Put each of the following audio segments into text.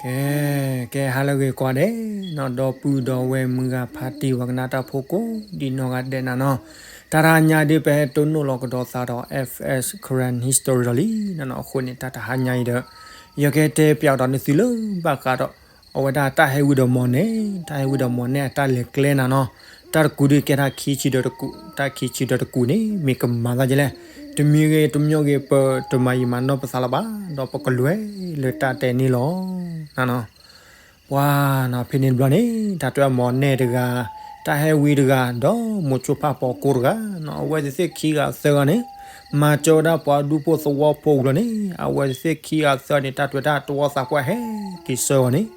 ကဲ, ကဲဟါလၢအဂ့ၤကိးဂၤဒဲးနီၤ, ဒီပုၢ်ဒီဝဲၢ်မုၢ်ဂၤဖါတံၢ်ဝဲကနၣ်တၢ်ဖိကိးဒံနီၢ်ဂၤဒဲးနၤနီၤ, တၢ်တဟါညါဒ်ပဟဲတိၢ်နီၣ်လီၤကဒီးသးဒီး F S Karen History ဒီးလံနီၤနီၤ, အဃိန့ၣ် တၢ်တဟါညါအံၤဒီး ယကတဲပၠးဒီးနသုလၢဘၣ်ဃးဒီး အဝဲဒၣ်တၢ်ဟဲဝံဒီးမီၢ်နဲၣ်, တၢ်ဟဲဝံဒီးမီၢ်နဲၣ်အတၢ်လဲၤကျဲနၤနီၤ, တၢ်တကူးဒ်ကဲထီၣ်ခံဆံဒီးတကူး, တၢ်ခံဆံဒီးတကူးန့ၣ် မ့ၢ်ကမၤသးဒ်လဲၣ်, တမံၤဂ့ၤတမံၤဂ့ၤ ပတမၤယံာ်မၤနီၢ်ပသးလၢၤဘၣ်, ဒီးပကလဲၤလၢတၢ်တဲန့ၣ်လီၤ. ပှၤနီၤ ဖဲန့ၣ်တဘျီန့ၣ် တၢ်တဲမီၢ်နဲၣ်တဂၤ, တၢ်ဟဲဝံတဂၤ, ဒီးမိၤဆိဖးပိာ်ကိၢ်တဂၤနီၤ, အဝဲသ့ၣ်ခံဂၤသၢဂၤန့ၣ် မၤစၢၤဝဲဒၣ်ပှၤဒူဖိသဝီဖိအဂီၢ်န့ၣ်, အဝဲသ့ၣ်ခံဂၤသၢဂၤန့ၣ် တၢ်တဲဝဲဒၣ်တဝီသးပှၢ်ဟဲက့ၤဆၢဂီၤန့ၣ်,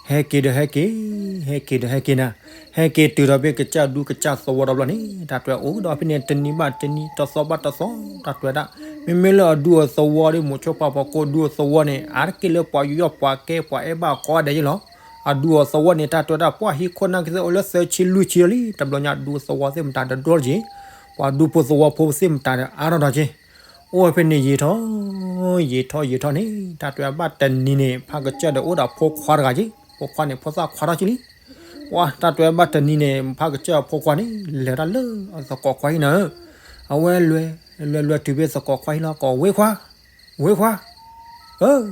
ဟဲက့ၤဒီးဟဲက့ၤ, ဟဲက့ၤဒီးဟဲက့ၤနၤ, ဟဲက့ၤတုၤဒီးဖဲကစၢ်ဒူကစၢ်သဝီဒီးဘျီန့ၣ် တၢ်တဲအိၣ်ဒီးဖဲန့ၣ် တနံၤဘၣ်တနံၤ တသီဘၣ်တသီ တၢ်တဲဝဲဒၣ်, မ့မ့ၢ်လၢအဒူအသဝီဒီး မိၤဆိဖးပိာ်ကိၢ်ဒူအသဝီန့ၣ် အါတက့ၢ်လၢပှၤယူးယီၣ်ပှၤကဲပှၤအဲၣ်ဘၣ်ကိးဂၤဒဲးယ့လီၤ. အဒူအသဝီန့ၣ် တၢ်တဲဝဲဒၣ် ပှၤဟံၣ်ခိၣ်နၢ်ကသ့ၣ်အိၣ်လၢသၢဆံလွံၢ်ဆံလီၤလံ, တဘျီညါဒူသဝီသ့ၣ်မတၤတဒိၣ်လၢက့ၤ, ပှၤဒူဖိသဝီဖိသ့ၣ်မတၤဒီးအါထီၣ်ဒီးက့ၤ, အိၣ်ဝဲဖဲန့ၣ်ယံာ်ထီၣ်, ယံာ်ထီၣ်ယံာ်ထီၣ်န့ၣ် တၢ်တဲဝဲဘၣ်တနံၤန့ၣ် ဖးကစၢၢ်ဒီးအိၣ်ဒီးဖိခွါတဂၤက့ၤ, ဖိခွါန့ၣ်ဖိသၣ်ခွါထီၣ်က့ၤလံ. ပှၤတၢ်တဲဝဲဘၣ်တနံၤန့ၣ် ဖးကစၢၢ်အဖိခွါန့ၣ် လဲၤတၢ်လၢအသကိးခွါဟံၣ်နၤဧၢ, အဝဲလဲၤ, လဲၤလဲၤတုၤဖဲသကိးခွါဟံၣ်လီၤ ကိးဝ့ခွါ, ဝ့ခွါ, ဧၢ,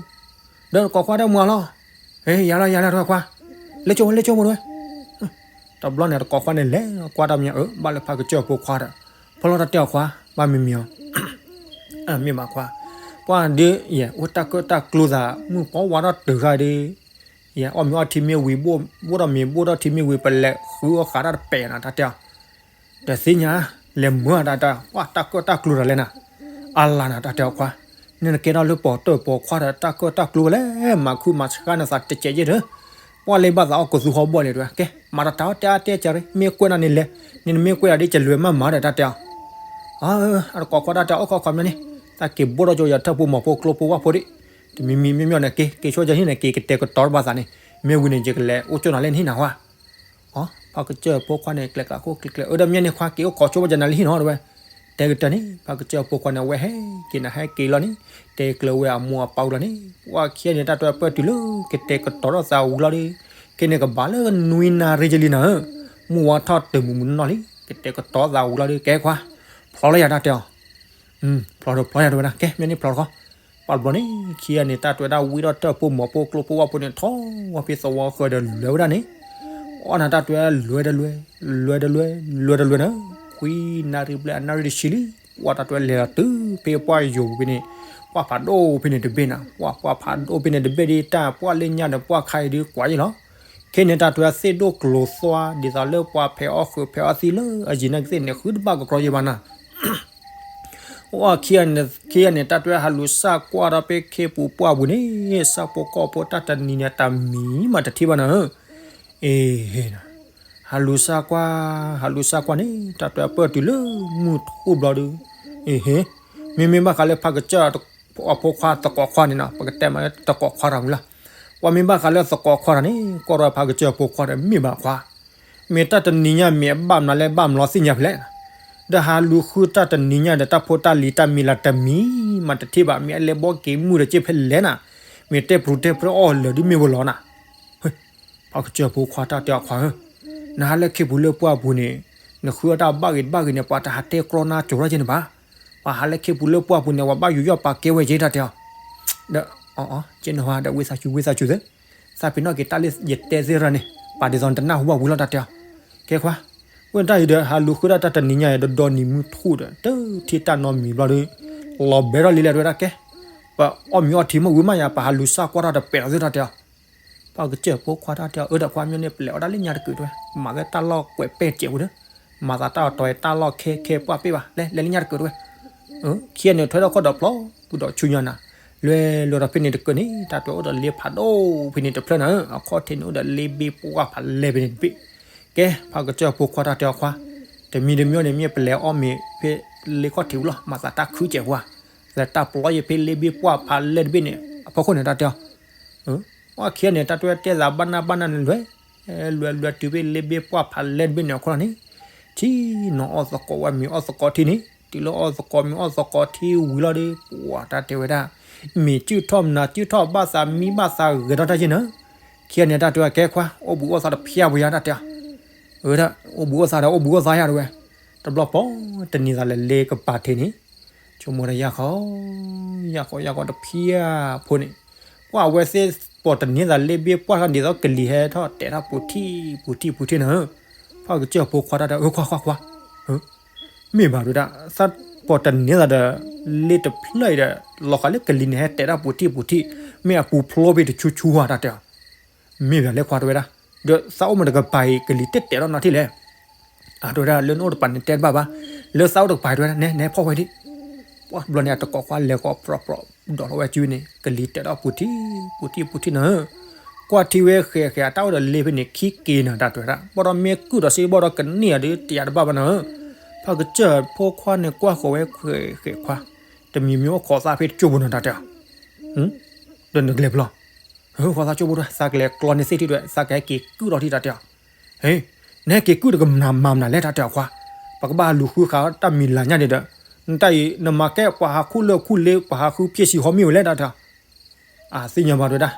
ဒီးသကိးခွါဒီးမၤလီၤ, ယၤလီၤယၤလီၤတဝဲခွါ, လဲၤကၠိလဲၤကၠိမိၢ်တဝဲ တဘျီန့ၣ် တကိးခွါန့ၣ်လဲၤကွၢ်တၢ်မညီ အၢ ဘၣ်လၢဖးကစၢၢ်အဖိခွါဒီး, ဖီလီၤတၢ်တဲအီၤခွါ, ဘၣ်မံၤမံၤအီၤ, မ့ၢ်ဘၣ်ခွါ, ပှၤဒ်ယဲ အိၣ်တၢ်ကၢၣ်တၢ်ကျူသး မုၢ်ပှၤဝါထီၣ်တဂၤဒီး, ယဲ အီၣ်မ့ၤအီထံမ့ၢ်ဝံၤ ဘိၣ်ဒီးမ့ၤဘိၣ်ဒီးထံမ့ၢ်ဝံၤ ပလဲၤဃုအီၣ်ဃးတၢ်တပဲာ်နၤ တၢ်တဲအီၤ တသ့ၣ်ညါ, လဲၤမၢတၢ်တၢ်, ပှၤတၢ်ကၢၣ်တၢ်ကျူဒီးလဲၣ်နၤ, အလါနၤ တၢ်တဲအီၤခွါ, နနကဲထီၣ်လၢပိာ်တၢၢ်ပိာ်ခွါဒီး တၢ်ကၢၣ်တၢ်ကျူဝဲလဲၣ်, မၤခုမၤဆှါနသးတစဲးယ့ၣ်ဒီး, ပှၤလၢဘၣ်သးအီၣ်ကသူဟီဘီၣ်လဲၣ်တဝဲ, ကဲ မၤတၢ်တၢ်အီၣ်တဲအါတဲကရ့, မ့ၢ်ကွဲးနၤန့ၣ်လဲၤ, နနမ့ၢ်ကွဲးဒၣ်ဒ်ကလွဲမးမးဒီး တၢ်တဲအီၤ, အတကိးခွါတၢ်တဲအီၤ အိၣ်ခိးခိးမ့ၢ်န့ၣ်, တၢ်က့ၤဘိၣ်ထီၣ်ကၠိယထၢၣ်ဖိမီၤဖိကျိဖိဝၣ်ဖိဒံး, တမံၤမံၤမ့ၢ်မ့ၢ်န့ၣ် က့ၤက့ၤဆိကၠီဟံၣ်န့ၣ် က့ၤကတဲာ်ကတီၤတဘၣ်သးန့ၣ်, မ့ၢ်ဝံၤန့ၣ် ယကလဲၤအိၣ်ကၠိနၤလၢနဟံၣ်နၤဝါ အ ဖးကစၢၢ်အဖိခွါန့ၣ် ကျဲးကးခိၣ်ကျဲးကျဲး အၢ ဒီးမ့ၢ်န့ၣ်ခွါ က့ၤအိၣ်ခိးဆိဝဲယနၤလၢဟံၣ်နီၤတဝဲ, တဲကတၢၢ်န့ၣ် ဖးကစၢၢ်အဖိခွါန့ၣ် အဝဲဟဲက့ၤနၤ ဟဲက့ၤလီၤန့ၣ်, တဲကျၢၤဝဲအမိၢ်အပၢ်လီၤန့ၣ်, ပှၤခံဂၤန့ၣ် တၢ်တဲပၢၢ်တုၤလၢ ကတဲာ်ကတီၤထီၣ်သးဝံၤလီၤဒီး, ခဲန့ၣ်ကဘၣ်လၢနွံနၣ်ရံၣ်ကလံနၤဧၢ, မုၢ်ဝါထီၣ်တမုာ်မုာ်နီၢ်နီၢ်လံ, ကတဲာ်ကတီၤသးဝံၤလီၤဒီး ကဲခွါ, ဖျီလီၤယၤတၢ်တဲအီၤ ဖျီဒီးဖျီယၤတဝဲဒၣ် ကဲ မ့ၢ်န့ၣ်ဖျီတခီ, ပှၤတဘျီန့ၣ် ခံဂၤန့ၣ် တၢ်တဲဝဲဒၣ်ဝံထီၣ်တၢၢ်ဖိမီၤဖိကျိဖိဝၣ်ဖိန့ၣ် ထီၣ်ဝဲဖဲသဝီဃၢၤဒီးလဲၤဝဲဒၣ်န့ၣ်, အီၣ်နၤတၢ်တဲဝဲဒၣ် လဲၤတလဲၤ, လဲၤတလဲၤ, လဲၤတလဲၤနၤ, ခွံနၣ်ရံၣ်ဘျဲၣ်အနၣ်ရံၣ်တဆံလံ, ပှၤတၢ်တဲဝဲလဲၤလီၤတုၤဖဲပှၢ်ယိာ်ပူၤဖဲန့ၣ်, ပှၢ်ဖးဒိၣ်ဖဲန့ၣ်တဘ့ၣ်နၤ, ပှၢ်ပှၢ်ဖးဒိၣ်ဖဲန့ၣ်တဘ့ၣ်ဒီး တၢ်ပှၢ်လၢညါဒီးပှၢ်ခါအံၤဒုးကွၢ်ယ့ၣ်လီၤ, ခဲန့ၣ်တၢ်တဲဝဲဒၣ်သ့ၣ်ဒိၣ်ကျိၤသွါ ဒ်သိးလၢပှၤဖဲးအီၣ်ဃုာ်ဖဲးအီၣ်သံလၢအယံၤနာ်ကသ့ၣ်န့ၣ် ဃုတဘၣ်ကကြီယဲဘၣ်နၤ အိၣ်ခံဂၤန့ၣ် တၢ်တဲဝဲဟးလူၤစၢ်ကွၢ်ဒီးဖဲခ့ပူၤပှၢ်ပူၤန့ၣ်, ဆၣ်ဖိကီၢ်ဖိတၢ်တနံၤန့ၣ် တၢ်မံၤမးတထံၣ်ဘၣ်နၤဧၢ, အ့ ဟးလူၤစၢ်ကွၢ်, ဟးလူၤစၢ်ကွၢ်န့ၣ် တၢ်တဲဝဲပၢၢ်တုၤလၢမုၢ်ထူၣ်ဘျီဒီး, အ့ မ့မ့ၢ်ဘၣ်ဃးလၢဖးကစၢၢ်အဖိခွါသကိးခွါန့ၣ်နီၤ, ပကတဲမးလၢသကိးခွါတၢ်မူလီၤ, ပှၤမ့ၢ်ဘၣ်ဃးလၢသကိးခွါတၢ်န့ၣ် ကွၢ်ဒီးဖးကစၢၢ်အဖိခွါဒီးမ့ၢ်ဘၣ်ခွါ မ့ၢ်တၢ်တနံၤညါမ့ၢ်အဘၣ်မနုၤလဲၣ် ဘၣ်မနုၤသ့ၣ်ညါဖဲလဲၣ်, ဒီးဟးလူၤဃုတၢ်တနံၤညါဒီး တၢ်ဖိတၢ်လံၤတၢ်မံၤလၢ်တမံၤမးတထံၣ်ဘၣ်, မ့ၢ်အလဲၤဘီက့ၤမုၢ်ဒီးက့ၤဖဲလဲၣ်နၤ, မ့ၢ်တဲပျူၤတဲပြၢအီၣ်လၢာ်ဒ်မ့ၢ်ဝဲလီၤနၤ, ဖးကစၢၢ်ဖိခွါတၢ်တဲအီၤခွါဧၢ, နဟးလၢခ့ပူၤလၢပှၢ်ပူၤန့ၣ်, နဃုအီၣ်တၢ်ဘၣ်ဂ့ၤတဘၣ်ဂ့ၤန့ၣ် ပှၤတဟးတဲကြီနၤကၠိၤထီၣ်က့ၤန့ၣ်ဘၣ်, ပှၤဟးလၢခ့ပူၤလၢပှၢ်ပူၤန့ၣ် ပှၤဘၣ်ယူးယီၣ်ပာ်ကဲဝဲက့ၤတၢ်တဲအီၤ, ဒီး အ ကဲနဟါဒီးဝံသးစူၤ ဝံသးစူၤသ့, သးပ့ၤနီၣ်က့ၤတၢ်လၢယတဲသ့ၣ်ရၢ်န့ၣ်, ပာ်ဒ်သိးနတနၢ်ဟူဘၣ်ဝံၤလီၤတၢ်တဲအီၤ, ကဲခွါ, ဝဲတၢ်အံၤဒီး ဟးလူၤဃုဒၣ်တၢ်တနံၤညါအံၤ ဒီးဒီနံၤမုၢ်ထူၣ်ဒီး တထံၣ်တၢ်နီတမံၤဘျီဒီး, လီၤဘဲထီၣ်လံလဲၣ်တဝဲဒၣ်ကဲ, ပအီၣ်မ့ၤအီထံမ့ၢ်ဝံၤမးယၤ ပဟးလူၤစၢ်ကွၢ်တၢ်တပဲာ်လီၤသ့ၣ်တၢ်တဲအီၤ, ဖးကစၢၢ်ဖိခွါတၢ်တဲအီၤ အၢ ဒီးခွါမ့ၢ်န့ၣ် ပလဲၤအီၣ်ဒၣ်လၢညါတကုာ်တဝဲ, မၤသးတၢ်လီၢ်ကွဲးပဲာ်စဲးဝဲဒီး, မၤသးတၢ်အီၣ်တီၤတၢ်လီၢ်ခဲခဲပှၢ်ပ့ၢ်ဘၣ် လဲၤလဲၤလၢညါတကုာ်တဝဲ, ခံဂၤန့ၣ်ထွဲထီၣ်ခီၣ်ဒီးဖျီ, ပူၤဒီးဆူညါနၤ, လဲၤလဲၤဒီးဖဲန့ၣ်တကုာ်န့ၣ် တၢ်တဲအိၣ်ဒီးလ့ဖးဒိၣ်ဖဲန့ၣ်တဖျၢၣ်နၤဧၢ, အခီၣ်ထံးန့ၣ်အိၣ်ဒီးလ့ဘ့ပှၢ်ဖးလဲၢ်ဖဲန့ၣ်တဘ့ၣ်, ကဲ, ဖးကစၢၢ်ဖိခွါတၢ်တဲအီၤခွါ, တမံၤတမံၤန့ၣ် မ့ၢ်ပလဲၤအီၣ်မ့ၤဖဲလ့ခီၣ်ထံးဝံၤလီၤ မၤသးတၢ်ခုကဲးပှၢ်, လဲၤတၢ်ပျီယဲဖဲလ့ဘ့ပှၢ်ဖးလဲၢ်တဘ့ၣ်န့ၣ် အဖီခိၣ်န့ၣ်တၢ်တဲအီၤ အခံဂၤန့ၣ် တၢ်တဲတဲသးဘၣ်နၢ်ဘၣ်နၢ်န့ၣ်လဲၤ, လဲၤလဲၤတုၤဖဲလ့ဘ့ပှၢ်ဖးလဲၢ်တဘ့ၣ်န့ၣ်အခိၣ်လီၤန့ၣ်, ထံၣ်နီၤအီၣ်သကိးဝဲမ့ၤအီၣ်သကိးထံၣ်န့ၣ်, တုၤလၢအီၣ်သကိးမ့ၤအီၣ်သကိးထံဝံၤလီၤဒီး ပှၤတၢ်တဲဝဲဒၣ်, မ့ၢ်စုၣ်ထီၣ်မနုၤစုၣ်ထီၣ်ဘၣ်သးမံဘၣ်သးဂဲၤထီၣ်တၢ်ယဲၢ်နၤ, ခံဂၤန့ၣ်တၢ်တဲဝဲကဲခွါ အိၣ်ဘှံးအိၣ်သါတဖျၢၣ်ပှဲၤယါတၢ်တဲ, အဝဲဒၣ် အိၣ်ဘှံးအိၣ်သါဒီးအိၣ်ဘှံးအိၣ်သါယါတဝဲ, တဘျီပိာ်တနံၤသးလဲၤလ့ကပၤထံးန့ၣ်, ဆိကမိၣ်တၢ်ယၢ်ဃီ, ယၢ်ဃီ ယၢ်ဃီတဖျၢၣ်ဖိန့ၣ်, ပှၤအဝဲသ့ၣ်ပိာ်တနံၤသးလ့ဘ့ၣ်ပှၢ်ထီၣ်ဒ်သိးကလံၤဟဲထီၣ်တဲာ်ထီၣ်ပူၤထံၣ်ပူၤထံၣ်ပူၤထံၣ်နၤဧၢ, ဖးကစၢၢ်ဖိခွါတၢ်တဲအၢခွါခွါခွါ, မ့ၢ်ဘၣ်တဝဲဒၣ် သးပိာ်တနံၤသးဒီး လ့တဖျၢၣ်အံၤဒီး လီၤဃာ်လၢကလံၤန့ၣ်ဟဲတဲာ်ထီၣ်ပူၤထံၣ်ပူၤထံၣ် မ့ၢ်အပူၤဖျိဘ့ၣ်တဆူဆူဧါတၢ်တဲအီၤ မ့ၢ်ဘၣ်လဲၤခွါတဝဲဒၣ်, ဒီးသးအိၣ်မ့ၢ်တကပၤအံၤ ကလံၤတတဲာ်ထီၣ်နီတထံၣ်လဲၣ်, အတဝဲဒၣ်လၢနအိၣ်တပၤန့ၣ်တဲတဘၣ်ဘၣ်, လၢသးအိၣ်တကပၤတဝဲဒၣ် နဲ နဲဖီၣ်ဝဲဒၣ်, ပှၤဘျီန့ၣ်အတကိးခွါလဲၤကိးပြီပြီ ဒိးထီၣ်ဝဲစုန့ၣ် ကလံၤတဲာ်ထီၣ်ပူၤထံၣ်ပူၤထံၣ်ပူၤထံၣ်နၤဧၢ, ကွၢ်ထံဝဲဃဲးဃဲးအတၢ်အိၣ်ဒီးလ့ဖဲန့ၣ် ခံက့ၤနၤတၢ်တဝဲဒၣ် ဘၣ်ဒီးမ့ၢ်ကုၢ်ဒီးစ့ဘၣ်ဒီးကန့ၢ်အီၤဒီးတယာ်တဘၣ်ဘၣ်နၤဧၢ, ဖးကစၢၢ်ဖိခွါန့ၣ်ကွၢ်ဃီၤဝဲဃဲးဃဲးခွါ, တမံၤမ့ၢ်အိၣ်ခိးသးဖဲတကၠိၢ်ပူၤနၤတၢ်တဲအီၤ ဒီးနကလဲၤဖျီ, ဃီသးကၠိဖိတဝဲ သးကလဲၤကျီန့ၢ်သ့ၣ်ထံၣ်တဝဲ သးကဟဲက့ၤကုၢ်ထီၣ်ထံၣ်တၢ်တဲအီၤ, ဟ့, နဟဲက့ၤကုၢ်တကမၤမၤမနုၤလဲၣ်တၢ်တဲအီၤခွါ, ပကဘၣ်လူၤဃုဃာ်တၢ်မံၤလၤညါန့ၣ်ဒီး, နတၢ်အံၤ နမၤကဲပှၤဟးခူၣ်လၢၢ်ခူၣ်လ့ ပှၤဟးဃုဖျ့ၣ်ဆံးဟီမ့ၢ်ဝဲလဲၣ်တၢ်တဲအီၤ အသ့ၣ်ညါဘၣ်တဝဲဒၣ်,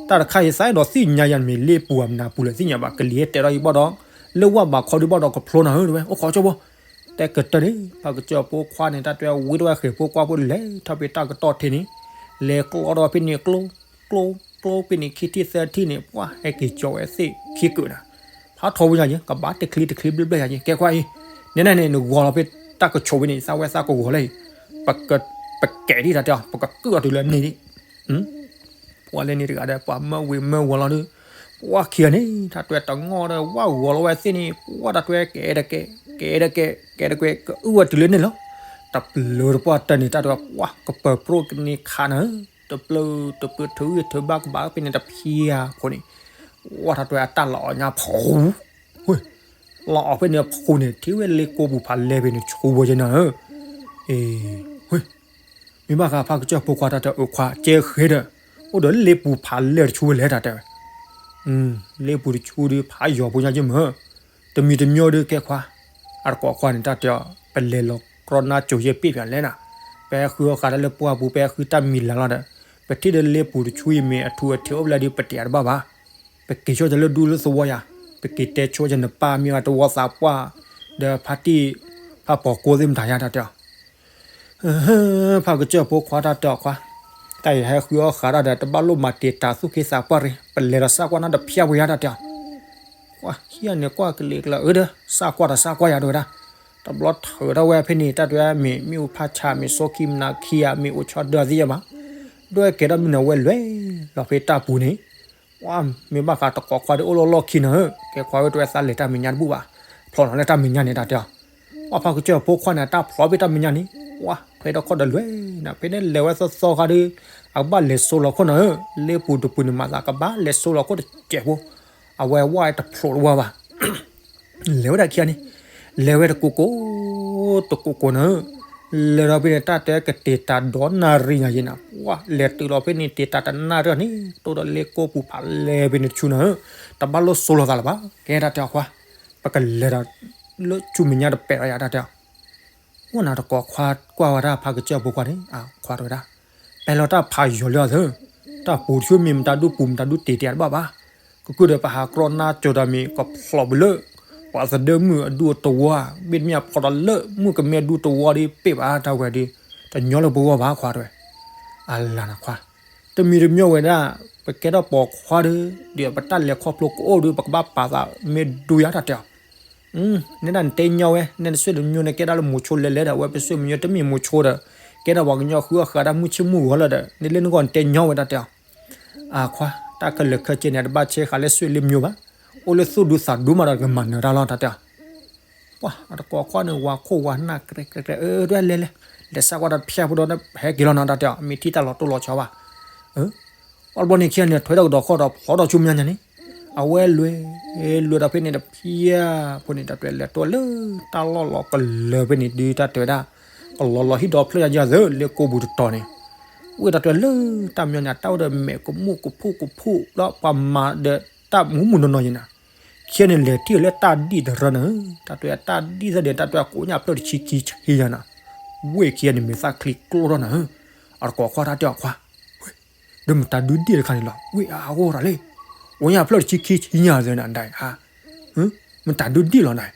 တၢ်တခါအံၤသးအဲၣ်ဒိးသ့ၣ်ညါယၤမ့ၢ်လ့ပူၤအမနုၤပူၤလဲၣ်သ့ၣ်ညါဘၣ် ကလံၤဟဲတဲာ်ထီၣ်အံၤဘၣ်ဒီး, လၢဝၣ်ဘးခီဒုးဘၣ်ဒီးကဖျိနၤဧၢတဝဲ အိၣ်ခိးကၠိဖိ, တဲကတၢၢ်န့ၣ် ဖးကစၢၢ်ဖိခွါန့ၣ် တၢ်တဲဝဲတဝဲဃဲးဖိကွၢ်ဖိလဲၤထီၣ်ဖဲတၢ်ကတီၢ်ထံးန့ၣ်, လဲၤကျီဒီးဖဲန့ၣ်ကျိ, ကျိ, ကျိဖဲန့ၣ်ခံထံၣ်သၢထံၣ်န့ၣ် ပှၤဟဲက့ၤကၠီဝဲသ့ၣ်ခံကုာ်နၤ, ဖးထီဝဲယၤယဲ ကဘၣ်တချံတချံဘျဲၣ်ဘျဲၣ်ယၤယဲ ကဲခွါအံၤ, နဲဒၣ်န့ၣ် နဂီၤလီၤဖဲတၢ်ကဆိးဝဲန့ၣ် သးဝဲသးကဂီၤလၢအံၤ, ပက, ပကဲဒ်တၢ်တဲအီၤ ပကကုၢ်အီၤတုၤလၢန့ၣ်ဒံး ပှၤလၢန့ၣ်တဂၤဒီး ပှၤမၢဝံၤမၢဝီၤလီၤဒီး, ပှၤခံဂၤန့ၣ် တၢ်တဲဝဲတငီၢ်ဒီး ဝၣ်ဂီၤလီၤဝဲသ့ၣ်န့ၣ် ပှၤတၢ်တဲဝဲကဲဒကဲ, ကဲဒကဲ, ကဲဒကဲ ကအုၣ်ဝဲတုၤလၢန့ၣ်လီၤ, တပျၢၤတပှၢ်တၢၢ်န့ၣ် တၢ်တဲဝဲ ပှၤကပၢၤပြိၣ်ကန့ၢ်ခးနၤဧၢ, တပျၢၤတပျၢၤထုးဂံၢ်ထုးဘါကဘၣ်ဖဲန့ၣ်တဖျၢၣ်ဖိန့ၣ်, ပှၤတၢ်တဲဝဲအတၢ်လီၤအီၣ်ညါဖူ လီၤအီၣ်ဖဲန့ၣ်အဖူန့ၣ် ထံၣ်ဝဲလ့ကိပူၤဖးလဲၢ်ဖဲန့ၣ်ဆူဝဲယဲနၤဧၢ, အ့, မ့ၢ်ဘၣ်ဃးဖးကစၢၢ်ဖိခွါတၢ်တဲအၢခွါ ကဲဃဲဒီး, အိၣ်ဒီးလ့ပူၤဖးလဲၢ်တဆူဝဲလဲၣ်တၢ်တဲဝဲ, လ့ပူၤတဆူဒီးဖးယီၤဖိညါယမ့ၢ်, တမံၤတမံၤဒီးကဲခွါ, အတကိးခွါန့ၣ်တၢ်တဲအီၤ ပလဲၤလီၤကြီနါစိၤယဲၢ်ပ့ၣ်ဖျါလဲၣ်နၤ, ပဟဲဃုအီၣ်ဃာ်တၢ်လၢပှၢ်ပူၤ ပဟဲဃုတၢ်မံၤလၤလီၤဒီး, ပထံၣ်ဒီးလ့ပူၤတဆူအံၤမ့ၢ်အထူအထံးအိၣ်ဖျဲၣ်ဒီးပတဲအတဘၣ်ဘၣ် ပက့ၤဆိတၢ်လၢဒူလၢသဝီယၤ, ပက့ၤတဲဆိယၤနပၢ်မ့ၢ်အတဝီသးပှၢ်, ဒီးဖါတံၢ်, ဖါပီၤကိသ့ၣ်မတၤယါတၢ်တဲအီၤ, ဖးကစၢၢ်ဖိခွါတၢ်တဲအီၤခွါ, တၢ်အံၤဟဲဃုအီၣ်ဃာ်တၢ်ဒီး တဘၣ်လိၣ်မၤတံာ်တာ်သူၣ်က့သးပှၢ်ရ့ၣ် ပလဲၤဒီးစးကွၢ်နၢ်တဖၠါဝဲယါတၢ်တဲအီၤ, ကွၢ်ခံဂၤန့ၣ်ကွၢ်ကလံၤကလၢအၢဒီး စးကွၢ်ဒီးစးကွၢ်ယၤတဝဲဒၣ်, တဘျီထၢထီၣ်ဝဲဖဲန့ၣ် တၢ်တဲမ့ၢ်မ့ၣ်အူဖးဆး မ့ၢ်စိခံမနၤခံဂၤ မ့ၢ်အိၣ်ဆီဒၢသ့ၣ်ယါဘၣ်, ဒွဲၣ်ကဲထီၣ်မ့ၢ်နၤဝဲလဲၤလီၤဖဲတၢ်ပူၤန့ၣ်, ကွၢ်မ့ၢ်ဘၣ်ဃးတကိးခွါဒီးအိၣ်လီၤလီၢ်ခံနၤဧၢ, ကဲခွါဝဲတဝဲသးလဲၤတၢ်မဲာ်ညါတဘူၣ်ဘၣ်, ဖျိးနၤလၢတၢ်မဲာ်ညါန့ၣ်တၢ်တဲအီၤ, ကွၢ်ဖးကစၢၢ်ဖိခွါန့ၣ် တၢ်ဖျိးဖဲတၢ်မဲာ်ညါန့ၣ်, ကွၢ်ထွဲထီၣ်ခီၣ်ဒီးလဲၤနၤ ဖဲန့ၣ်လဲၤဝဲသီသီခါဒီး, အကဘၣ်လဲၤစိလီၤခိၣ်နၤဧၢ, လ့ပူၤတပူၤန့ၣ်မၤသးကဘၣ်လဲၤစိလီၤခိၣ်တစဲးဖိ, အဝဲဝဲတဖျိးတဝါဘၣ် လဲၤဝဲဒၣ်ခံဂၤန့ၣ်, လဲၤဝဲတကိးကိး, တကိးကိးနၤဧၢ, လဲၤဒီးဖဲန့ၣ် တၢ်တဲကတ့ၤတၢ်ဒီးနၣ်ရံၣ်ညါယဲနၤ, ပှၤလဲၤတုၤလီၤဖဲန့ၣ် တ့ၤတၢ်တနၣ်ရံၣ်န့ၣ် တိၢ်ဒီးလ့ကိပူၤဖးလဲၢ်ဖဲန့ၣ်တဆူနၤဧၢ, တဘၣ်လိၣ်စိလီၤသးလၢၤဘၣ်, ကဲတၢ်တဲအီၤခွါ, ပကလဲၤဒီး လၢဆူမဲာ်ညါတပဲာ်လီၤယၤတၢ်တဲအီၤ အိၣ်နၤတကိးခွါကွၢ်ဝဲဒၣ်ဖးကစၢၢ်ဖိခွါန့ၣ် အခွါတဝဲဒၣ်, ပဲလီၤတၢ်ဖးယိာ်လၢအီၤသၢ, တၢ်ပူၤတဆူမ့ၢ်မတၤဒူပူၤမတၤဒူတ့ၤတ့ၤတဘၣ်ဘၣ်, ကကုၢ်ဒီးပဟးကြီနါစိၤဒီးမ့ၢ်ကဖျိးဘၣ်လၢ, ပှၤသဒၢမုၢ်အဒူအတဝီ, ဘ့ၣ်မ့ၢ်အဖျိးဒီးလၢမုၢ်ကမဲဒူတဝီဒီးပ့ၢ်ဘၣ်တၢ်ဝဲဒီး, တညီလၢပဂီၢ်ဘၣ်ခွါတဝဲ, အလၤနခွါ, တမံၤတမံၤဝဲဒၣ်, ပကဲထီၣ်ပိာ်ခွါဒီး, ဒီးပတၢ်လဲၤခီဖျိကအိၣ်ဒီး ပကဘၣ်ပာ်သးမ့ၢ်ဒူယါတၢ်တဲအီၤ နဲဒၣ်နတဲညီဝဲ နဲနဆွေမျိုးန့ၣ် ကဲဒၣ်လၢမိၤဆိလဲၤလဲၤဒီး အဝဲပဆွေမျိုးတမ့ၢ်မိၤဆိဒီး, ကဲဒၣ်ပှၤကညီဃုအီၣ်ဃာ်တၢ်မုၢ်ဆ့ၣ်မုၢ်ဂီၤလၢဒီး နလၢနဂီၢ်နတဲညီဝဲတၢ်တဲအီၤ, အခွါ, တၢ်ခဲလၢာ်ခဲဆ့န့ၣ် တဘၣ်ဆဲးဃာ်လၢဆွေမျိုးဘၣ်, အိၣ်လၢသူၣ်ဒူသးဒူမးဒီးကမၤနၢၤတၢ်လီၤတၢ်တဲအီၤ, ပှၤအတကိးခွါန့ၣ် ဝၤခိၣ်ဝၤနၢ်ကြဲးကြဲးကြဲး အၢ ဒွဲၣ်လဲၤလဲၤ, လဲၤစးကွၢ်တၢ်ဖၠါဖိဒီး ဟဲက့ၤလီၤနၤတၢ်တဲအီၤ မ့ၢ်ထံၣ်တၢ်လီၤတိၢ်လီၤဆီဘၣ် အီၣ်တဘျီန့ၣ်ခံဂၤန့ၣ် ထွဲထီၣ်ကဒီးခီၣ်ဒီးဖျိးထီၣ်ဆူမဲာ်ညါန့ၣ်, အဝဲလဲၤ, လဲၤဒီးဖဲန့ၣ်တဖၠါဖိန့ၣ် တၢ်တဲလဲၤတိၢ်လၢတၢ်လီၢ်လီၤကလၢၤဖဲန့ၣ်ဒုး တၢ်တဲဝဲဒၣ်, ကလီၤလီၤဟံၣ်ဒီဖျၢၣ်ညါယၤသၢ လၢကိးပူၤတတီၤန့ၣ်, ဝဲတၢ်တဲလၢတၢ်မဲာ်ညါ တၢ်အိၣ်ဒီးမဲာ်ကမူၣ်ကဖူၣ်ကဖူၣ်ဒီးပှၤမၤဒီးတၢ်မူးမူးနီၢ်နီၢ်ယဲနၤ ခံဂၤန့ၣ် လဲၤထံၣ်လၢတၢ်ဒံၣ်တရၢနၤ, တၢ်တဲတၢ်ဒံၣ်သၢဒဲး တၢ်တဲကိးညါဖျၢၣ်တဆံခံဆံယၤနၤ, ဝ့ၢ်ခံဂၤန့ၣ် မ့ၢ်သးချံကျိထီၣ်နၤဧၢ, အတကိးခွါတၢ်တဲအီၤခွါ, ဒီးမတၤဒုးဒံၣ်တခါန့ၣ်လီၤ, ဝ့ၢ်အါဂီၢ်တၢ်လံ, အိၣ်ညါဖျၢၣ်တဆံခံဆံညါသၢနၤဒၣ်ဧါ, မတၤဒုးဒံၣ်လီၤနၤ,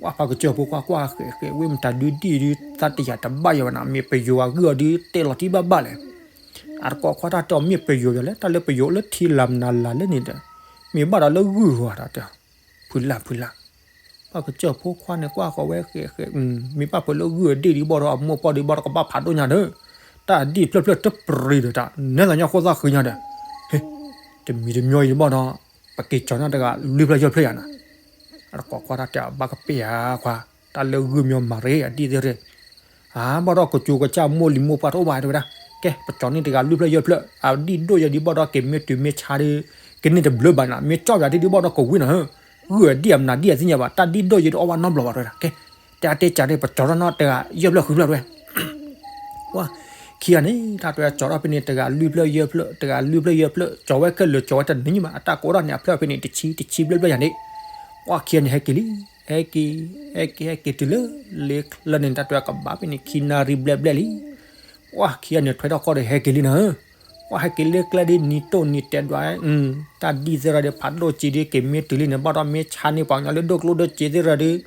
ကွၢ်ဖးကစၢၢ်ဖိခွါကွၢ်ဃဲးဃဲးဝ့ၢ်မတၤဒုးဒံၣ်ဒုး သးတယာ်တဘၣ်ယၤဘၣ်နၤ, မ့ၢ်ပယိၤအဂုၢ်အီၤဒုးတဲလီၤတံၢ်ဘၣ်ဘၣ်လဲၣ်, အတကိးခွါတၢ်တဲအီၤမ့ၢ်ပယိၤယၤလဲၣ်, တၢ်လၢပယိၤလၢထံလၤမနၤလၤလၢန့ၣ်ဒီး, မ့ၢ်ဘၣ်ဒီးလၢဂုၢ်ဂီၤတၢ်တဲ, ဖုလၢ်ဖုလၢ် ပှၤကစၢၢ်ဖိခွါန့ၣ်ကွၢ်ဃီၤဝဲဃဲးဃဲး, မ့ၢ်ဘၣ်ဖဲလၢဂုၢ်အဒံၣ်ဒံးဘၣ်ဒီး အမိၢ်ပှၢ်ဒံးဘၣ်ဒီး ကဘၣ်ဖးဒိၣ်ညါဒီး, တၢ်အဒံၣ်ဖျၢၣ်ဖျၢၣ်တပရံၤဒီးတၢ် နဲသးညီဃိသၣ်ဃုညါဒီး, ဟ့, တမံၤတမံၤအံၤဒံးဘၣ်ဒီး, ပက့ၤကၠီၤန့ၢ်တဂၤလွံၢ်ဖျၢၣ်ယဲၢ်ဖျၢၣ်ယၤနၤ, အတကိးခွါတၢ်တဲအီၤဘၣ်ကပ့ၢ်ဧါခွါ, တၢ်လၢဂုၢ်မံၤမၤရ့အဒံၣ်သ့ၣ်ရ့ၣ် အါ ဘၣ်ဒီးကစူးကစၢ်မိၢ်လံၤမိၢ်ပှၢ်တအိၣ်ဘၣ်တဲဝဲဒၣ်, ကဲ ပကၠီၤန့ၢ်တဂၤလွံၢ်ဖျၢၣ်ယဲၢ်ဖျၢၣ်, အဒံၣ်ဒိၣ်ယဲၢ်ဒံးဘၣ်ဒီး က့ၤမ့ၢ်တုၤမ့ၢ်ဆါဒီး, ကန့ၢ်တဘျုးဘၣ်နၤ, မ့ၢ်ကၠီၣ်ယၤဒံးဒံးဘၣ်ဒီးကဝံၣ်နၤဧၢ, ဂုၢ်အဒံၣ်အမနၤဒံၣ်အသ့ၣ်ညါဘၣ်, တၢ်ဒံၣ်ဒိၣ်ယဲၢ်ဒံးအီၣ်ဘၣ်နီတဘျီဘၣ်တဲဝဲဒၣ်, ကဲ, တဲအါတဲစှၤဒီး ပကၠီၤထီၣ်နီတဂၤယဲၢ်ဖျၢၣ်ဃုဖျၢၣ်တဲဝဲ ပှၤခံဂၤန့ၣ် တၢ်တဲဝဲကၠီၤထီၣ်ဖဲန့ၣ် တဂၤလွံၢ်ဖျၢၣ်ယဲၢ်ဖျၢၣ်, တဂၤလွံၢ်ဖျၢၣ်ယဲၢ်ဖျၢၣ်, ကၠီၤဝဲခဲလၢာ်ကၠီၤဝဲတန့ၢ်မး, အတၢ်ကိးထီၣ်န့ၣ် အဖျၢၣ်ဖဲန့ၣ် တဆံ တဆံဘျဲၣ်ဘျဲၣ်ယၤန့ၣ်, ပှၤခံဂၤန့ၣ် ဟဲက့ၤလံ, ဟဲက့ၤ, ဟဲက့ၤ ဟဲက့ၤတုၤလၢ လ့ချၢန့ၣ် တၢ်တဲဝဲကဘၣ်ဖဲန့ၣ် ခံနၣ်ရံၣ်ဘျဲၣ်ဘျဲၣ်လံ ပှၤခံဂၤန့ၣ် ထွဲထီၣ်ခီၣ်ဒီးဟဲက့ၤလံနၤဧၢ, ပှၤဟဲက့ၤလၢကျဲဒ်နံၤတိၢ်နံၤတဲဒွး, တၢ်ဒံၣ်သ့ၣ်ရၣ်ဒီး ဖးဒိၣ်စ့ဒီး က့ၤမ့ၢ်တုၤလံန့ၣ် ဘၣ်ဒီးမ့ၢ်ဆါန့ၢ်ပှၤကညီလၢဒိၣ်ကျိၣ်ဒိၣ်စ့သ့ၣ်ရၣ်ဒီး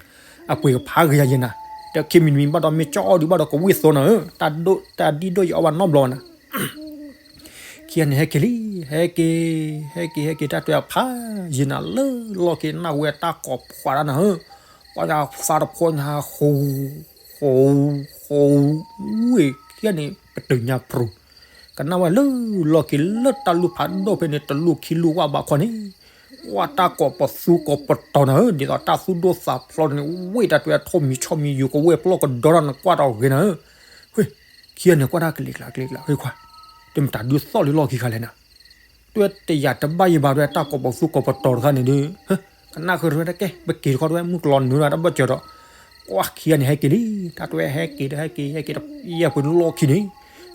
အပှ့ၤကဖးဂ့ၤယၤယဲၢ်နၤ, ဒီးခံမံၤတမံၤဘၣ်ဒီးမ့ၢ်ကၠီၣ်အီၣ်ဒံးဘၣ်ဒီးကဝံၣ်သိနၤဧၢ, တၢ်ဒံၣ်ဒိၣ်ယဲၢ်အီၣ်ဘၣ်နီတဘျီဘၣ်နၤ ခံဂၤန့ၣ် ဟဲက့ၤလံ, ဟဲက့ၤ, ဟဲက့ၤ ဟဲက့ၤ တၢ်တဲဝဲဖးယံာ်နၤ လၢလီၢ်ခံ နၢ်ဝဲတၢ်ကိးဖှိၣ်တၢ်နၤဧၢ, ပှၤညါသးတဖိညါ ဃူ, ဃူ, ဃူ, ဝ့ၢ်ခံဂၤန့ၣ် ပတုာ်ညါပြူၤ, ကနၣ်ဝဲလၢလီၢ်ခံ လၢတၢ်လုၢ်ဖးဒိၣ်ဖဲန့ၣ် တလူၢ်ခံလူၢ်ဝၣ်ဘးခီန့ၣ် ကွၢ်တၢ်ကိးပသူကိးပတီၤနၤဧၢ, ဒ်သိးတၢ်သူၣ်ဒိၣ်သးဖျိးန့ၣ် ဝ့ၢ်တၢ်တဲဝဲထိၣ်မံၤဆီၣ်မံၤယိၤ ကဝဲၢ်ပျီၢ်ကဒီနၤ ကွၢ်တၢ်ဂ့ၤနၤဧၢ, ခံဂၤန့ၣ် ကွၢ်တၢ်ကလံၤကျါ ကလံၤကျါ ဟ့ခွါ, တမတၤဒုးသီၣ်လၢလီၢ်ခံခါလဲၣ်နၤ, တဲဝဲတယာ်တဘၣ်ယံၤဘၣ် တဲဝဲတၢ်ကိးပသူကိးပတီၤတခါန့ၣ်ဒီး, ကနၣ်ဃုာ်တဝဲတကဲ ပက့ၤတခီတဝဲ မုၢ်ကလီၤနုာ်တၢ်ဘၢၣ်စၢၤဒီး, ကွၢ်ခံဂၤန့ၣ် ဟဲက့ၤလံ, တၢ်တဲဝဲဟဲက့ၤဒီး ဟဲက့ၤ ဟဲက့ၤတယဲၢ်ပူၤလီၢ်ခံန့ၣ်,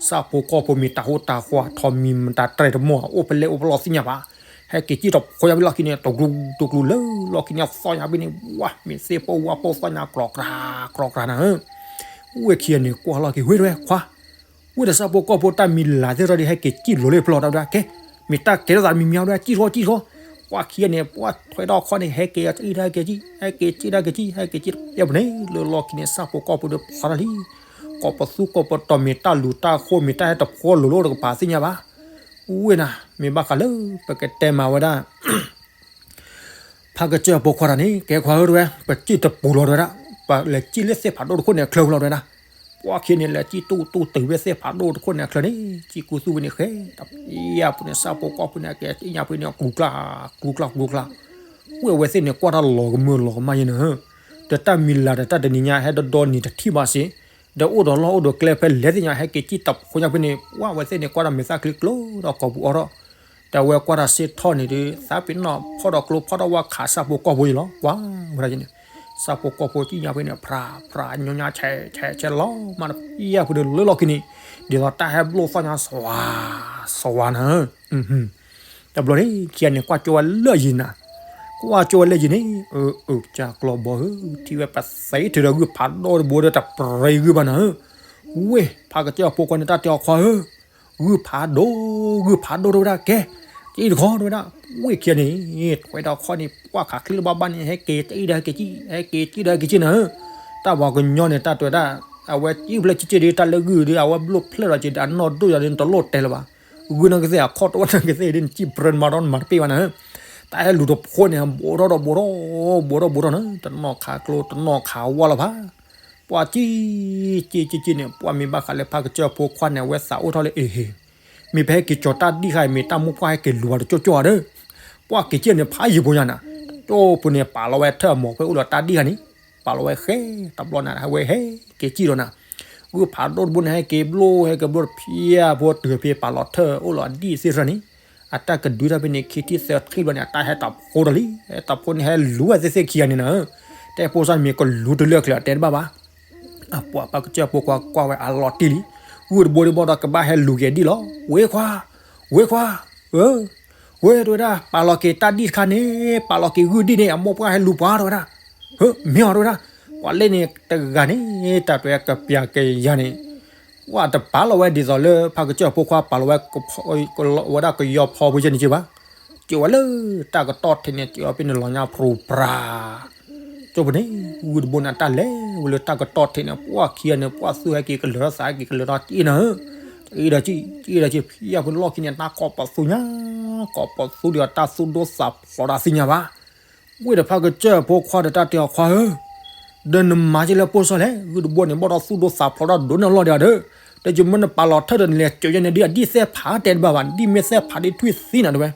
ဆၣ်ဖိကီၢ်ဖိမ့ၢ်တၢ်ဟူးတၢ်ဃီၤထီၣ်မံၤမတၤတြဲၤတမီၢ် အိၣ်ဖဲလဲၣ်အိၣ်ဖဲလဲၣ်သ့ၣ်ညါဘၣ်, ဟဲက့ၤစံၣ်တဖိညါဖဲလီၢ်ခံန့ၣ် တကျူၤတကျူၤလၢလီၢ်ခံန့ၣ် သီၣ်ညါဖဲန့ၣ် ဝါ မ့ၢ်သ့ၣ်ပိၢ်ဝါပိၢ်သီၣ်ညါ ကြီကြီကြီနၤဧၢ, ဝ့ၢ်ခံဂၤန့ၣ် ကွၢ်လီၢ်ခံ ဝ့ၢ်တဝဲခွါ, ဝ့ၢ်ဒီးဆၣ်ဖိကီၢ်ဖိတၢ်မံၤလၤသ့ၣ်တဖၣ်ဒီး ဟဲက့ၤစံၣ်လိၤလၢဖျီတၢ်ဝဲဒၣ် ကဲ, မ့ၢ်တၢ်ကဲထီၣ်သးတမံၤမံၤဝဲဒၣ် စံၣ်ထီၣ်စံၣ်ထီၣ်, ကွၢ်ခံဂၤန့ၣ် ပှၤထွဲထီၣ်ခီၣ်န့ၣ် ဟဲက့ၤစံၣ်တၢ်က့ၤစံၣ် ဟဲက့ၤစံၣ်တၢ်က့ၤစံၣ် ဟဲက့ၤစံၣ်တၢ်က့ၤစံၣ်န့ၣ် လၢလီၢ်ခံန့ၣ် ဆၣ်ဖိကီၢ်ဖိဒီးဖျီတၢ်လံ, ကိးပသူကိးပတီၤ မ့ၢ်တၢ်လူၤတၢ်ဃိ မ့ၢ်တၢ်ဟဲတဖိလိၤလိၤတကပၤသ့ၣ်ညါဘၣ်, ဝ့ၢ်နၤ မ့ၢ်ဘၣ်ဃးလၢ ပကတဲမၤဝဲဒၣ် ဖးကစၢၢ်ဖိခွါတၢ်န့ၣ် ကဲခွါဧၢတဝဲ ပစံၣ်တပူၤလီၤတဝဲဒၣ်, ပလဲၤစံၣ်လၢသ့ၣ်ဖးဒိၣ်တခိၣ်န့ၣ်အချၢဖျီတဝဲဒၣ်, ပှၤခံဂၤန့ၣ် လဲၤစံၣ်တူၢ်တူၢ်တုၤဖဲသ့ၣ်ဖးဒိၣ်တခိၣ်န့ၣ်အချၢန့ၣ် စံၣ်ကူသူၣ်ဝဲန့ၣ်ဃဲ, တပျၢ်ပူၤန့ၣ် ဆၣ်ဖိကီၢ်ဖိန့ၣ် ကဲစံၣ်ညါဖဲန့ၣ် ကျူကျါ ကျူကျါ ကျူကျါ, ဝ့ၢ်အဝဲသ့ၣ်န့ၣ် ကွၢ်တၢ်လီၤကမၢလီၤကမၣ်ယဲၢ်န့ၣ်, ဒီးတၢ်မံၤလၤဒီးတၢ်တနံၤညါ ဟဲဒီဒီနံၤတထံၣ်ဘၣ်စ့ၢ်, ဒီးအိၣ်ဒီးလီၢ်အိၣ်ဒီးကျဲဖဲလဲၣ်သ့ၣ်ညါ ဟဲက့ၤစံၣ်တဖိညါဖဲန့ၣ် ပှၤအဝဲသ့ၣ်န့ၣ် ကွၢ်တၢ်မဲာ်သၣ်ချံကျိဒီးကိာ်ပူၤအီထီၣ်, ဒီးအဝဲကွၢ်တၢ်စ့ၢ်ထီၣ်န့ၣ်ဒီး သးပ့ၤနီၣ်ဖီၣ်ဒီးကျိဖီၣ်ဒီးဝါခးဆၣ်ဖိကီၢ်ဖိယဲၢ်လီၤ, ကွၢ်ဝဲဒၣ်န့ၣ်, ဆၣ်ဖိကီၢ်ဖိစံၣ်ညါဖဲန့ၣ် ဖြးဖြးညီညီ ဆဲးဆဲးဆဲးလီၤမး တပျၢ်ပူၤန့ၣ်လၢလီၢ်ခံန့ၣ်, ဒ်သိးတၢ်ဟဲဘျိၣ်သီၣ်ညါ စှၤ စှၤနၤ တဘျီန့ၣ် ခံဂၤန့ၣ် ကွၢ်ကၠိဝဲလၢယံၤနၤ, ကွၢ်ကၠိဝဲလၢယံၤန့ၣ်, အၢ အၢ ကစၢ်ကျီဘီဧၢ, ထံၣ်ဝဲပသ့ထုးဒီးဂုၢ်ဖးဒိၣ်တဘိဒီးတပြဲဂုၢ်ဘၣ်နၤဧၢ, ဝ့ၢ် ဖးကစၢၢ်ဖိခွါန့ၣ် တၢ်တဲအီၤခွါဧၢ, ဂုၢ်ဖးဒိၣ် ဂုၢ်ဖးဒိၣ်တဝဲဒၣ် ကဲ, ကအံၣ်တခီတဝဲဒၣ်, ဝ့ၢ်ခံဂၤန့ၣ် ထွဲဒီးခီၣ်န့ၣ် ပှၢ်ခးချံလၢဘၣ်ဘၣ်န့ၣ် ဟဲက့ၤတအံၣ်ဒီးဟဲက့ၤကံၣ် ဟဲက့ၤကံၣ်ဒီးဟဲက့ၤကံၣ်နၤဧၢ, တၢ်ပှၤကညီန့ၣ် တၢ်တဲဝဲဒၣ်, အဝဲကံၣ်ဖျၢၣ်ကံၣ်က့ၣ်ဒီး တၢ်လၢဂုၢ်ဒီး အဝဲဘျိၣ်ဖျၢၣ်ဒီးက့ၤဒီး အနီၢ်ဒိၣ်ယၤဒီး နတလိၣ်တဲလၢၤဘၣ် ဂုၢ်နီၢ်ကသ့ၣ် အခီၣ်တဝၢ်နီၢ်ကသ့ၣ်ဒ်နစံၣ်ပြၢနမၤထီၣ်နမၤတပ့ၢ်ဘၣ်နၤ, တၢ်ဟဲလူၤတဖိန့ၣ် ဘူးထီၣ်ဒီးဘူးထီၣ်, ဘူးထီၣ်ဘူးထီၣ်နၤ, တနီၣ်ခးကျိ တနီၣ်ခးဝါလီၤဖး, ပှၤစံၣ်, စံၣ်စံၣ်စံၣ်န့ၣ် ပှၤမ့ၢ်ဘၣ်ဃးလၢဖးကစၢၢ်ဖိခွါန့ၣ် အဝဲသးအိၣ်ထီၣ်လၢအ့ၣ်ဟ့ၣ်, မ့ၢ်ပဟဲက့ၤကၠီၤတၢ်ဒံၣ်ဃာ်အံၤ မ့ၢ်တၢ်မိၢ်ပှၢ်ဟဲက့ၤလူၤဝဲတကၠိကၠိဧါဒီး, ပှၤက့ၤစံၣ်န့ၣ် ဖးယံၤဖိညါနၤ, ကၠိပူၤန့ၣ် ပာ်လီၤဝဲထၢၣ်အမိၢ်ဖဲအိၣ်လီၤတၢ်ဒံၣ်ဃာ်န့ၣ်, ပာ်လီၤဝဲဃဲ, တဘျီနၤ အဝဲဟဲက့ၤစံၣ်လီၤနၤ ဂုၢ်ဖးဒိၣ်တဘိန့ၣ် ဟဲက့ၤဘျိၣ် ဟဲက့ၤဘျိၣ်တဖျၢၣ်ဖိတုၤဖဲပာ်လီၤထၢၣ်အိၣ်လီၤဒံၣ်သ့ၣ်တဖၣ်န့ၣ်, အတၢ်ကဒုတၢ်ဖဲန့ၣ် ခံထံၣ်သၢထံၣ်ဘျီန့ၣ် အတၢ်ဟဲတၢ်ဖိဒီးလံ, ဟဲတၢ်ဖိန့ၣ်ဟဲလူၤဝဲသ့ၣ်သ့ၣ်ခံဂၤန့ၣ်နၤ, တဲဖိစၢ်န့ၣ်မ့ၢ်ကလူၤတုၤလၢအချၢအတဲတဘၣ်ဘၣ်, အပှၤဖးကစၢၢ်ဖိခွါကွၢ်ဝဲအလီၤတံၢ်လံ, ဂုၢ်တဘိတဘိဒီးကဘၣ်ဟဲလူၤက့ၤဒံၣ်လီၤ, ဝ့ၢ်ခွါ, ဝ့ၢ်ခွါ, ဝ့ၢ်တဝဲဒၣ် ပာ်လီၤက့ၤတၢ်ဒံၣ်တခါန့ၣ်, ပာ်လီၤက့ၤဂုၢ်ဒံၣ်န့ၣ် အမိၢ်ပှၢ်ဟဲလူၤပှၤတဝဲဒၣ်, မ့ၢ်အီၤတဝဲဒၣ်, ပှၤလ့န့ၣ်တဂၤန့ၣ် တၢ်တဲကပျၢ်ကယၤန့ၣ် ပှၤတပာ်လီၤဝဲဒ်သိးလၢဖးကစၢၢ်ဖိခွါပာ်လီၤဝဲ ဝဲဒၣ်ကယီဖီဖိကဲန့ၣ်က့ဘၣ်, စၢၤဝဲလၢတၢ်ကတီၢ်ထံးန့ၣ် စၢၤအီၤဖဲန့ၣ်လီၤညါပြူၤပြၤ ကၠိပူၤန့ၣ် ဂုၢ်တဘိန့ၣ် အတၢ်လဲၤဝဲလၢတၢ်ကတီၢ်ထံးန့ၣ် ပှၤခံဂၤန့ၣ် ပှၤသူၣ်ဟဲက့ၤကလၢၤထီၣ်သးဟဲက့ၤကလၢၤထီၣ်က့ၤနၤဧၢ, အ့ၣ်ဒီးကံၣ် အ့ၣ်ဒီးကံၣ် ဖံယၢ်ဖိလီၢ်ခံန့ၣ် တၢ်ကိးပသူညါ, ကိးပသူဒီးတၢ်သူၣ်ဒိၣ်သးဖျိးတၢ်သ့ၣ်ညါဘၣ်. ဝ့ၢ်ဒီးဖးကစၢၢ်ဖိခွါဒီးတၢ်တဲအီၤခွါဧၢ, ဒီးနမၤက့ၤလၢပိၢ်စၢ်လဲၣ်, ဂုၢ်တဘိန့ၣ် ဘၣ်ဒီးသူၣ်ဒိၣ်သးဖျိးတၢ်ဒိၣ်န့ၢ်လီၢ်ဒံးဒီး, ဒီးယမ့ၢ်နပာ်လီၤထၢၣ်ဒီးနလဲၤစၢၤယဲန့ၣ်ဒ်အဒံၣ်သဲၣ်ဖးတဲတဘၣ်ဘၣ်, ဒ်မ့ၢ်သဲၣ်ဖးဒ်ထွံၣ်သံနၤတဝဲ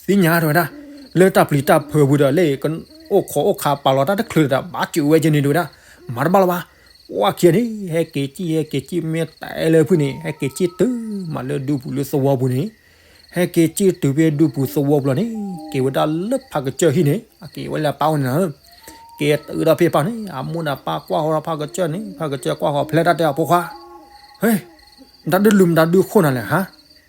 သ့ၣ်ညါတဝဲဒၣ်, လၢတၢ်ပျံၤတၢ်ဖုးပူၤဒီးလၢ အိၣ်ခိးအိၣ်ခးပာ်လီၤတၢ်တချုးဒီး ဘၣ်စၢၤဝဲကဲန့ၣ်တဝဲဒၣ်, မၤတဘၣ်လၢၤဘၣ်. ပှၤခံဂၤန့ၣ် ဟဲက့ၤကံၣ် ဟဲက့ၤကံၣ် မ့ၢ်တဲလၢဖုၣ်န့ၣ် ဟဲက့ၤကံၣ်တုၤမးလၢဒူပူၤလၢသဝီပူၤန့ၣ်, ဟဲက့ၤကံၣ်တုၤဖဲဒူပူၤသဝီပူၤလီၤန့ၣ် က့ၤဝဲဒၣ်လၢဖးကစၢၢ်ဟံၣ်န့ၣ် အက့ၤဝဲလၢအပၢ်အိၣ်န့ၣ်လီၤ. က့ၤတုၤဒီးဖဲဖၣ်န့ၣ် အမိၢ်ဒီးပၢ်ကွၢ်ဃီဒီးဖးကစၢၢ်န့ၣ် ဖးကစၢၢ်ကွၢ်ဃီဖျဲတၢ်တဲအီၤဖိခွါ, ဟဲ မတၤဒုလူၤမတၤဒုခိၣ်နၤလဲၣ်ဟါ,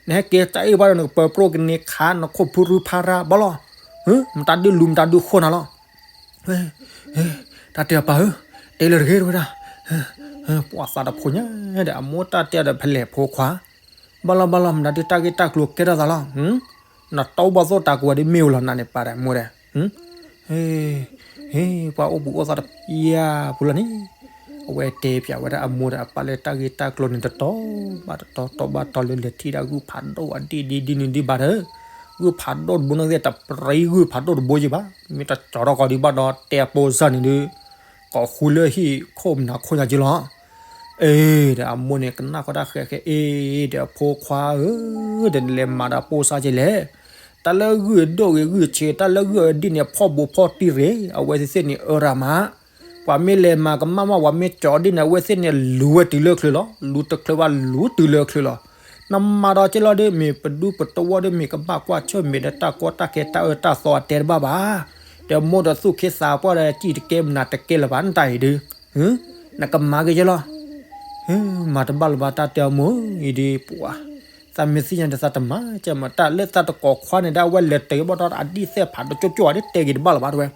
နဟဲက့ၤတၢ်အ့ၣ်ဘၣ်ဒီး နကပၢၤပြိၣ်ကန့ၢ်ခါနခိၣ်ဖုရူဖးရၣ်ဘၣ်လီၤ, မတၤဒုလူၤမတၤဒုခိၣ်နၤလီၤ. တၢ်တဲအပၢ်ဧၢ, တဲလၢတဂ့ၤတဝဲဒၣ်, ပှၤသးတဖိညါဒီး အမိၢ်တၢ်တဲဒီးဖဲလဲၣ်ဖိခွါ, ဘၣ်လီၤဘၣ်လီၤ မတၤဒုတၢ်ဂ့ၢ်တၢ်ကျိၤကဲထီၣ်သးလီၤ, နတီဘၣ်သိၣ်တၢ်ကဝဲၤဒ်မ့ၢ်ဝဲလီၤနၤန့ၣ် ပၢ်ဒီးမိၢ်ဒီး ဟ့ၣ်ပှၤအိၣ်ဘူးအိၣ်သးတပျၢ်ပူၤလီၤန့ၣ်, အဝဲတဲပၠးဝဲဒၣ်အမိၢ်ဒီးအပၢ်လၢတၢ်ဂ့ၢ်တၢ်ကျိၤန့ၣ် တတီဘၣ်တတီ တီဘၣ်တီလၢလဲၤထံၣ်ဒၣ်ဂုၢ်ဖးဒိၣ်အဒံၣ်ဒ်ဒ်န့ၣ်ဒံးဘၣ်ဒီး, ဂုၢ်ဖးဒိၣ်တဘိန့ၣ်သ့ၣ် တပြံဂုၢ်ဖးဒိၣ်တဘိယံၤဘၣ်, မ့ၢ်တကၠီၤထီၣ်ကီးဒံးဘၣ်ဒီး တဲအပိစၢ်န့ၣ်ဒုး ကိးဃူလၢဟံၣ်ခိၣ်မနၤခိၣ်ညါက့လီၤ. အ့ ဒီးအမိၢ်န့ၣ်ကနၣ်ဃီတၢ်ဃဲးဃဲး အ့ ဒီးအဖိခွါဧၢ, ဒီးနလဲၤမၤဒီးပိစၢ်ကလဲၣ်, တၢ်လၢဂုၢ်ဒိၣ်ဂ့ၤဂုၢ်ဆံး တၢ်လၢဂုၢ်အဒံၣ်န့ၣ် ဖီၣ်ဘူးဖီၣ်တံၢ်ရ့ၣ် အဝဲသ့ၣ်သ့ၣ်န့ၣ်အၢရၤမး, ပှၤမ့ၢ်လဲၤမၤကမၣ်မး ပှၤမ့ၢ်ကၠီၤဒံၣ်န့ၣ် အဝဲသ့ၣ်န့ၣ်လူၤဝဲတုၤလၢချုးလီၤ, လူၤတချုးဘၣ်လူၤတုၤလၢချုးလီၤ. နမၤဒီးကဲလီၤဒီး မ့ၢ်ပဒူပတဝီဒီး မ့ၢ်ကဘၣ်ကွၢ်ဆၢၣ်မဲာ်ဒီးတၢ်ကီတၢ်ခဲတၢ်အၢတၢ်သီအတဲတဘၣ်ဘၣ်, ဒီးမိၢ်ဒီးသူၣ်ခ့သးပှၢ်ဒီး စံၣ်တကဲမနၤတကဲလၢၤဘၣ် နတၢ်အံၤဒုး, နကမၤက့ၤကဲလီၤ. မၤတဘၣ်လၢၤဘၣ် တၢ်တဲအမိၢ်အံၤဒုး ပှၤ, သးမ့ၢ်သ့ၣ်ညါဒီးသးတမၤကဲမး တၢ်လၢသးတကိးခွါန့ၣ်ဒၣ် အဝဲလဲၤတ့ၢ်ဘၣ်ဒီးအဒံၣ်သဲၣ်ဖးတကၠိကၠိဒီး တဲက့ၤတဘၣ်လၢၤဘၣ်တဝဲ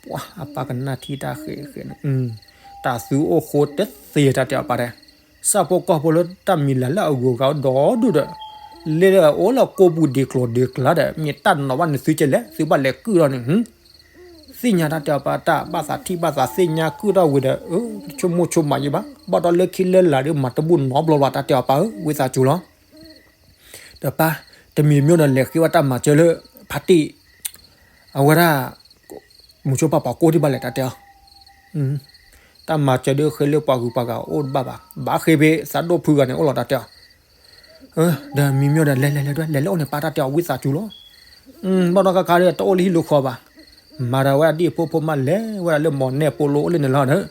ပှၤအပၢ်ကနၣ်ထံၣ်တၢ်ဃဲးဃဲးန့ၣ်, တၢ်သူအိၣ်ဃိတသ့တၢ်တဲအီၤပၢ်ဒီး, ဆၣ်ဖိကီၢ်ဖိလၢတၢ်မံၤလၤလၢအဂုၤအဂၤအိၣ်ဒီဒူၣ်ဒီး, လၢအိၣ်လၢကိးပူၤဒံးကျိၤဒံးကျါဒီး မ့ၢ်တၢ်နီၤဘၣ်န့ၣ်သုကလဲၣ် သုဘၣ်လဲၤကုၢ်ထီၣ်န့ၣ် သ့ၣ်ညါတၢ်တဲအီၤပၢ် တၢ်ဘၣ်သးထံၣ်ဘၣ်သးသ့ၣ်ညါကုၢ်ထီၣ်ဝံၤဒီး ဆိကမိၣ်ဆိကမးယံၤဘၣ် ဘၣ်ဒီးလၢခံလၢလာ်ဒီး မၤတဘူၣ်နီတဘျီဘၣ် တၢ်တဲအီၤပၢ်ဧၢ ဝံသးစူၤလီၤ. ဒီးပၢ်, တမံၤမ့ၢ်ဒီးလဲၤဃ့ဝဲတၢ်မၤစၢၤလၢ ဖါတံၢ်, အဝဲဒၣ် မုဆိဖါပှၤကိးဒံးဘၣ်လဲၣ် တၢ်တဲအီၤ, တၢ်မၤစၢၤဒီးဃ့လၢပှၤဂုၤပှၤဂၤအိၣ်တဘၣ်ဘၣ် ဘၣ်ဃ့ဖဲသးဒိၣ်ဖုဂၤန့ၣ်အိၣ်လီၤ တၢ်တဲအီၤ ဒီးမံၤမ့ၢ်ဒီး လဲၤလဲၤလဲၤဒွဲၣ် လဲၤလၢအအိၣ်န့ၣ် ပၢ် တၢ်တဲအီၤ ဝံသးစူၤလီၤ. ဘၣ်ဒီးခါခါဒီး တအိၣ်လၢဟံၣ်လၢဃီဘၣ်. မၤဒီးဝဲအဒံၣ်ဖိဖိမး လဲၤဝဲဒၣ်လၢမိၢ်နဲၣ်ပိလိအိၣ်လၢန့ၣ်လီၤဒီး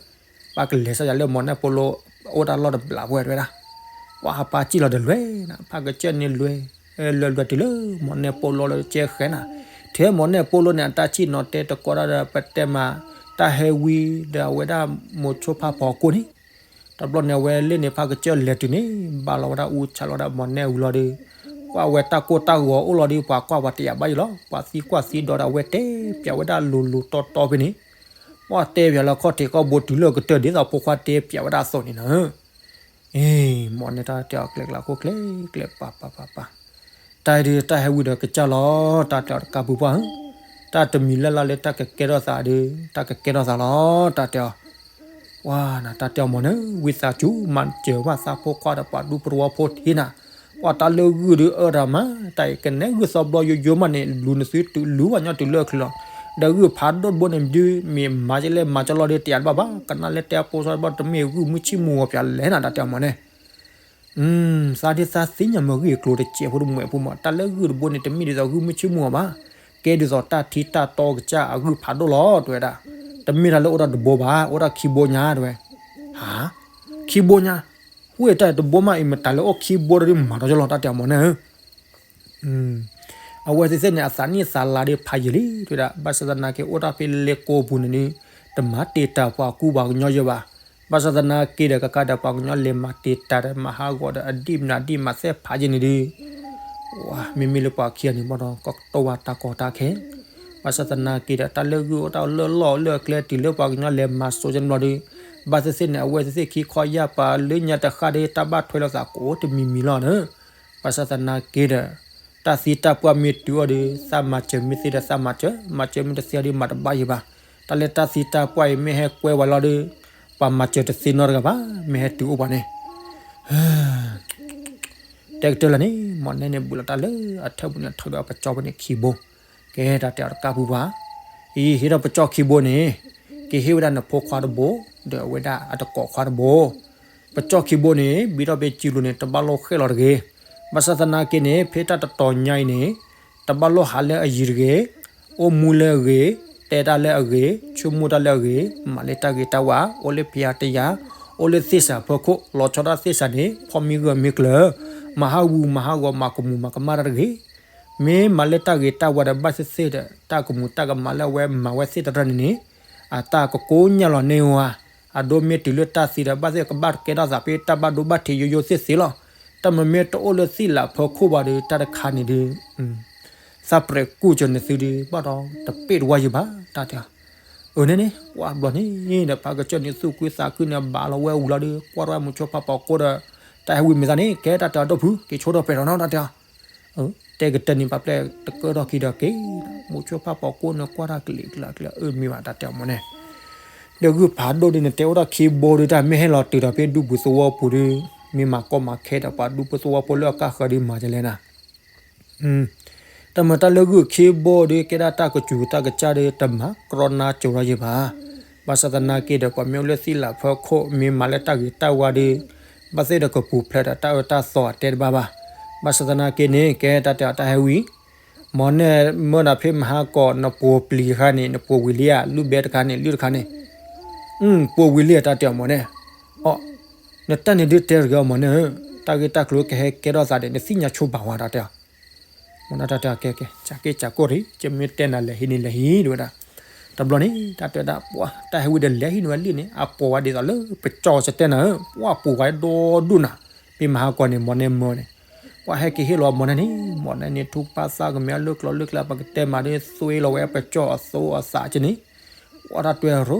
ပၢ်ကလဲၤစၢ်ယၤလၢမိၢ်နဲၣ်ပိလိ အိၣ်တၢ်လီၢ်တဘျးဝဲတဝဲဒၣ်. ပှၤဟးပၢ်စံၣ်လီၤတလွဲၢ်နၤ ဖးကစၢၢ်န့ၣ်လွဲၢ် လွဲၢ်လွဲၢ်တုၤလၢမိၢ်နဲၣ်ပိလိလၢကဲဃဲနၤ. ထဲမိၢ်နဲၣ်ပိလိန့ၣ် အတၢ်ဆံၣ်နီၤတဲတကိးတၢ်ဒီး ပတဲမး တၢ်ဟဲဝံၤဒီးအဝဲဒၣ်မိၤဆိဖါဖီကိၢ်န့ၣ် တဘျီန့ၣ် အဝဲလၢန့ၣ် ဖးကစၢၢ်လဲၤတုၤန့ၣ် ဘၣ်လီၤဝဲဒၣ်အူဆးလီၤဝဲဒၣ်မိၢ်နဲၣ်ဝံၤလီၤဒီး ကွၢ်ဝဲတၢ်ကိၢ်တၢ်ဂီၤအိၣ်လီၤဒီး ပှၤကွၢ်ပှၤတယာ်ဘၣ်ယံၤလီၤ. ပှၤသံကွၢ်သံဒီးဒီး အဝဲတဲပၠးဝဲဒၣ်လိၤလိၤတီတီဖဲန့ၣ် ပှၤတဲပၠးလၢခီၣ်ထံးခီၣ်ဘိတုၤလၢကတၢၢ်ဒ်သိးဖိခွါတဲပၠးဝဲဒၣ်အသိးန့ၣ်လီၤ. အ့ မိၢ်နဲၣ်တၢ်တဲအီၤကျဲကျါခိၣ်ကျဲကျဲပၤပၤပၤပၤ တၢ်အံၤဒုး တၢ်ဟဲဝံၤဒီးကစၢ်လီၤ တၢ်တဲအီၤတကးပူၤပှၢ်ဧၢ, တၢ်တမံၤလၢ်လၢ်လၢတၢ်ကကဲထီၣ်သးဒီး တၢ်ကကဲထီၣ်သးလီၤ တၢ်တဲအီၤ. ပှၤနတၢ်တဲအီၤမ့ၢ်န့ၣ် ဝံသးစူၤ မၤစၢၤဘၣ်သးဖိခွါဒီးပှၤဒူပရိဝီဖိထံးနၤ, ပှၤတၢ်လၢဂုၢ်ဒုးအၢတၢ်မး တၢ်အံၤကနဲဂုၢ်သီဘျီယိယိမးန့ၣ် လူၤနသုတုၤလူၤဘၣ်ညီတုၤလၢချုးလီၤ. ဒီးဂုၢ်ဖးဒိၣ်တဘိန့ၣ်ဒုး မ့ၢ်မၤကလဲၣ်မၤကလီၤဒီးတယာ်တဘၣ်ဘၣ် ကနၣ်လၢတဲအဖိစီတဘျီ တမ့ၢ်ဂုၢ်မုၢ်ဆံၣ်မူၤဂီၤပၠးလဲၣ်နၤ တၢ်တဲအီၤမ့ၢ်န့ၣ် သးဒ်သးသ့ၣ်ညါမ့ၢ်ဂ့ၢ်ကျိၤတစဲးဖိတမှဲးဖိမး တၢ်လၢဂုၢ်တဘိန့ၣ် တမ့ၢ်ဒ်သိးဂုၢ်မုၢ်ဆံၣ်မူၤအီၤဘၣ်, ကဲဒ်သိးတၢ်ထံတၢ်တီကစၢ်အဂုၢ်ဖးဒိၣ်လီၤ တဲဝဲဒၣ်. တမ့ၢ်တၢ်လၢအိၣ်ဒီးတဘိဘၣ် အိၣ်ဒီးခံဘိညါ တဲဝဲ. ဟါ, ခံဘိညါ, ဝဲတၢ်တဘိမးအံၤ မတၤလၢအိၣ်ခံဘိဒီးမၤဒီးကလီၤ တၢ်တဲအီၤမ့ၢ်န့ၣ် အဝဲသ့ၣ်သ့ၣ်န့ၣ် အသးနံၣ်သးလါဒီးဖးယံာ်လံ တဲဝဲဒၣ်. ဘၣ်ဆၣ်သနာ်က့ အိၣ်တၢ်ဖဲလ့ကိပူၤန့ၣ်န့ၣ် တမၤတ့ၢ်တၢ်ပှၤကူပှၤကညီယဲဘၣ်. ဘၣ်ဆၣ်သနာ်က့ဒီး ကကါဒီးပှၤကညီလဲၤမၤတ့ၢ်တၢ်ဒီး မၤဟးဂီၤဒီး အဒံၣ်မနုၤဒံၣ်မၤသဲဖးယံာ်န့ၣ်ဒီး မ့မ့ၢ်လၢပှၤခံဂၤန့ၣ်ဘၣ်ဒီး ကတိၢ်ဝဲတၢ်ကီတၢ်ခဲ, ပ ဘၣ်ဆၣ်သနာ်က့ဒီး တၢ်လၢဂုၢ်အိၣ်တၢ်လၢလီၢ်လၢအကျဲတုၤလၢပှၤကညီလဲၤမၤစိၤကန့ၣ်ဘျီဒီး ဘၣ်သ့ၣ်သ့ၣ်န့ၣ် အဝဲသ့ၣ်သ့ၣ်ခံခီယၢ်ပာ်လၢညါတဃၣ်ဒီး တၢ်ဘၣ်ထွဲလိာ်သးကိးတမံၤမံၤလီၤန့ၣ်. ဘၣ်ဆၣ်သနာ်က့ဒီး တၢ်သံတၢ်ပှၢ်မ့ၢ်တုၤအီၤဒီး သးမၤစၢၤမ့ၢ်သ့ဒီးသးမၤစၢၤ, မၤစၢၤမ့ၢ်တသ့အီၤဒီးမၤတဘၣ်ယံၤဘၣ်. တၢ်လၢတၢ်သံတၢ်ပှၢ်အံၤမ့ၢ်ဟဲကွဲဝဲလီၤဒီး ပှၤမၤစၢၤတသ့နီတဂၤဘၣ် မ့ၢ်ဟဲတုၤအိၣ်ပှၤန့ၣ် တဲကတၢၢ်လၢ်န့ၣ် မီၢ်နဲန့ၣ် ဘူးလီၤတၢ်လၢအထၢၣ်ပူၤန့ၣ် ထုးဒီးအပစီပူၤန့ၣ်ခံဘိ, ကဲတၢ်တဲအီၤတကးပူၤပှၤ, အံၤဟ့ၣ်ဒီးပစီခံဘိန့ၣ် ကဟ့ၣ်ဝဲဒၣ်နဖိခွါတဘိ, ဒီးအဝဲဒၣ်အတကိးခွါတဘိ, ပစီခံဘိန့ၣ် ဘံထီၣ်ဖဲစုလိၤန့ၣ် တဘၣ်လိၣ်ဃဲလီၤတဂ့ၤ. ဘၣ်ဆၣ်သနာ်က့န့ၣ် ဖဲတၢ်တတီၤညါအံၤန့ၣ် တဘၣ်လိၣ်ဟးလၢအယံၤတဂ့ၤ, အိၣ်မူလၢအဂ့ၤ, တဲတၢ်လၢအဂ့ၤ, ဆိကမိၣ်တၢ်လၢအဂ့ၤ, မၤလၢတၢ်ဂ့ၤတၢ်ဝါ, အိၣ်လၢဖံးယၤတယၤ, အိၣ်လၢသ့ၣ်စးဖၢခိၣ်, လီၤဆီဒၣ်သ့ၣ်စးန့ၣ် ဖီၣ်မံဂၢၢ်မံကျၢၤ, မၤဟးဂူာ်မၤဟးဂီၤ မၤကမူၤမၤကမၣ်တၢ်တဂ့ၤ. မ့ၢ်မၤလၢတၢ်ဂ့ၤတၢ်ဝါဒီး ဘၣ်သ့ၣ်သ့ၣ်ဒီး တၢ်ကမူၤတၢ်ကမၣ်လၢအဝဲမၤဝဲသ့ၣ်တဖၣ်န့ၣ်န့ၣ် အတၢ်ကကိးညါလီၤန့ၢ်ဝဲ, အဒိမ့ၢ်တုၤလၢတၢ်သံဒီး ဘၣ်သ့ၣ်ကဘၣ်ကဲထီၣ်သးဖဲတၢ်ဘၣ်ဒိဘၣ်ထံးယိယိသ့ၣ်သ့ၣ်လီၤ. တၢ်မ့မ့ၢ်တအိၣ်လၢသ့ၣ်လးဖၢခိၣ်ဘၣ်ဒီး တၢ်တခါန့ၣ်ဒီး သးပရဲးကူၣ်ကၢၤနသုဒီး ဘၣ်ဒီးတပ့ၢ်တဝါယံၤဘၣ် တၢ်တဲအီၤ. အၢ န့ၣ်န့ၣ် ပှၤဘျီန့ၣ်ဒီး ပှၤကစၢၢ်န့ၣ်သူၣ်ကွံသးကွံန့ၣ် ဘၣ်လီၤဝဲဝံၤလီၤဒီး ကွၢ်ထီၣ်ဝဲမိၤဆိဖးပိာ်ကိၣ်ဒီး တၢ်ဟဲဝံမ့ၢ်သးန့ၣ် ကဲတၢ်တဲအီၤဒိၣ်ဖု က့ၤဆိထီၣ်ပဲာ်ထီၣ်နီၤ တၢ်တဲအီၤ. တဲကတၢၢ်န့ၣ် ပှၤပျဲၢ်တကၢထီၣ်ခံဒီးက့ၤ မိၤဆိဖးပိာ်ကိၣ်န့ၣ် ကွၢ်တၢ်ကလံၤကလါကလါ အၢ မ့ၢ်ဘၣ် တၢ်တဲအီၤမ့ၢ်န့ၣ် ဒီးဂုၢ်ဖးဒိၣ်ဒီး နတဲအိၣ်ဒၣ်ခံဘိဒီး တၢ်မ့ၢ်ဟဲလီၤတုၤဒီးဖဲဒူပူၤသဝီပူၤဒီး မ့ၢ်မၤကီမၤခဲဒီး ပှၤဒူဖိသဝီဖိလၢအကါဃၢၤဒီးမၤဒ်လဲၣ်နၤ. တၢ်မၤတၢ်လၢဂုၢ်ခံဘိဒီး ကဲဒၣ်တၢ်ကစူၤတၢ်ကစၢ်ဒီး တမၤကြီရီယံၤဘၣ်. ဘၣ်ဆၣ်သနာ်က့ဒီး ပှၤမ့ၢ်အိၣ်လၢသ့ၣ်လးဖၢခိၣ် မ့ၢ်မၤလၢတၢ်ဂ့ၤတၢ်ဝါဒီး ဘၣ်သ့ၣ်ဒီးကပူၤဖျဲးဒီးတၢ်အၢတၢ်သီအတဲတဘၣ်ဘၣ်. ဘၣ်ဆၣ်သနာ်က့န့ၣ် ကဲတၢ်တဲအီၤတၢ်ဟဲဝံၤ မ့ၢ်နမၢနၤဖဲမဟါကီး နပိာ်ပျံၤတခါန့ၣ် နပိာ်ဝံၤလံဧါ လုၢ်ဘဲတခါန့ၣ် လုၢ်တခါန့ၣ် ပိာ်ဝံၤလံဧါ တၢ်တဲအီၤမ့ၢ်န့ၣ်. အီ နတၢ်န့ၣ်ဒုးတဲတဂ့ၤအီၤမ့ၢ်န့ၣ် တၢ်ဂ့ၢ်တၢ်ကျိၤကဟဲကဲထီၣ်သးဒီး နသ့ၣ်ညါဆိပာ်ဝဲ တၢ်တဲအီၤ. မ့ၢ်တၢ်တဲအီၤ ကဲကဲ ကးက့ၢ်ကးကီၢ်ရံ ကမ့ၢ်တဲနၤလဲၤဟံးန့ၣ်လဲၤဟံးဒ်ဝဲဒၣ်. တဘျီန့ၣ် တၢ်တဲဝဲဒၣ် ပှၤတၢ်ဟဲဝံၤဒီးလဲၤဟံးန့ၢ်ဝဲလံန့ၣ် အပိာ်ဝဲဒ်သိးလၢပကၠီၣ်စတဲနၤဧၢ ပှၤပိာ်ဝဲဒီဒူၣ်နၤ. ဖဲမဟါကီးန့ၣ် မ့ၢ်န့ၣ်မ့ၢ်န့ၣ် ပှၤဟဲက့ၤဟ့ၣ်လီၤမ့ၢ်န့ၣ်န့ၣ် မ့ၢ်န့ၣ်န့ၣ် ထူၣ်ဖးသးကမဲာ်လၢကျိၤလၢကျဲ ပကတဲမးဒီး သွ့လီၤဝဲပကၠီၣ်အသိအသးကန့ၣ် ပှၤတၢ်တွဲရိ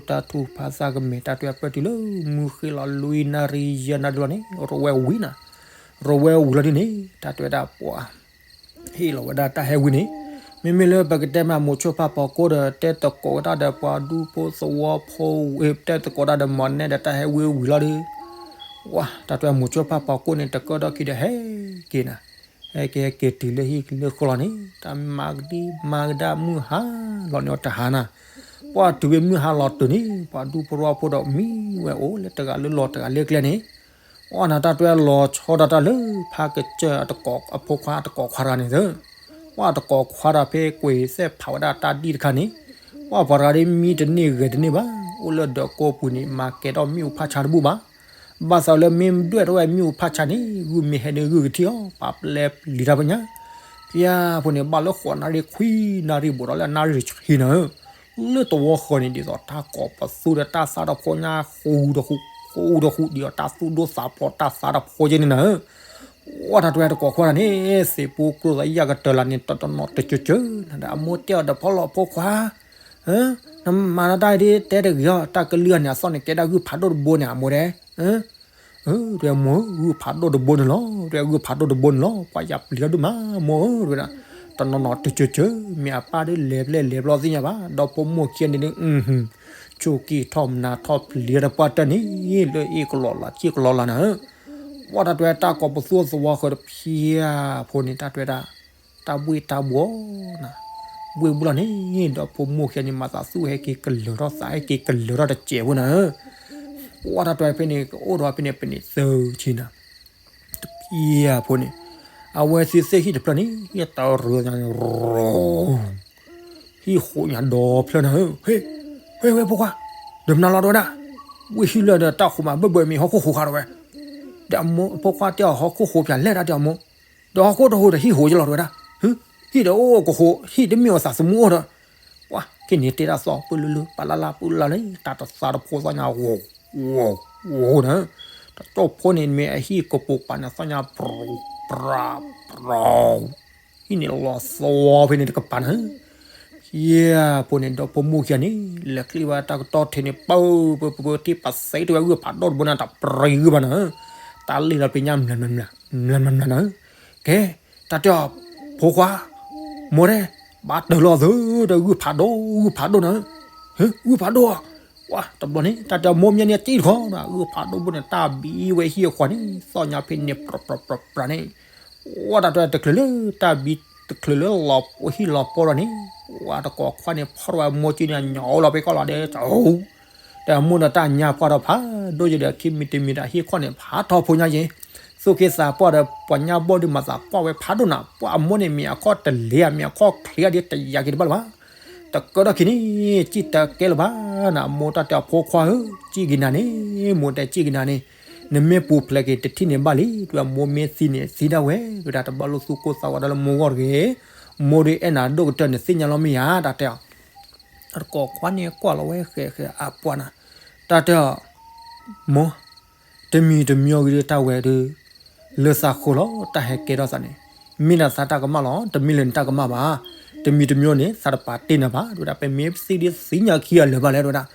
တၢ်ထူၣ်ဖးသးကမဲာ် တၢ်တွဲပၢၢ်တုၤလၢမုၢ်ဃ့လီၤလွံၢ်နၣ်ရံၣ်ယဲၢ်နၣ်ရံၣ်လီၤန့ၣ် ရိဝဲဝံၤနၤ. ရိဝဲဝံၤလီၤဒ်န့ၣ် တၢ်တွဲဒၣ်ပှၤ ဟ့ၣ်လီၤဝဲဒၣ်တၢ်ဟဲဝံၤန့ၣ် မ့မ့ၢ်လၢပကတဲမး မိၤဆိဖးပိာ်ကိၣ်ဒီး တဲသကိးဝဲဒၣ်ဒီးပှၤဒူဖိသဝီဖိ တဲသကိးဒၣ်ဒီးမ့ၢ်နဲဒီးတၢ်ဟဲဝံၤဝံၤလီၤဒီး ဝါ တၢ်တွဲမိၤဆိဖးပိာ်ကိၣ်န့ၣ် တကၢထီၣ်ခံဒီးဟဲက့ၤနၤ ဟဲက့ၤဟဲက့ၤတုၤလၢဟံၣ်လၢဃီလီၤန့ၣ် တၢ်မၤကဒံမၤကဒါမုၢ်ဟါလီၤန့ၣ်အီၤတဟါနၤ ပှၤတုၤဝဲမုၢ်ဟါလီၤတုၤန့ၣ် ပှၤဒူဖိသဝီဖိဒီးမံဝဲအိၣ်လၢတဂၤလၢလီၢ်တဂၤလၢကျဲန့ၣ် အီၣ်နၤတၢ်တွဲလီၤဆီဒၣ်တၢ်လၢ ဖးကစၢၢ်အတကိးအဖိခွါအတကိးခွါတဂၤန့ၣ်သၢ ပှၤတကိးခွါတဂၤဖဲကွံာ်သဲၣ်ဖးဝဲဒၣ်တၢ်ဒံၣ်တခါန့ၣ် ပှၤပှၤတဂၤဒ်မံတန့ၢ်ဂဲၤတန့ၢ်ဘၣ် အိၣ်လၢဒၢးကိးပူၤန့ၣ် မၤကဲၤထီၣ်မ့ၣ်အူဖးဆါတဘူၣ်ဘၣ် ဘၣ်သးလၢမ့ၢ်ဒွဲၣ်ထီၣ်ဝဲမ့ၣ်အူဖးဆါန့ၣ် ဂုၢ်မ့ၢ်ဟဲန့ၣ်ဂုၢ်ကထံၣ်အီၤ ပာ်ပျဲပျံၤတၢ်ပညါ ဖဲအံၤဖိန့ၣ် ဘၣ်လၢဃိးနၣ်ရံၣ်ခွံနၣ်ရံၣ်ဘူးဒီးလၢနၣ်ရံၣ်ဆံနၤဧၢ လၢသဝီဃၢၤန့ၣ် ဒ်သိးတၢ်ကိးပသူဒီးတၢ်သးတဖိညါဃူတဃူ ဃူတဃူ ဒ်သိးတၢ်သူၣ်ဒိၣ်သးဖျိးတၢ်သးတဖိကဲန့ၣ်နၤဧၢ ပှၤတၢ်တွဲတကိးခွါတဂၤန့ၣ် သ့ၣ်ပူကျိသးယၢ်ကတၢၢ်လၢန့ၣ် တနီၤတကၢကၢနၤဒီး အမိၢ်တဲအီၤဒီး ဖီလီၤဖိခွါ နမၤတၢ်ဒ်တဲတဂ့ၤအီၤ တၢ်ကလုၢ်အန့ၣ် အသီၣ်န့ၣ် ကဲဒၣ်ဂုၢ်ဖးဒိၣ်တဘိန့ၣ် အမိၢ်တဲ တဲမိၢ်ဧၢ ဂုၢ်ဖးဒိၣ်တဘိန့ၣ်လီၤ တဲဂုၢ်ဖးဒိၣ်တဘိန့ၣ်လီၤ ပှၤယၤပျံၤတၢ်ဒိၣ်မးမိၢ်ဧၢ တဲဝဲဒၣ် တနီၤနီၤတကၢကၢ မ့ၢ်အပၢ်ဒ်လဲၤဖျဲၣ်လဲၤဘျီသ့ၣ်ညါဘၣ် ဒီဖိမိၢ်ခံဂၤန့ၣ်ဒ် ဆိၣ်က့ၤထီၣ်မနၤထီၣ်ပျံၤတၢ်ပှၢ်တၢၢ်န့ၣ် လၢအ့ၣ်ကလီၤလးက့ၣ်ကလီၤလးနၤဧၢ ပှၤတၢ်တွဲတၢ်ကိးပသူသဝီဃၢၤတဖၣ်အံၤဖိန့ၣ် တၢ်တွဲဒၣ် တၢ်ဘှ့ၣ်တၢ်ဘှီနၤ ဘှ့ၣ်ဘှီလီၤန့ၣ် ဒီဖိမိၢ်ခံဂၤန့ၣ် မၤသးသူၣ်ဟဲက့ၤကလၢၤထီၣ်သးဟဲက့ၤကလၢၤထီၣ်တစဲးဖိနၤ ပှၤတၢ်တွဲဖဲန့ၣ် ကအိၣ်ဒီးဖဲန့ၣ် ပနံၣ်သၢဆံနၤ တဖၣ်အံၤဖိန့ၣ် အဝဲသ့ၣ်သ့ၣ်ဟံၣ်တဖျၢၣ်န့ၣ် ဟံၣ်တရၢညါန့ၣ် ဟံၣ်ဃိးညါဒီဖျၢၣ်နၤဧၢ ဟ့ ဟ့ ဝဲဖိခွါ ဒီးမနုၤလီၤတဲဝဲဒၣ် ဝ့ၢ်ဟံၣ်လၢဒီးတၢ်ဃိးမးဘၢၣ်ဘၢၣ်မ့ၢ်ဟီၣ်ခိၣ်ဃိးခါဒီးဝဲ ဒီးအမိၢ်ဖိခွါတဲအီၤဟီၣ်ခိၣ်ဃိးပၠးလဲၣ်တၢ်တဲအီၤမိၢ် ဒီးဟီၣ်ခိၣ်တဟိးဒီးဟံၣ်ဟိးယလီၤတဲဝဲဒၣ် ဟံၣ်ဒီးအိၣ်ကဟိး ဟံၣ်တမ့ၢ်အသးသမူအိၣ်ဒီး ပှၤက့ၤန့ၣ်တဲဒၣ်သီပူၤလၢလၢ ပလၢ်လၢ်ပူၤလၢ်လၢ တၢ်တသးတဖိသီညါ ဝိး ဝိး ဝိးနၤ တကၠိၢ်ဖိန့ၣ်မ့ၢ်အဟံၣ်ကပိာ်ပာ်န့ၣ်သီညါ ပြူၤ ပြူၤ ပြူၤ ဟံၣ်န့ၣ်လီၤသဝီဖဲန့ၣ်တကပၤနၤ ယဲၢ်ဖိန့ၣ် ဒီဖိမိၢ်ခံဂၤန့ၣ် လဲၤချံဝဲတၢ်ကတီၢ်ထံးန့ၣ် ပၢပၢပၢပၢ ထံၣ်ပသ့တဝဲ ဂုၢ်ဖးဒိၣ်တဘိန့ၣ် တပြံဂုၢ်ဘၣ်နၤဧၢ, တၢ်လ့ၣ်လီၤပ့ၤညါ မျၢမျၢမျၢမျၢနၤဧၢ, ကဲ တၢ်တဲအီၤ ဖိခွါ မိၢ်တဲ ဘၣ်တၢၢ်လီၤသု ဒီးဂုၢ်ဖးဒိၣ် ဂုၢ်ဖးဒိၣ်နၤဧၢ, ဟ့ ဂုၢ်ဖးဒိၣ်ဧါ, ပှၤတဘျီန့ၣ် တၢ်တဲအီၤမိၢ်မၠဲန့ၣ် စံၣ်တခီဒီး ဂုၢ်ဖးဒိၣ်တဘိန့ၣ် တၢ်ဘံဝဲဟံၣ်အဃီန့ၣ် သီၣ်ညါဖဲန့ၣ် ပြးပြးပြးပြးန့ၣ် ဝဲတၢ်တဲတချုးလၢ တၢ်ဘံတချုးလၢလီၤဟံၣ်လီၤဃီဒီးန့ၣ် ဝဲတကိးခွါန့ၣ် ဖီၣ်ထီၣ်ဝဲမိၢ်ကံန့ၣ် ညီလီၤဖဲကီၢ်လီၤဒဲး တၢ် တဲမိၢ်ဒီးတၢ်ညါပှၢ်ဒီးဖးဒိၣ်ယဲဒီး ခံမံၤတမံၤဒီးဟံၣ်ခီၣ်န့ၣ် ဖးထီဖိညါယဲ, သူၣ်က့သးပှၢ်ဒီး ပှၤညါဘီၣ်ဒုးမၤသးပှၢ်ဝဲဖးဒိၣ်နၤ, ပှၤအမိၢ်န့ၣ် မ့ၢ်အခီၣ်တလဲၤဧါ မ့ၢ်အခီၣ်ချ့ဧါဒီး တယာ်က့ၤတဘၣ်လၢၤဘၣ်, တကၢထီၣ်ခံန့ၣ် စံၣ်တဲကဲလၢၤဘၣ်နၤ, အမိၢ်တၢ်တဲအဖိခွါဧၢ, စံၣ်က့ၤနၤန့ၣ်, မိၢ်တဲစံၣ်က့ၤနၤန့ၣ်, နမ့ၢ်ပူၤဖျဲးက့ၤတထံၣ်န့ၣ်ဘၣ်လံ, တဲဝဲမိၢ်မ့ၢ်သံန့ၣ် သံဒၣ်ဝဲ, တဲဝဲဒၣ်တဘၣ်လိာ်သူၣ်ကိၢ်သးဂီၤဒၣ်လၢမိၢ်ဂီၢ်တဂ့ၤ, မိၢ်ဒုးအဲၣ်နၤဒိၣ်ကတၢၢ်န့ၣ် သ့ၣ်ညါလီၤမ့ၢ်ဧါ, တၢ်တဲအီၤ တၢ်တကိးခွါန့ၣ်ကွၢ်လီၤဝဲဃဲးဃဲးအပှၤနၤ, တၢ်တဲအီၤ, မိၢ်, တမံၤတမံၤအံၤဒီးတၢ်ဝဲဒုး, လၢသးဃိလီၤ တၢ်ဟဲကဲထီၣ်သးန့ၣ်, မ့ၢ်ဒၣ်သးတၢ်ကမၣ်လီၤ, တမ့ၢ်လၢနတၢ်ကမၣ်ဘၣ်, တမံၤတမံၤန့ၣ် သးတပာ်တ့ၢ်နၤဘၣ်, တဲဝဲဒၣ် ပမ့ၢ်သံဒ်သ့ၣ်ညါခံဂၤလၢၤဘၣ်လဲၣ် တဲဝဲဒၣ်,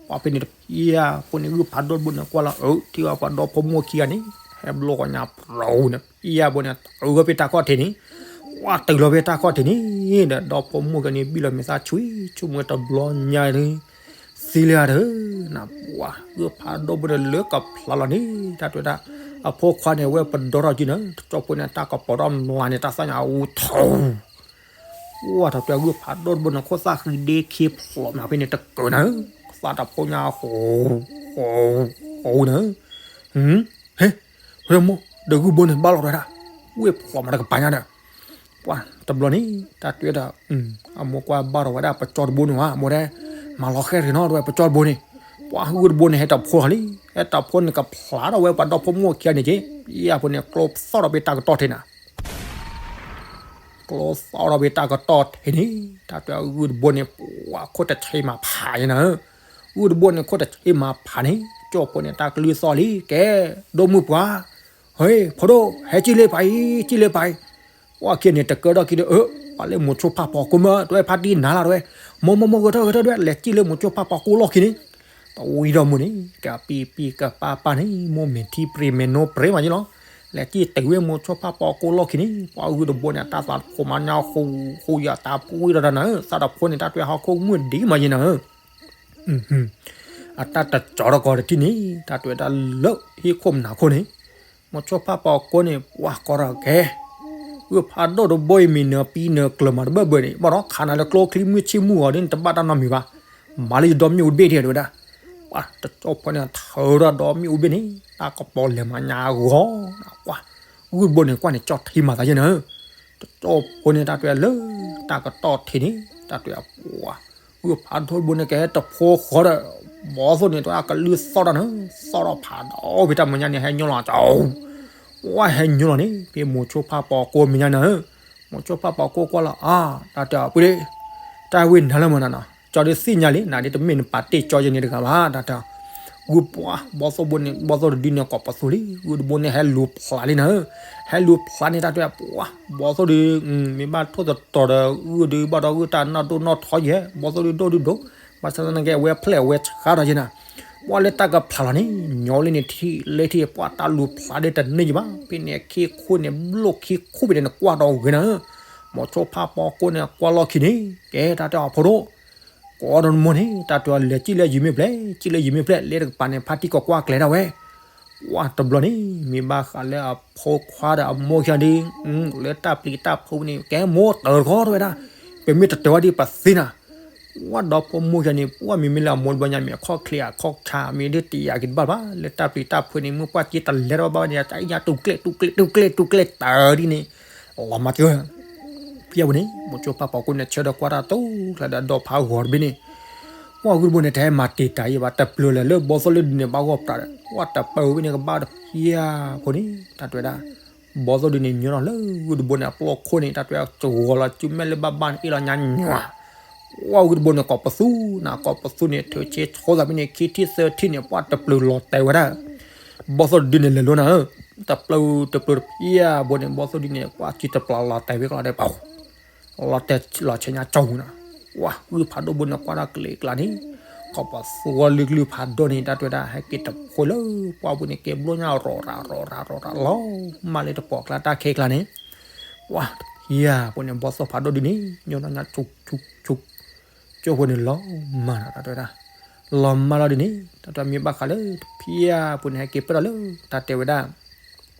ပှၤဖဲန့ၣ်တဖျၢၣ် ဖိန့ၣ်ဂုၢ်ဖးဒိၣ်တဘိန့ၣ်ကွၢ်လီၤ, အၢ ထံၣ်ဝဲပှၤဒီဖိမိၢ်ခံဂၤန့ၣ် ဟဲဘျီဃီညါပြူၤန့ၣ် ဖျၢၣ်ဖိန့ၣ် တုၤလီၤဖဲတၢ်ခီၣ်ထံးန့ၣ်, ဝဲတုၤလီၤဖဲတၢ်ခီၣ်ထံးန့ၣ်, ဒီးဒီဖိမိၢ်ခံဂၤန့ၣ် ဘံၣ်လီၤမဲာ်သၣ်ဆှံ ဆိကမိၣ်တဘျီညါန့ၣ် သံလၢအတၢ်, နပှၤ ဂုၢ်ဖးဒိၣ်တဘိန့ၣ်လၢကဖျါလီၤန့ၣ် တၢ်တဲဝဲဒၣ်, အဖိခွါန့ၣ် အဝဲပဒီထီၣ်ကံနၤ, တကၠီဖိန့ၣ် တၢ်ကပီၤထီၣ်မျးန့ၣ် တၢ်သၣ်ညါအူထူ, ဝဲတၢ်တဲဂုၢ်ဖးဒိၣ်တဘိန့ၣ် ခိၣ်သၣ်ဃံဒ့ခံဖျိးမးဖဲန့ၣ်တကၢနၤ, သၣ်တဖိညါဃိး, ဃိး, ဃိးနၤ, ဟ့ၣ်, မိၢ်, ဒီးဂုၢ်တဘိန့ၣ် ဘၣ်လီၤတဲဝဲဒၣ်, ဝ့ၢ်ဖျိးမးတကပၤညါဒီး ပှၤတဘျီန့ၣ် တၢ်တဲဝဲဒၣ်, အမိၢ်ကွၢ်ဘၣ်ထီၣ်ဝဲဒၣ်ပကၠီတဘိန့ၣ်ဝဲ, မိၢ်တဲ, မၤလီၤဃဲတဂ့ၤနီၤ တဲဝဲ ပကၠီတဘိန့ၣ်, ပှၤဂုၢ်တဘိန့ၣ် ဟဲတၢ်ဖှိၣ်လံ, ဟဲတၢ်ဖှိၣ်န့ၣ်ကဖျါထီၣ်ဝဲပှၤဒီဖိမိၢ်ခံဂၤန့ၣ်က့, ယဲၢ်ဖိန့ၣ် ကျိသီၣ်ထီၣ်ဖဲတၢ်ကတီၢ်ထံးနၤ ကျိသီၣ်ထီၣ်ဖဲတၢ်ကတီၢ်ထံးန့ၣ် တၢ်တဲဂုၢ်တဘိန့ၣ် ပှၤခိၣ်တဆ့မၤဖးယဲနၤ, ဂုၢ်တဘိန့ၣ် ခိၣ်တဆ့မၤဖးန့ၣ် ကၠီဖိန့ၣ် တၢ်ကလုၢ်သီၣ်လံ ကဲ, ဒိၣ်မုၢ်ပှၤ, ဟ့ၣ် ဖိဒိၣ် ဟဲစံၣ်လၢပှၤအံၤ စံၣ်လၢပှၤအံၤ, ပှၤခံဂၤန့ၣ် တကၢထီၣ်ခံဒီး အၢ ပှၤလၢမိၤဆိဖးပီၤကိးမၢ် တဲဝဲဖါတံၢ်နၤလၢ်တဲဝဲ, မိၢ်မိၢ်မိၢ်ဂဲၤထၢၣ်ဂဲၤထၢၣ်တဲဝဲ လဲၤစံၣ်လၢမိၤဆိဖးပီၤကိးလီၢ်ခံန့ၣ်, တဝံၤဒီးမိၢ်န့ၣ် ကပံပံကပၢ်ပၢ်န့ၣ် မိၢ်မဲာ်ထံပြ့မဲာ်နိပြ့မးယဲလီၤ, လဲၤစံၣ်တုၤဝဲမိၤဆိဖးပီၤကိးလီၢ်ခံန့ၣ် ပှၤဂုၢ်တဘိန့ၣ် အတၢ်သးတဖိးမးညါဃူဃူယၤတၢ်ပှံၢ်ဒီးတၢ်နၤ သးတဖိးန့ၣ် တၢ်တဲဟီၣ်ခိၣ်မုၣ်ဒံးမးယဲနၤ အတၢ်တကၠီၤတကီၤတထံၣ်န့ၣ် တၢ်တဲဝဲဒၣ်လၢဟံၣ်ခိၣ်မနၤခိၣ်န့ၣ်, မိၤဆိဖးပီၤကိးန့ၣ် ပှၤကီးထီၣ်ကဲ, ဂုၢ်ဖးဒိၣ်တဘိအံၤမ့ၢ်နပံနကျၢၤမးတဘၢဘၢန့ၣ် ဘၣ်ဒီးခးနၤလၢကျိချံမုၢ်ဆ့ၣ်မုၢ်ဂီၤဒ်န့ၣ် တဘၣ်တၢ်နီတမံၤဘၣ်, မၤလၢယဒီမ့ၣ်အူတဘ့ၣ်ဒံးတဲဝဲဒၣ်, ပှၤတကၠီၤဖိန့ၣ် ထၢဒီးဒီမ့ၣ်အူတဘ့ၣ်န့ၣ် တၢ်ကပီၤလဲၤမးညါဂီၤ, ပှၤ ဂုၢ်တဘိန့ၣ်ကွၢ်န့ၣ် ကၠီထံမၤသးယဲနၤ တကၠီဖိန့ၣ် တၢ်တဲလၢတၢ်ကတီၢ်ထံးန့ၣ် တၢ်တဲအပှၤ, ဂုၢ်ဖးဒိၣ်တဘိန့ၣ် ကဟဲတဖိဃီဒီး ဘီသိၣ်န့ၣ် တၢ်ကလုၢ်သီၣ်တၢ်နၤ သီၣ်ထီၣ်ဖးဒီးဖဲတၢ်မဲာ်ညါန့ၣ် ဟဲညီလီၤကၠီ, ဝဲဟဲညီလီၤန့ၣ် ဖဲမိၤဆိဖးပီၤကိးမဲာ်ညါနၤ, မိၤဆိဖးပီၤကိးကွၢ်လီၤ အါ တၢ်တဲအီၤ ပုၢ်ဒ့ၣ်, တၢ်ဝဲနၤလၢမနုၤနီၤ ကၠီဒုးသ့ၣ်ညါလံ နၤဒ်တမ့ၢ်နပာ်တ့ၢ်ကၠီယဲန့ၣ်တဂၤဘၣ် တၢ်တဲအီၤ ဂုၢ်ပှၤ ဘီသိၣ်ဘိန့ၣ် ဘီသိၣ်တဒုန့ၣ် ကိးပသူလံ ဂုၢ်တဘိန့ၣ် ဟဲလူၤဖျးလံနၤ, ဟဲလူၤဖျးန့ၣ် တၢ်တဲပှၤ ဘီသိၣ်ဒုး မ့ၢ်ဘၣ်ထိၣ်သတြီၤဒီး ဂုၢ်ဒုးဘၣ်ဒီးဂုၢ်တၢ်နီၢ်ဒိၣ်နီၢ်ထီယဲ ဘီသိၣ်ဒုးဒိၣ်ဒုးဒိၣ်, ဘၣ်ဆၣ်သနာ်က့ အဝဲဖျဲၣ်အဝဲဆှါထီၣ်ယဲနၤ, ပှၤလၢတၢ်ကဖျးလီၤန့ၣ် ညီလံန့ၣ်ထံၣ်လၢထံၣ် ပှၤတၢ်လူၤဖျးဒ်တန့ၢ်ယဘၣ် ဖဲန့ၣ်ခံခိၣ်န့ၣ် ဘျိၣ်ခံခိၣ်ဖဲန့ၣ် နကွၢ်ဒီးဂ့ၤနၤ, မိၤဆိဖးပီၤကိးန့ၣ် ကွၢ်လီၢ်ခံန့ၣ် ကဲ တၢ်တဲအီၤဖိဒိၣ် ကိးဒီးနမိၢ်န့ၣ် တၢ်တဲအီၤ လဲၤစံၣ်လၢယံၤမ့ၢ်ဖျဲး စံၣ်လၢယံၤမ့ၢ်ဖျဲး လၢတကပၤန့ၣ် ဖါတံၢ်ကကွၢ်ကျဲၤဒၣ်ဝဲ, ပှၤတဘျီန့ၣ် မ့ၢ်ဘၣ်ဃးလၢအဖိခွါဒီးအမိၢ်ခံဂၤဒ် လၢတၢ်ပျံၤတၢ်ဖုးန့ၣ် ကဲမိၢ်တၢၤတခီတဲဝဲဒၣ်, ပမ့ၢ်တတၢၤဝဲဒ်ပသ့နၤ, ပှၤဒီဖိမိၢ်ခံဂၤန့ၣ် ပှၤမ့မ့ၢ်လၢအမိၢ်တဘျီညါမ့ၢ်အခီၣ်ချ့အခီၣ်ဆါ မ့ၢ်ဒ်တယာ်က့ၤတဘၣ်ဘၣ် လၢတၢ်ပျံၤတၢ်ဖုးန့ၣ် မ့ၢ်ပှၤစ့တလဲတဘၣ်ဘၣ်န့ၣ် တၢ်အံၤညါတူၢ်ကျဲၢ်တူၢ်ကျဲၢ်တူၢ်ကျဲၢ်တူၢ်ကျဲၢ်တၢ်ဒ်န့ၣ် လီၤမၤစၢၤ ဖဲအဝဲန့ၣ် မိၤဆိဖးပီၤကိးန့ၣ် ဆၢထၢၣ်ကွၢ်တၢ်တိၢ်ကျါဒီးဒီဖးဂီၤတဘ့ၣ်န့ၣ်, ပှၤဂုၢ်တဘိန့ၣ် တဟဲမၤတံာ်တာ်ယံၤဘၣ် တပျၢၤလၢၤလၢဘီသိၣ်လၢဒုးန့ၣ် ဘၣ်ဂီၢ်ပျၢ်ဒီး ပှၤတပၢၤဝဲန့ၣ်ကဘၣ်တဖျၢၣ်ဖိန့ၣ် တၢ်တဲဝဲဒၣ်, ဘီသိၣ်ဒုးန့ၣ် ညီထီၣ်လၢဂုၢ်တဘိန့ၣ် အပျီခိၣ်န့ၣ် တၢ်တဲဝဲ စဂီၤလီၤစုမဲာ်လၢဘၣ်ဘၣ်န့ၣ် အ့ၣ်လီၤညါညီ ပှၤဂုၢ်တဘိန့ၣ် ကိးပသူနၤ ကိးပသူန့ၣ် ထုးဆ့ဆိသးဖဲန့ၣ် ခံထံၣ်သၢထံၣ်န့ၣ် ပှၤတပျၢၤလီၤတဲာ်ဝဲဒၣ်, ဘီသိၣ်တဒုန့ၣ် လဲၤလိနၤဧၢ, တပျၢၤတပျၢၤတဖျၢၣ်ဘိန့ၣ် ဘီသိၣ်ဒုန့ၣ် ပှၤစုတပျၢၤလီၤတဲာ်ဝဲကလီၤဒဲးပှၤ, လီၤတဲာ်လီၤဆဲးညါကၠီနၤ, ဝါ ဂုၢ်ဖးဒိၣ်ဘိန့ၣ်ကွၢ်တၢ်ကလံၤကျါန့ၣ်, ခီပသူဝီလုၢ်ကလုၢ်ဖးဒိၣ်န့ၣ် တၢ်တဲဝဲဒၣ် ဟဲက့ၤတဖိလၢပှၢ်ပူၤန့ၣ် ကဲဘျီညါရီၤရၤရီၤရၤရီၤရၤလီၤ, မၤလၢတပိာ်ကျါတၢ်ခဲကျါန့ၣ်, ဝါ တဖျၢၣ်ဖိန့ၣ် ဘီသီၣ်ဖးဒိၣ်ဒ်န့ၣ် ညီနီၢ်ညါဆူၣ်ဆူၣ်ဆူၣ် ကၠိဖိန့ၣ်လီၤမၢ်နီၤ တၢ်တဲဝဲဒၣ်, လီၤမၢ်လီၤဒ်န့ၣ် တၢ်တဲမ့ၢ်ဘၣ်ဃးလၢတဖျၢၣ်ဖိန့ၣ် ဟဲက့ၤပၢၢ်ထီၣ်လၢ တၢ်တဲဝဲဒၣ်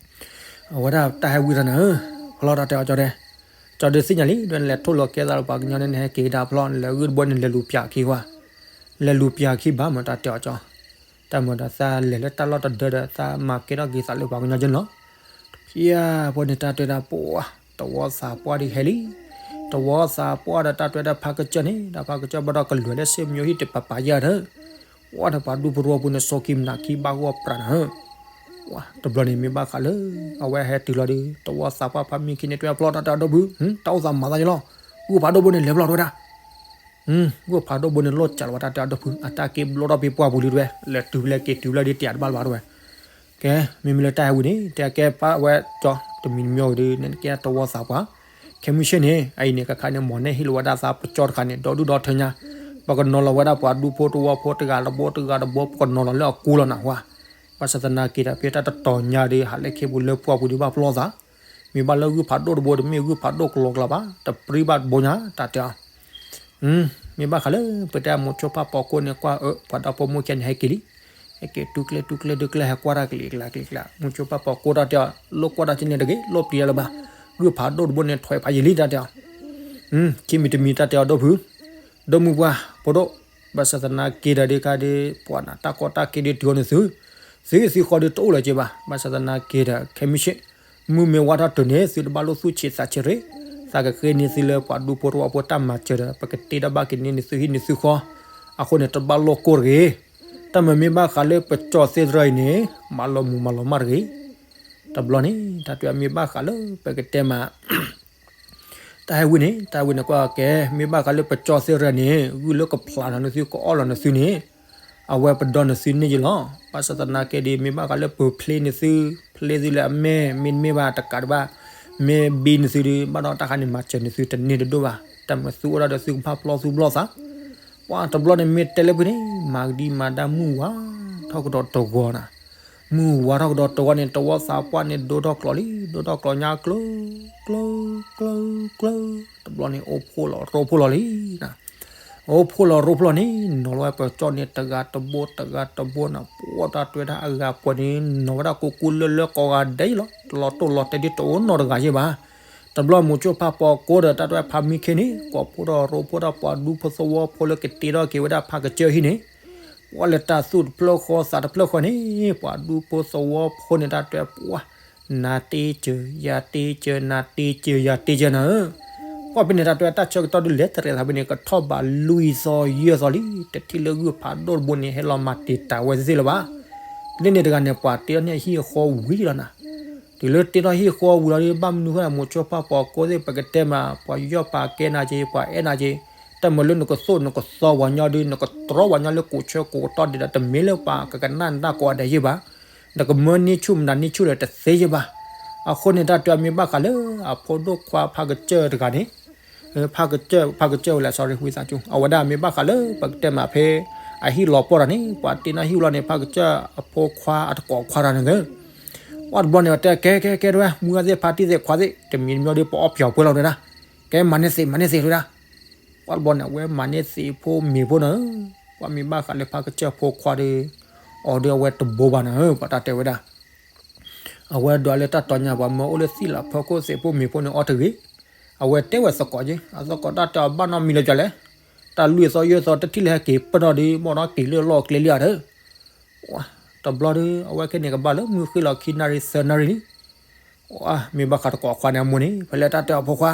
အဝဲဒၣ်တၢ်ဟဲဝံသးနၤဧၢ, ဖျီတၢ်တဲအီၤကၠီဒဲး, ကၠီဒုးသ့ၣ်ညါလံ ဒ်နလဲၤထိၣ်လီၤကဲသးလၢပှၤကညီန့ၣ် နဟဲက့ၤကဒါဖျီ နလဲၤဂုၢ်တဘိန့ၣ် လဲၤလူၤပၠးခံဝါ, လဲၤလူၤပၠးခံဘၣ်မၢ် တၢ်တဲအီၤကၠီ, တၢ်မၢ်ဒီးသးလဲၤလၢတၢ်လီၢ်တဒၢဒီး သးမၤကဲထီၣ်က့ၤသးလၢပှၤကညီကၠီန့ၣ်လီၤ, တဖျၢၣ်ဖိန့ၣ် တၢ်တဲဒၣ်ပှၤ တဝီသးပှၢ်ဒ်ဟဲလံ, တဝီသးပှၢ်ဒီးတၢ်တဲဒၣ်ဖးကစၢၢ်န့ၣ် ဒီးဖးကစၢၢ်ဘၣ်ဒီးကလွဲၤလၢစ့မၠိဟံၣ်တပၤပၤယၤဒီး ဝဲဒီးပှၤဒူဖိတဝီဖိန့ၣ် စိကံမနၤခံဘၣ်ဂီၢ်ပြးနၤဧၢ, ဝါ တဘျီန့ၣ်မ့ၢ်ဘၣ်ဃးလၢ အဝဲဟဲတုၤလီၤဒီး တဝီသးပှၢ်ဖးမံခံန့ၣ် တဲဖျီတၢ်တဲအီၤဒီပုၢ်, တၢ်အိၣ်သးမၤသးယလီၤ, ဂုၢ်ဖးဒိၣ်ဘိန့ၣ် လဲၤဖျီတဝဲဒၣ်, ဂုၢ်ဖးဒိၣ်ဘိန့ၣ် လီၢ်ကးလီၤဝဲတၢ်တဲအီၤဒီပုၢ်, အတၢ်က့ၤဘျီထီၣ်ဖဲပှၢ်ပူၤလံတဝဲ, လဲၤတုၤဖဲလဲၣ်က့ၤတုၤဖဲလဲၣ်ဒ်တဲတဘၣ်လၢၤဘၣ်တဝဲ, ကဲ မ့မ့ၢ်လၢတၢ်ဟဲဝံၤန့ၣ် တဲကဲပၢ်ဝဲကၠီ, တမံၤတမံၤအံၤဒီး နကဲတဝီသးပှၢ် ခဲမုၢ်ဆ့ၣ်န့ၣ် အအံၤန့ၣ် ကခါန့ၣ် မ်န့ၢ်ဟ့ၣ်လီၤဝဲဒၣ်သးပကၠီတခါန့ၣ် ဒီဒူၣ်ဒီထၢညါ, ပကနီၤလီၤဝဲဒၣ်ပှၤဒူဖိတဝီဖိတဂၤတဘိတဂၤတဘိ ပကနီၤလီၤလၢအကူလီၤနၤဝါ, ဘၣ်ဆၣ်သနာ်က့ဒီး ဖဲတၢ်တတီၤညါဒီး ဟးလၢခ့ပူၤလၢပှၢ်ပူၤဒီးဘၣ်ပျီသး, မ့ၢ်ဘၣ်လၢဂုၢ်ဖးဒိၣ်တဘိဒီး မ့ၢ်ဂုၢ်ဖးဒိၣ်ကလီကလီဘၣ် တပြံဘၣ်တဘိညါ တၢ်တဲအီၤ မ့ၢ်ဘၣ်ဃးလၢ ပတဲမိၤဆိဖးပိာ်ကိၢ်န့ၣ် ကွၢ်အၢ ပှၤဒီဖိမိၢ်ခံဂၤန့ၣ် ဟဲက့ၤလံ, ဟဲက့ၤတူၢ်ကျဲတူၢ်ကျဲဒုးကျဲ ဟဲကွၢ်တၢ်ကလံၤကျါကလံၤကျါ, မိၤဆိဖးပိာ်ကိၢ်တၢ်တဲအီၤ လိၣ်ကွၢ်တၢ်ကန့ၣ်တဂ့ၤ လိၣ်ပျံၤလၢၤဘၣ်, ဂုၢ်ဖးဒိၣ်တဘိန့ၣ် ထွဲဖးယံာ်လံ တၢ်တဲအီၤ, ခံမံၤတမံၤ တၢ်တဲအီၤဒီပုၢ်, ဒီမုၢ်ပှၢ်ဖိဒိၣ်, ဘၣ်ဆၣ်သနာ်က့ဒီး ဒ်ခါဒီး ပှၤနတၢ်ကီတၢ်ခဲဒီးတုၤအီၤန့ၣ်သု, သုသံဃီဒီးတအိၣ်လၢၤက့ဘၣ်, ဘၣ်ဆၣ်သနာ်က့ဒီး ခဲမုၢ်ဆ့ၣ် မုၢ်မ့ၢ်ဝါထီၣ်တုၤန့ၣ် သုတဘၣ်လိၣ်သူၣ်ဆံးသးဆံးရ့, သးကဃ့န့ၢ်သုလၢပှၤဒူဖိတဝီဖိတၢ်မၤစၢၤဒီး ပကတ့ထီၣ်ဘၣ်က့ၤန့ၢ်န့ၢ်သုဟံၣ်န့ၢ်သုဃီ, အဃိန့ၣ် တဘၣ်လိၣ်ကိၢ်တဂ့ၤ, တၢ်မ့ၢ်မ့ၢ်ဘၣ်ဃးလၢပကၠီသ့ၣ်တဖၣ်အံၤန့ၣ် မၤလီၤမူးမၤလီၤမၢ်တဂ့ၤ, တဘျီန့ၣ် တၢ်တဲမ့ၢ်ဘၣ်ဃးလၢပကတဲမး တၢ်ဟဲဝံၤန့ၣ် တၢ်ဝံၤန့ၣ်ကွၢ်ကဲ မ့ၢ်ဘၣ်ဃးလၢပကၠီသ့ၣ်တဖၣ်န့ၣ် ဂုၢ်လၢကဖျးလီၤန့ၢ်သု ကအီၣ်လီၤန့ၢ်သုန့ၣ် အဝဲပဒီန့ၢ်သုန့ၢ်ယလီၤ, ဘၣ်ဆၣ်သနာ်က့ဒီး မ့ၢ်ဘၣ်ဃးလၢပဖျ့န့ၢ်သု, ဖျ့သုလၢအမဲၢ် မ့တမ့ၢ်ဘၣ်တကးဒံးဘၣ်, မ့ၢ်ဘံန့ၢ်သုဒီး ဘၣ်ဒီးတၢ်ခါန့ၣ် မၤစၢၤန့ၢ်သုတန့ၢ်တဒိၣ်ဘၣ်, တၢ်မ့ၢ်သုအိၣ်ဒၣ်ဒီးသုကဖးပျီသုပျီသး ပှၤတဘျီန့ၣ် မ့ၢ်တဲလၢဖုန့ၣ် မၤကဒံမၤဒါမုၢ်ဝါထီၣ်ကဒီးတဂီၤနၤ, မုၢ်ဝါထီၣ်ကဒီးတဂီၤန့ၣ် တဝီသးပှၢ်န့ၣ် ဒိထီၣ်ကျိးလံ, ဒိထီၣ်ကျိးညါကျိၤ ကျိၤ ကျိၤ ကျိၤ, တဘျီန့ၣ် အိၣ်ဖှိၣ်လီၤရိဖှိၣ်လီၤလံနၤ, အိၣ်ဖှိၣ်လီၤရိဖှိၣ်လီၤန့ၣ် နီၤလီၤဝဲပကၠီန့ၣ် တဂၤတဘိ တဂၤတဘိနၤ, ပှၤတၢ်တွဲဒၣ်အဂၤပှဲၤန့ၣ် နီၤဝဲဒၣ်ကိးကူလၢလၢကိးဂၤဒဲးလီၤ, တလီၤတိၢ်လီၤတဲာ်ဒ်တအိၣ်နီတဂၤယဲၢ်ဘၣ်, တဘျီမိၤဆိဖးပိာ်ကိၢ်ဒီး တၢ်တွဲဖးမံခ့န့ၣ် ကိးဖှိၣ်ထီၣ်ရိဖှိၣ်ထီၣ်ပှၤဒူဖိသဝီဖိလၢကတ့ထီၣ်က့ၤဝဲဒၣ်ဖးကစၢၢ်ဟံၣ်န့ၣ်, ပှၤလၢတၢ်သူၣ်တဖျၢၣ်ဃီသးတဖျၢၣ်ဃီန့ၣ် ပှၤဒူဖိသဝီဖိန့ၣ် တၢ်တဲပှၤ နၤတ့စၢၤ ယၤတ့စၢၤ နၤတ့စၢၤ ယၤတ့စၢၤနၤဧၢ, ပှၤဖဲန့ၣ် တၢ်တွဲတၢ်ဆၢကတီၢ်ဒုးလဲၤတရဲၣ်သးဖဲန့ၣ် ကထီၣ်ဘးလွံၢ်သီယဲၢ်သီလံ, တထံၣ်လၢဂုၢ်ဖးဒိၣ်တဘိန့ၣ် ဟဲလီၤမၤတံာ်တာ်ဝဲသ့ၣ်လၢၤဘၣ်, လၢန့ၣ်တဂၤန့ၣ် ပှၤတ့ထီၣ်န့ၢ်အဟံၣ်အဃီဝံၤလီၤနၤ တုၤလၢတ့ထီၣ်ဟံၣ်ဃီဝံၤလီၤဒီး ဘၣ်မနုၤဃိမိၤဆိဖးပိာ်ကိၢ်သ့ၣ် ပကတဲမး ပှၤယီၢ်ပာ်ကဲနၤက့ၤ ပှၤအဲၣ်နၤက့ၤ, တၢ်မၤလၢနကသိၣ်နကသီပှၤညီဒီး နကတြီပှၤညီလၢကိးဆၢကိးကတီၢ်ဒံးဒီး တမ့ၢ်လၢပှၤကကနၣ်နတၢ်ကိးဂၤဒဲးယဲၢ်ဘၣ်, နကမၢန့ၢ်ဆူၣ်မနုၤန့ၢ်ဆူၣ်ဒီးတသ့ယဲၢ်ဘၣ်, အဃိန့ၣ် တၢ်တဲမ့ၢ်ဘၣ်ဃးလၢအဖိဒိၣ်ခွါဖးကစၢၢ်တဂၤန့ၣ် ဖးကစၢၢ် ဖးကစၢၢ်ဝဲလဲၣ် sorry ဝံသးစူၤ အဝဲဒၣ်မ့ၢ်ဘၣ်ဃးလၢပကတဲမးဖဲ အဟံၣ်လီၤပှီၢ်တၢ်န့ၣ် ပှၤတ့ထီၣ်ဟံၣ်ဝံၤလီၤန့ၣ် ဖးကစၢၢ်အဖိခွါအတကိးခွါတၢ်န့ၣ်လၢ ပှၤတဘျီန့ၣ် တဲကဲကဲကဲတဝဲ မုၢ်ဂၤသ့ၣ်ဖါတံၢ်သ့ၣ်ခွါသ့ၣ် တမံၤတမံၤဒီး ပအီၣ်ပၠီၤပှဲၤလီၤတဝဲဒၣ်, ကဲမၤန့ၢ်သ့မၤန့ၢ်သ့တဝဲဒၣ်, ပှၤတဘျီန့ၣ် အဝဲမၤန့ၢ်သ့ဖိမ့ၤဖိန့ၣ်, ပှၤမ့ၢ်ဘၣ်ဃးလၢဖးကစၢၢ်ဖိခွါဒီး အီၤဒီးအဝဲတဘိဘၣ်န့ၣ် ပှၤတၢ်တဲဝဲဒၣ် အဝဲဒွးလၢတၢ်တီၤညါ ပှၤမၢအိၣ်လၢသံၣ်လးဖီခိၣ်သ့ၣ်ဖိမ့ၤဖိန့ၣ်အီၣ်တဂ့ၤ, အဝဲတဲဝဲသကိးက့ အသကိးတၢ်တဲအီၤဘၣ်နီတမံၤလၢၤပၠးလဲၣ်, တၢ်လွံၢ်သီယဲၢ်သီတထံၣ်လၢဟဲက့ၤပၢၢ်ထီၣ်ဒီး ဘီၣ်ဒီးက့ၤလၢလီၢ်ကျဲလံဧါဒီး တဘျီဒီး အဝဲခဲန့ၣ်ကဘၣ်လၢမုၢ်ဃ့ၢ်လီၤခံနၣ်ရံၣ်သၢနၣ်ရံၣ်လံ, မ့ၢ်ဘၣ်ဃးတကိးခွါန့ၣ်အမိၢ်န့ၣ် ဖဲလၢတၢ်တဲအီၤဖိခွါ,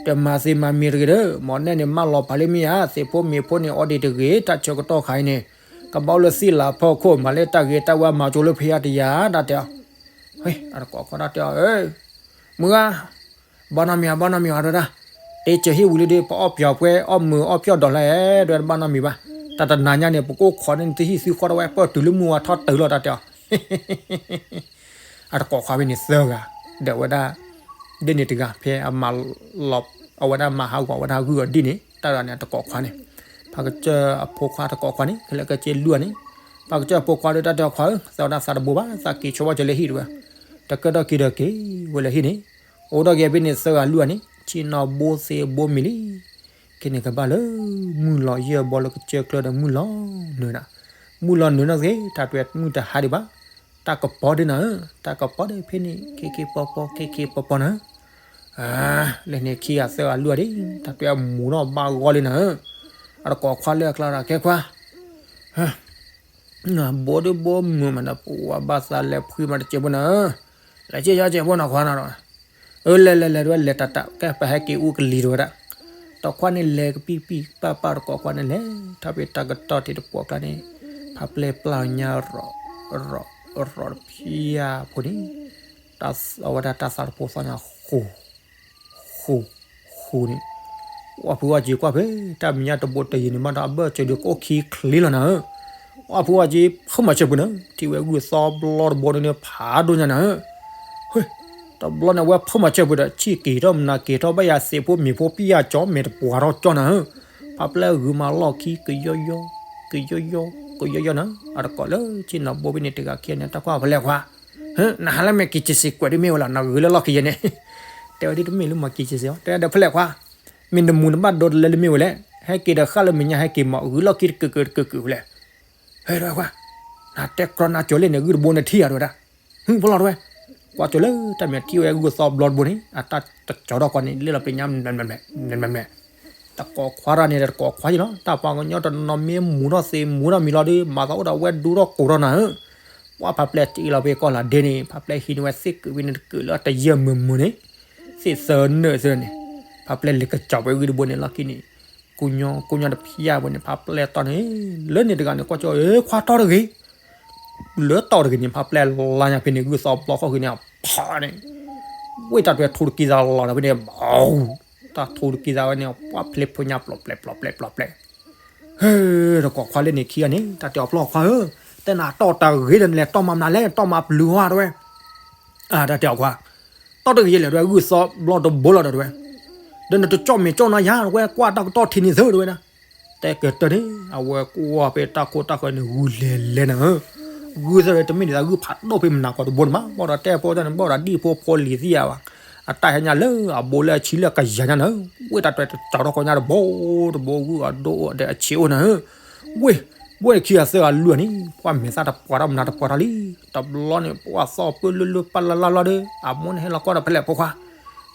တမၤသ့မၤမ့ၤတဂ့ၤဒီး မ်နဲၣ်န့ၣ်မၢလီၤဖးလၢမ့ၢ်ဧါ, သ့ၣ်ဖိမ့ၤဖိန့ၣ်အီၣ်ဒံးတဂ့ၤ, တၢ်ဆၢကတီၢ်ခါအံၤန့ၣ် ကဘၣ်အိၣ်လၢသံၣ်လးဖီခိၣ် မၤလၢတၢ်ဂ့ၤတၢ်ဝါမၤကၠိလၢဖဲအါတယၤ တၢ်တဲအီၤ, အတကိးခွါတၢ်တဲအီၤ, မုၢ်ဂၤ ဘၣ်နီတမံၤဧါ ဘၣ်နီတမံၤဧါ တဲဝဲဒၣ်, တ့စၢၤဟံၣ်ဝံၤလံဒီး ပအီၣ်ပၠီၤပှဲၤ အီၣ်မုာ်အီၣ်ပျီၢ်ဒီးလဲၣ် တဲဝဲဒၣ် ဘၣ်နီတမံၤဘၣ်, တၢ်တနၤညါန့ၣ် ပကအိၣ်ခိးန့ၢ်သုဟံၣ်သုဃီတဝဲ ပၢၢ်တုၤလၢမုၢ်ဝါထီၣ်တုၤလီၤ တၢ်တဲအီၤ, အတကိးခွါဖဲန့ၣ်သၢဂၤ, ဒီးဝဲဒၣ် ဒ်န့ၣ်တဂၤ ဖဲအမၤလီၤ အဝဲဒၣ်မၤဟးဂီၤဝဲဒၣ်ဂုၢ်အီၤဒ်န့ၣ်, တၢ်တဂၤန့ၣ် အတကိးခွါန့ၣ်, ဖးကစၢၢ်အဖိခွါတကိးခွါန့ၣ် ခဲလၢာ်ကဲက့လွံၢ်ဂၤန့ၣ်, ဖးကစၢၢ်အဖိခွါဒီး တၢ်တဲအီၤ ခွါဧၢ, သးဝဲဒၣ်သးတဘိဘၣ်, သးက့ၤဆိဘၣ်ကၢၤလၢဟံၣ်တဝဲ, တကဲထီၣ်က့ၤဒီးက့ၤဝဲလၢဟံၣ်န့ၣ်, အိၣ်ထီၣ်က့ၤဖဲန့ၣ်သၢဂၤလွံၢ်ဂၤန့ၣ် ဆ့ၣ်နီၤဘိသ့ဘိမံၤလံ ခဲန့ၣ်ကဘၣ်လၢ မုၢ်လီၤယဲၢ်ဘီလၢကစၢၢ်ကျၢၢ်ဒီးမုၢ်လီၤနုာ်နၤ, မုၢ်လီၤနုာ်နီၣ်သ့ တၢ်တွဲမုၢ်တဟါဒံးဘၣ်, တၢ်ကပီၤဒ်နၤဧၢ, တၢ်ကပီၤဒီးဖဲန့ၣ် ခ့ခ့ပီပီ ခ့ခ့ပီပီနၤဧၢ, လၢန့ၣ်ခံဂၤသၢဂၤလွံၢ်ဂၤဒၣ် တၢ်တွဲမူၤနီၣ်ဘၣ်ဂီၢ်လံနၤဧၢ, အတကိးခွါလၢအကျါဒီး ကဲခွါ ဘိဒၣ်ဘိမုာ်မးဒီး ပဝဲဘၣ်သးလဲၤဖှံမးတစဲးဖိနၤဧၢ, လဲၤက့ၤယါစဲးဖိနီၤခွါနၤဒီး, အၢ လဲၤလဲၤလဲၤတဝဲ လဲၤတၢ်တၢ် ကဲပဟဲက့ၤအူကလံၤတဝဲဒၣ်, တကိးခွါန့ၣ်လဲၤကပံၣ်ပံၣ်ပၣ်ပၣ် တကိးခွါန့ၣ်လဲၤထီၣ်ဖဲတၢ်ကတီၢ်ထံးတပှီၤကျါန့ၣ်, ဖးပျဲၢ်ပျၢ်ညါ ရီၤ ရီၤ ရီၤတဖၠၣ်ဖိန့ၣ်, အဝဲဒၣ်တၢ်သးတဖိသီညါ ဃူ ဃူ ဃူန့ၣ်, ဝၣ်ဖုဝၣ်က့ၤကွၢ်ဖဲ တၢ်မဲာ်ညါတဘိတယံၤန့ၣ်မးဒီး အဘၢၣ်စၢၤဒုးကအိၣ်ခံချ့လီၤနၤဧၢ, ဝၣ်ဖုဝၣ်က့ၤဖုမၤစၢၤပူၤနၤ, ထံၣ်ဝဲဂုၢ်သီဘျီတဘိန့ၣ် ဖးဒိၣ်ညါနၤဧၢ, တဘျီန့ၣ် အဝဲဖုမၤစၢၤပူၤဒီး ဆံၣ်က့ၤထီၣ်မနၤက့ၤထီၣ် ဘၣ်ယၤသ့ၣ်ဖိမ့ၢ်ဖိပျၢ်ကၠီ မဲာ်တပှၤထီၣ်ကၠီနၤဧၢ, ဖးပျဲၢ်ဂုာ်မၤလီၢ်ခံ ကယီယီ ကယီယီ ကယီယီနၤ, အတကိးလၢဆ့ၣ်နီၤဘိဖဲန့ၣ်တဂၤခံဂၤန့ၣ် တၢ်ကွၢ်ဖဲလဲၣ်ခွါ နဟးလၢမဲာ်က့ၤက့ၤစ့းကွဲးဒ်မ့ၢ်ဝဲလီၤ နဂုာ်လၢလီၢ်ခံယဲန့ၣ်, တဲဝဲဒ်တမ့ၢ်လၢမၤက့ၤက့ၤစ့းအီၤ တဲဒၣ်ဒီးဖဲလဲၣ်ခွါ, မ့ၢ်နမူၤနဘၣ်ဒိတလဲလၢမ့ၢ်ဝဲလဲၣ်, ဟဲက့ၤဒီးဃၣ်လၢမဲာ်ညါ ဟဲက့ၤမး ဂုာ်လီၢ်ခံတကၢးကၢးတကၢးကၢးဖဲလဲၣ်, ဟဲဒၣ်ခွါ, နတဲကြီနၤကၠီၤလၢန့ၣ် ဂုၢ်တဘိနထံၣ်ဧါတဝဲဒၣ်, ဟ့ၣ်ဖိလီၤတဝဲ, ကွၢ်ကၠီၤလၢတၢ်မဲာ်ထံၣ်ဝဲဂုၢ်သီဘျီတဘိန့ၣ် အတၢ်တကၠီၤထီၣ်ကွၢ်န့ၣ် လ့ၣ်လီၤပညါ မဲာ်မဲာ်မဲာ် တကိးခွါတဂၤန့ၣ်ဒီးတကိးခွါယံၤလီၤ တၢ်ပှၤကညီတနီၤမ့ၢ်မူၤထီၣ်သ့မူၤထီၣ်မံၤလီၤဒီး မၤသးအိၣ်ဒီးဝဲဒူထီၣ်ကိးထီၣ်နၤဧၢ, ပှၤဖးပျဲၢ်တ့လီၤဖဲကီၢ်လၤဒ့န့ၣ် ဖးပျဲၢ်ဟံးန့ၢ်ဝဲသ့ၣ်ကုာ်ဖဲန့ၣ်တကုာ်လၢအတယၢၢ်မုာ်မုာ်န့ၣ်, သ့ၣ်သၢနၢၣ်သၢန့ၣ်, ဖးပျဲၢ်လဲၤကစီၤဝဲဂုၢ်တဘိန့ၣ်လီၢ်ခံန့ၣ်, ကိညီကိညီတဖျၢၣ်ဘိန့ၣ် ဖးပျဲၢ်တီၢ်န့ၣ်, လၢန့ၣ်တဂၤန့ၣ် ကွၢ်ကၠီၤ ခွါတီၢ်တဂ့ၤ လၢတီၢ်တဂ့ၤန့ၣ် ဖးပျဲၢ်လါညါဖဲန့ၣ် ဂုၢ်သီဘျီခီၣ်ဃံန့ၣ် အဖးန့ၣ်, ဝ့ၢ်တၢ်တွဲထူတကံသးလီၤဒီးဖဲန့ၣ် ဘၣ်, တၢ်ထူတကံသးဝဲန့ၣ် ပှၤဖျ့ဖိညါပျီၣ်ပျဲၣ်ပျီၣ်ပျဲၣ်ပျီၣ်ပျဲၣ်, ဟဲ, တကိးခွါလၢန့ၣ်ခံဂၤန့ၣ် တၢ်တဲအီၤပျီၢ်ခွါဧၢ, တဲနၤတီၢ်တၢ်ဂ့ၤဒီးနလဲၤတီၢ်မၤမနုၤလဲၣ် တီၢ်မၤပျုၤဟီတဝဲ, တၢ်တဲအီၤခွါ, တီၢ်တဂ့ၤယဲလဲၣ်တဝဲ ဂုၢ်သီဘျီတဘိလီၤဒီးတဝဲ, ဒီးနတကၠီၣ်မဲာ်ကၠီၣ်နါယၤ တဝဲကွၢ်တၢ်ကတီၢ်ထံန့ၣ်သၢတဝဲဒၣ်, တဲကတၢၢ်န့ၣ် အဝဲကွၢ်ဖဲတၢ်ခိတၢ်ဃၢၤန့ၣ် ဂုၢ်လဲၤလဲၤနၤဧၢ, ဂုၢ်သၢတမ့ၢ်ဒ်သိးဂုၢ်ဖးဒိၣ်ဖဲမနၤကီးတဘိန့ၣ်ဘၣ် ဘၣ်ဒီးတဲဖိတၢ်န့ၣ် ဘၣ်ဒီးဒံၣ်ဖိဖိလံၤသံၣ်ဧါဘၣ်, အတၢ်ဟဲညါလၢအဘိလၢအဆံလၢအကယၤညါနၤဧၢ, ဝ့ၢ်တၢ်တွဲတကၠီၤထီၣ်ကီညါတဘိတဘိ ဂုၢ်အဒိၣ်ဒီးအဆံးအိၣ်နၤဧၢ, ဝ့ၢ်, ဘိန့ၣ်ခံဂၤသၢဂၤလွံၢ်ဂၤန့ၣ် ပှၤမဲာ်သၣ်တပှၤထီၣ်မနၤတပှၤထီၣ်လံ, တဘျီန့ၣ် ပှၤသီၣ်ပၢၢ်လၢလၢပၢ်လၢ်လၢ်လီၤဒီး အမိၢ်န့ၣ်ဟဲလီၤကွၢ်ဒီးဖဲလဲၣ်ဖိခွါ,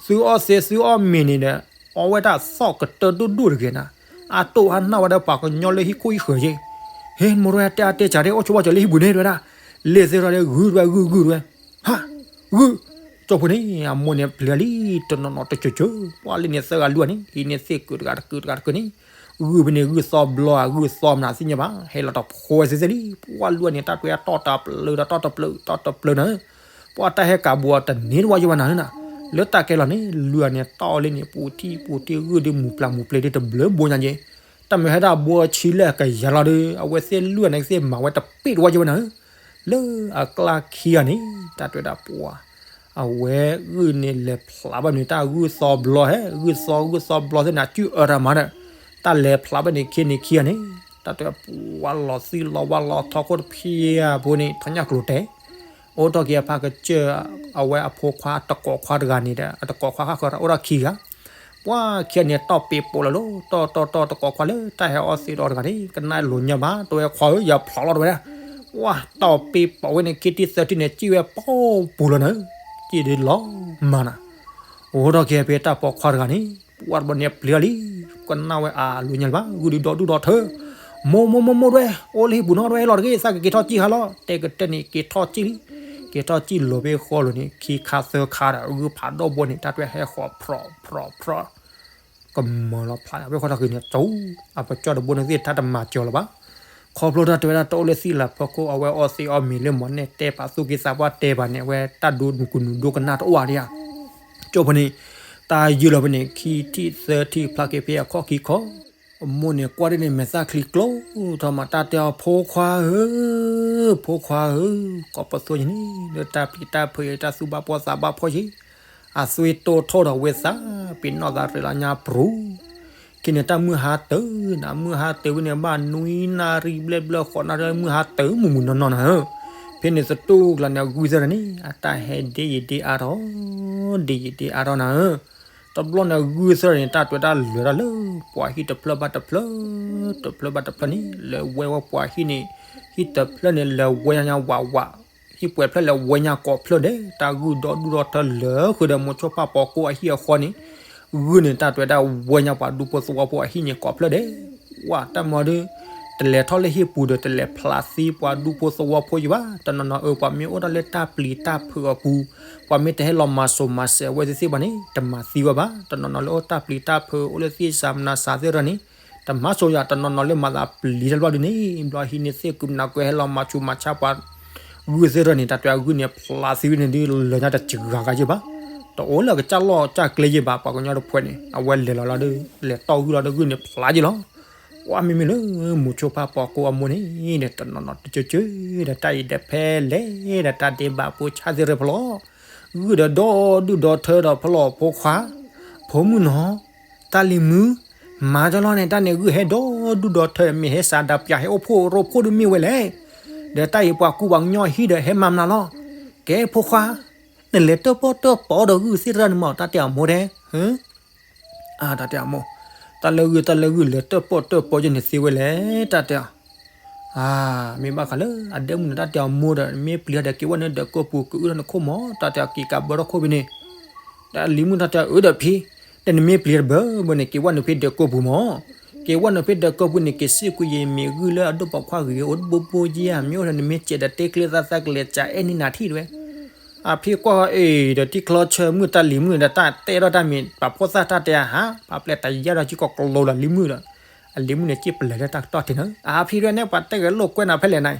သုအီၣ်သ့သုအီၣ်မ့ၤန့ၣ်ဒီး အီဝဲတၢ်သီၣ်ကတၢၢ်ဒိၣ်ဒိၣ်တဂ့ၤနၤ, အတိၢ်ဟးနၢ်ဝဲဒီးပှၤကညီလၢဟံၣ်ခိၣ်ဟံၣ်ဃၢၤယ့ၢ်, ဟ့ၣ်မိၢ်တဝဲတဲအါတဲစှၤဒ် အိၣ်ဆိဘၣ်စၢၤလၢဟံၣ်ပူၤန့ၣ်တဝဲဒၣ်, လဲၤသ့ထီၣ်ဒီးဂုၢ်တဝဲဂုၢ်ဂုၢ်တဝဲ, ဟး, ဂုၢ်, ကၠီဖိန့ၣ် အမိၢ်န့ၣ်ပျံၤလံ တနီၤနီၤတကၠၢၤကၠၢၤ, ပှၤလၢန့ၣ်သၢဂၤလွံၢ်ဂၤန့ၣ် ဟံးန့ၢ်သ့ၣ်ကုာ်တဂၤတကုာ်တဂၤတကုာ်န့ၣ်, ဂုၢ်ဖဲန့ၣ်ဂုၢ်သီဘျီဧါ ဂုၢ်သီမနုၤသ့ၣ်ညါဘၣ် ဟဲလီၤတဖိဝဲသ့ၣ်သ့ၣ်လံ, ပှၤလွံၢ်ဂၤန့ၣ် တၢ်တွဲအတီၢ်တပျၢၤဒီးတီၢ်တပျၢၤတီၢ်တပျၢၤနၤဧၢ, ပှၤတၢ်ဟဲကးဘိးတန့ၢ်တဝၣ်ယိဘၣ်နၤဧၢနၤ, လၢတၢ်ကဲလီၤန့ၣ် လွံၢ်ဂၤန့ၣ် တီၢ်လၢန့ၣ် ပူၤထံၣ်ပူၤထံၣ်ဂုၢ်ဒုးမူၤပျၢ်မူၤပျဲၤဒုး တဘျၢဘိညါက့ၤ, တၢ်မ့ၢ်ဟဲဒၣ်ဘိအဆံလၢအကယၤလီၤဒီး အဝဲသ့ၣ်လွံၢ်ဂၤန့ၣ်သ့ၣ်မၤဝဲတပ့ၢ်တဝၣ်ယိဘၣ်နၤဧၢ, လၢအကျါခံဂၤန့ၣ် တၢ်တွဲဒၣ်ပှၤ အဝဲဂုၢ်န့ၣ်လဲၤဖျါဘၣ်န့ၣ် တၢ်ဂုၢ်သီဘျီဟဲ ဂုၢ်သီဂုၢ်သီဘျီသ့ၣ်န့ၣ် အစုၣ်အၢတၢ်မၤဒီး တၢ်လဲၤဖျါဘၣ်န့ၣ် ခံန့ၣ်ခံဂၤန့ၣ် တၢ်တွဲပှၤလီၤသံလီၤဝါလီၤထီခိၣ်တဖၣ်ဖိန့ၣ် ထီညၣ်ကျိၤတဲာ် အိၣ်ထီၣ်က့ၤအဖးကစၢၢ် အဝဲအဖိခွါတကိးခွါတဂၤန့ၣ်ဒီး အတကိးခွါဃၣ်ဃၢၤအိၣ်ထီၣ်ခံဂၤ ပှၤခံဂၤန့ၣ် တီၢ်ပ့းပိာ်လီၤလီၤ တီၢ်တီၢ်တီၢ်တကိးခွါလၢတၢ်ဟဲအီၣ်သ့ၣ်ဒီးတဂၤန့ၣ် ကနၣ်လိာ်ညါဘၣ် တဝဲခွါဧၢ ယဖျါလီၤတဝဲဒၣ် ပှၤတီၢ်ပ့းပိာ်ဝဲန့ၣ် ခံထံၣ်သၢထံၣ်န့ၣ် စံၣ်ဝဲပီပူၤလီၤနၤဧၢ, စံၣ်ဒ်လီၤမၤနၤ အိၣ်ထီၣ်က့ၤဖဲတၢ်ပိာ်ခွါတဂၤန့ၣ် ပှၤတဘျီန့ၣ်ပျံၤလီၤလံ, ကနၣ်ဝဲအလိာ်ညါလၢၤဘၣ် ဂုၢ်ဒုးဒီဒူၣ်ဒီထၢ, မိၢ်မိၢ်မိၢ်မိၢ်တဝဲ အိၣ်လၢဟံၣ်ပူၤနီတဝဲလီၤတဂ့ၤ သးကက့ၤထီၣ်စံၣ်ဟါလီၤ တဲကတၢၢ်န့ၣ် က့ၤထီၣ်စံၣ်လံ, က့ၤထီၣ်စံၣ်လိာ်ဖဲဃီလိာ်န့ၣ် ခံခါသၢခါဒီး ဂုၢ်ဖးဒိၣ်ဘိန့ၣ် တၢ်တွဲဟဲဃီၤဖြီၣ်ဖြီၣ်ဖြီၣ် ကမၤလီၤဖျါဖဲဃီထီၣ်ဃံၤန့ၣ် ကၠီ အပကၠီတဘိန့ၣ်သ့ၣ်တၢ်တမၤစၢၤလၢၤဘၣ်, ခီဖျိတၢ်တဲဝဲဒၣ်တအိၣ်လၢသံလၢ်ဖီခိၣ် အဝဲအီၣ်သ့အီၣ်မ့ၤလၢမီၢ်နဲၣ်တဲပာ်သူၣ်က့သးပှၢ်တဲပာ်န့ၣ် အဝဲတၢ်ဒိးမုၢ်ကနူၤဒိကနၣ်တအိၣ်ဘၣ်ဒံးဧါ, ကၠီဖိန့ၣ် တၢ်ယုၢ်လီၤဖဲန့ၣ် ခံထံၣ်သၢထံၣ်ဖျါက့ၤဖဲအခီၣ်ခံခီ အမိၢ်န့ၣ်ကွၢ်ဒ်န့ၣ် မဲာ်သၣ်ချံကျိထီၣ်မး တၢ်တဲအီၤ ဖိခွါဧၢ, ဖိခွါဧၢ, ကိးပသူညါန့ၣ် လၢတၢ်ပျံၤတၢ်ဖုးအံၤ တၢ်သူၣ်ဘၣ်ဖှီၣ်သးဘၣ်ဖှီၣ်ယံၤ, အသွံၣ်တိၢ်ထီၣ်ဒီးဝဲသး ပ့ၤနီၣ်သးရ့လီၤညါပရူၤ, ခဲန့ၣ်တၢ်မုၢ်ဟါတၢၤနၤ, မုၢ်ဟါတၢၤဝဲန့ၣ် ဘၣ်နွံနၣ်ရံၣ်ဘျဲၣ်ဘျဲၣ်ဃိးနၣ်ရံၣ် မုၢ်ဟါတၢၤမုၢ်မုၢ်နီၢ်နီၢ်နၤဧၢ. ဖဲန့ၣ်သတူၢ်ကျါန့ၣ် အဂုၢ်သ့ၣ်တဖၣ်န့ၣ် အတၢ်ဟဲဒ့ယံာ်ဒ့အါထီၣ်, ဒ့ယံာ်ဒ့အါထီၣ်နၤဧၢ. တဘျီန့ၣ် အဂုၢ်သ့ၣ်တဖၣ်န့ၣ် တၢ်တွဲတၢ်လၢာ်တၢ်လၢ ပှၤဟံၣ်တဖျၢၣ်ဘၣ်တဖျၢၣ်, တဖျၢၣ်ဘၣ်တဖျၢၣ်န့ၣ် လဲၤဝဲဝဲပှၤဟံၣ်န့ၣ်, ဟံၣ်တဖျၢၣ်န့ၣ် လဲၤဝဲညါဝးဝး, ဟံၣ်ပှဲၤဖျၢၣ်လဲၤဝဲညါကိးဖျၢၣ်ဒဲး, တၢ်ဂုၢ်ဒီဒူၣ်ဒီထၢလၢာ်ဃုာ်ဒီး မိၤဆိဖါပိာ်ကိၢ်အဟံၣ်အဃီန့ၣ်, ဂုၢ်န့ၣ်တၢ်တွဲဒၣ်ဝဲညါပှၤဒူဖိသဝီဖိအဟံၣ်န့ၣ်ကိးဖျၢၣ်ဒဲး. ဝဲတၢ်မၤဒီး တလဲၤထီၣ်လၢဟံၣ်ပူၤဒီး တလဲၤဖျးသံပှၤဒူဖိသဝီဖိယံၤဘၣ်. တနီၤနီၤအၢ ပှၤမ့ၢ်အိၣ်ဒၣ်လၢတၢ်ပျံၤတၢ်ဖုးအပူၤ, ပှၤမ့ၢ်တဟဲလီၤမၤစိၤမၤစဲးအဝဲသ့ၣ်သ့ၣ်ဘၣ်န့ၣ် တမၤသံဝဲဘၣ်. တနီၤနီၤလၢအိၣ်တၢ်ပျံၤတၢ်ဖုး အိၣ်လၢသ့ၣ်စၢ်မနၤစၢ်သ့ၣ်တဖၣ်န့ၣ် တမၤစိၤယၤ, တနီၤနီၤလၢမၤသးပျံၤတၢ်တဘျီဒုန့ၣ် ဘျီဟံးန့ၢ်သ့ၣ်ကုမနၤကွဲ ဟဲလီၤမၤဆူးမၤဆါပှၤဂုၢ်သ့ၣ်တဖၣ်န့ၣ် တၢ်တွဲအဂုၢ်န့ၣ် ဖျးသံဝဲန့ၣ်ဒုး လၢညါတစှၤဂၤယံၤဘၣ်. တအိၣ်လၢအကစၢ်လီၢ်ကစၢ်ကျဲယံၤဘၣ်. ပှၤကညီတဖုန့ၣ် အဝဲလဲၤလီၤလီၤဒီး လဲၤတီၢ်ဂုၢ်လီၤဒီး ဂုၢ်န့ၣ်ဖျးယံၤလီၤ. ဝဲမ့မ့ၢ်လၢ မိၤဆိဖါပိာ်ကိၢ်အမိၢ်န့ၣ်ဒီး တနီၤနီၤတကၢကၢဒီး တၢ်အံၤဒီးဖဲလဲၣ်ဒီး တၢ်ဒဲးဘးဖိဆါသ့ၣ်တဖၣ်လီၤ. ဂုၢ်ဒီးဒီဒူၣ်ဒီထၢဒီး ဖီလီၤဖိခွါ, ဖိမုၣ်နီၤ, တၢ်လံၤမုၣ်, မၤကၠီလီၤန့ၣ် တၢ်န့ၣ်ဂုၢ်ဟဲဒီဒူၣ်ဒီထၢ မ့ၢ်ဟဲစးဒးပၠး ဟဲအိၣ်ဖှိၣ်ရိဖှိၣ်ဒုးမ့ၢ်ဝဲလဲၣ်. ဒီးတၢ်အံၤပှၤကူပှၤကညီဟံၣ်ဒီး ဟဲမၤမနုၤလီၤ. ကဲဖိခွါ, နလဲၤတၢၣ်ပီၣ်တၢၣ်ပီဒီးဂုၢ်သ့ၣ်တဖၣ်န့ၣ်မး တၢ်တဲအမိၢ်တဲ တၢ်တဲအမိၢ်, တၢ်လၢဂုၢ် တၢ်လၢဂုၢ် လဲၤတၢၣ်ပီၣ်တၢၣ်ပီယဲန့ၣ်သ့ဝဲလဲၣ် တၢ်တဲအီၤ. မ့ၢ်ဘၣ်ဃးလၢအဒဲမုၣ်န့ၣ် တၢ်တဲအမိၢ်ဒီး မ့ၢ်ပျံၤဒီးက့ၤဝဲနဒီးကိာ်ပူၤ ကအုၣ်ထီၣ်နခိၣ်မး တၢ်တဲအီၤ က့ၤကးဘၢထီၣ်ခိၣ်ဖဲန့ၣ်. တၢ်လံၤမုၣ်တၢ်တဲအီၤ အၢဒီးဖံ, ဒီးနမ့ၢ်ပျံၤတဘၢဘၢန့ၣ် က့ၤဝဲနဖဲဒီးကိာ်ပူၤမး, က့ၤဝဲနဖဲဒီးကိာ်ပူၤန့ၣ် က့ၤစ့ၢ်ကွံာ်ယမ့ၢ်ဂုၢ်လၢအဒိၣ်ပိာ်ခွါဂ့ၤ အိၣ်တဘိဘိယဲ မ့ၢ်အိၣ်ဒီးနမ့ၢ်စဲးဒီးတဲကျဲသးသးကလဲၤစးအဲၣ်န့ၢ်နၤထံၣ်တဝဲ. အဖံကွၢ်အီၤအ့ၣ်ဒီး တံၤချီဆၢမုၣ်တၢ်လံၤမုၣ်ဒီး တၢ်တဲထီၣ်တၢ်မ့ၢ်ပာ်ဖိသၣ်တၢ်တဲအဟါ ပာ်ပျဲတၢ်ယဲၢ်ဒီးကံကီၢ်ကလိလီၤလံၤမုၣ်ဒီး, အလံၤမုၣ်န့ၣ် စံၣ်ပလဲၤလၢတၢ်ကတီၢ်ထံးန့ၣ် အဖံဒုန့ၣ် ပှၤတဲဂဲၤလိာ်ကွဲနၤဖဲလဲၣ်နၤ,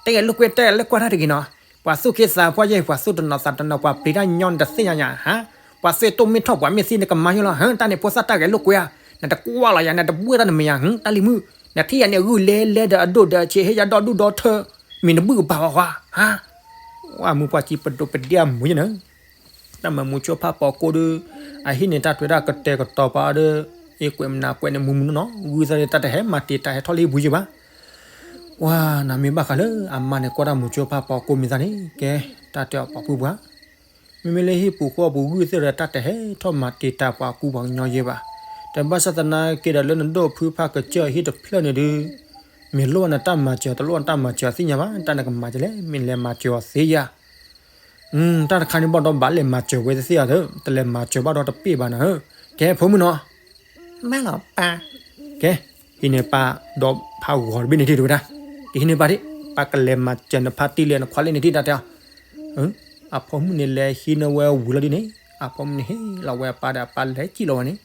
တဲဂဲၤလိာ်ကွဲ တဲဂဲၤလိာ်ကွဲတၢ်တဂ့ၤနီၤ, ပှၤသူၣ်က့သးပှၢ်ယဲ ပှၤသူၣ်တနီၤသးတနီၤ ပှၤပျံၤတၢ်ညီနတသ့ၣ်ညါညါဟါ, ပှၤသ့ၣ်တိၢ်မ့ၢ်ထီၣ်ပှၤမ့ၢ်သံနကမၤယိလီၤ ဟၢ တၢ်န့ၣ်ဖိသၣ်တၢ်ဂဲၤလိာ်ကွဲဧါ, နတကွၢ်လီၤယၤ နတဘှ့ၣ်တၢ်နမဲာ်ယၤ ဟၢ တၢ်လံၤမုၣ်, နထံၣ်ယၤန့ၣ် အဂုၢ်လဲလဲဒီးအဒိၣ်ဒီးအဆံး ဟ့ၣ်ယၤဒီဒူၣ်ဒီထၢ, မ့ၢ်နဘုၣ်ကပာ်ဝဲဃါ, ဟါ, ဝဲမုၢ်ပှၢ်စံးပဒိးပဒ့အမုၢ်ယဲန့ၣ် တၢ်မၤမူဆိဖးပိာ်ကိၢ်ဒီး, အဟံၣ်န့ၣ်တၢ်တွဲဒၣ်ကတဲာ်ကတီၤပာ်ဒီး, အ့ၣ်ကွဲးမနၤကွဲးန့ၣ်မုၢ်မုၢ်နီၢ်နီၢ် ဂုၢ်သၣ်န့ၣ် တၢ်တဟဲမၤတံာ်တာ်ဟဲထီၣ်လၢဟံၣ်ပူၤယံၤဘၣ်. ပှၤနၤမ့ၢ်ဘၣ်ဃးလၢအမါန့ၣ် ကွၢ်တၢ်မူဆိဖးပိာ်ကိၢ်မ့ၢ်သးန့ၣ် ကဲ, တၢ်တဲအီၤပိာ်ဖုပှၤ မ့မ့ၢ်လၢဟံၣ်ပူၤဃီပူၤဂုၢ်သ့ၣ်ဒီး တၢ်တဟဲထီၣ်မၤတံာ်တာ်ပှၤကူပှၤကညီယဲဘၣ်. တဘၣ်ဆၣ်သနာ်က့ဒီးလၢနဒိၣ်ဖုဖးကစၢၢ်ဟံၣ်တဖျၢၣ်န့ၣ်ဒုး, မ့ၢ်လိၣ်ဘၣ်နတၢ်မၤစၢၤ တလိၣ်နတၢ်မၤစၢၤသ့ၣ်ညါဘၣ် တၢ်နကမၤကလဲၣ် မ့ၢ်လဲၤမၤစၢၤအီၤသ့ယၤ တၢ်တခါန့ၣ်ဘၣ်ဒီးဘၣ်လဲၤမၤစၢၤဝဲသ့ၣ်သ့ၣ်ဧါ, တလဲၤမၤစၢၤဘၣ်ဒီးတပ့ၢ်ဘၣ်နၤဧၢ, ကဲဖိမုၣ်နီၤ, မ့ၢ်လီၤပၢ်, ကဲ, ဟံးန့ၢ်ပၢ်ဒီးဖးဂီၤတဘ့ၣ်န့ၣ်ထံၣ်တဝဲဒၣ်, ကဟံးန့ၢ်ပၢ်ထံၣ်, ပၢ်ကလဲၤမၤစၢၤနဖါတံၢ်လံနခွါလံန့ၣ်ထံၣ်တၢ်တဲအီၤ, အဖိမုၣ်န့ၣ်လဲၤဟံးန့ၢ်ဝဲဝံၤလီၤဒ်န့ၣ်, အဖိမုၣ်န့ၣ်ဟ့ၣ်လီၤဝဲအပၢ်ဒီးအပၢ်လဲၤစံၣ်လီၤဝဲန့ၣ်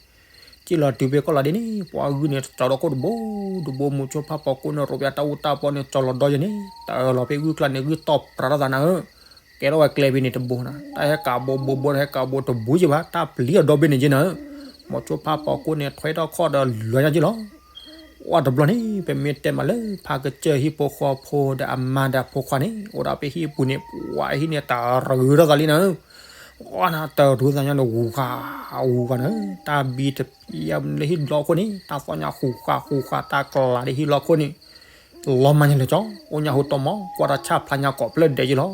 စံၣ်လီၤတုၤဖဲကီၢ်လီၤဒ်န့ၣ် ပှၤဂုၢ်န့ၣ် တကၠီၤဒီးခိၣ်တဘိ, တဘိမူဆိဖးပိာ်ကိၢ်န့ၣ် ရိးပယါတၢ်အူတၢ်ပီန့ၣ် ကၠီၤလီၤဒီယဲန့ၣ် တၢ်အၢၣ်လီၤဖဲဂုၢ်ကျါန့ၣ် ဂုၢ်တီၢ်ပြးထီၣ်သးနၤဧၢ, ကဲထီၣ်ဝဲကျဲဖဲန့ၣ်တဘိနၤ, တၢ်ဟဲကးဘိဘိဘိ တၢ်ဟဲကးဘိတဘိယဲဘၣ် တၢ်ပျံၤအီၤဒီဘ့ၣ်န့ၣ်ယဲနၤဧၢ, မူဆိဖးပိာ်ကိၢ်န့ၣ် ထွဲထီၣ်ခီၣ်ဒီးလွဲညါက့လီၤ. ဝဲတဘျီန့ၣ် ပမ့ၢ်တဲမးလၢဖးကစၢၢ်ဟံၣ်ဖိဃီဖိဒီးအမါဒီးဖိခွါန့ၣ် အိၣ်ဒီးဖဲဟံၣ်ပူၤန့ၣ် ပှၤဟံၣ်န့ၣ် တၢ်ရူးထီၣ်သးလံနၤဧၢ ဝဲနၤတရူးသးညါန့ၣ် ဂူၤဃာ်ဂူၤဃာ်န့ၣ် တၢ်ဘံတဖံးလၢဟံၣ်ဘျီခိၣ်န့ၣ် တၢ်သီၣ်ညါဃူးဃာ်ဃူးဃာ် တၢ်ကျးလၢဟံၣ်လီၤခိၣ်န့ၣ် လီၤမၢ်ညါလၢကၠီ အိၣ်ညါဟူတီမီၤ ကွၢ်တၢ်ဆၣ်ဖျါညါကိးဖျၢၣ်ဒဲးယ့လီၤ.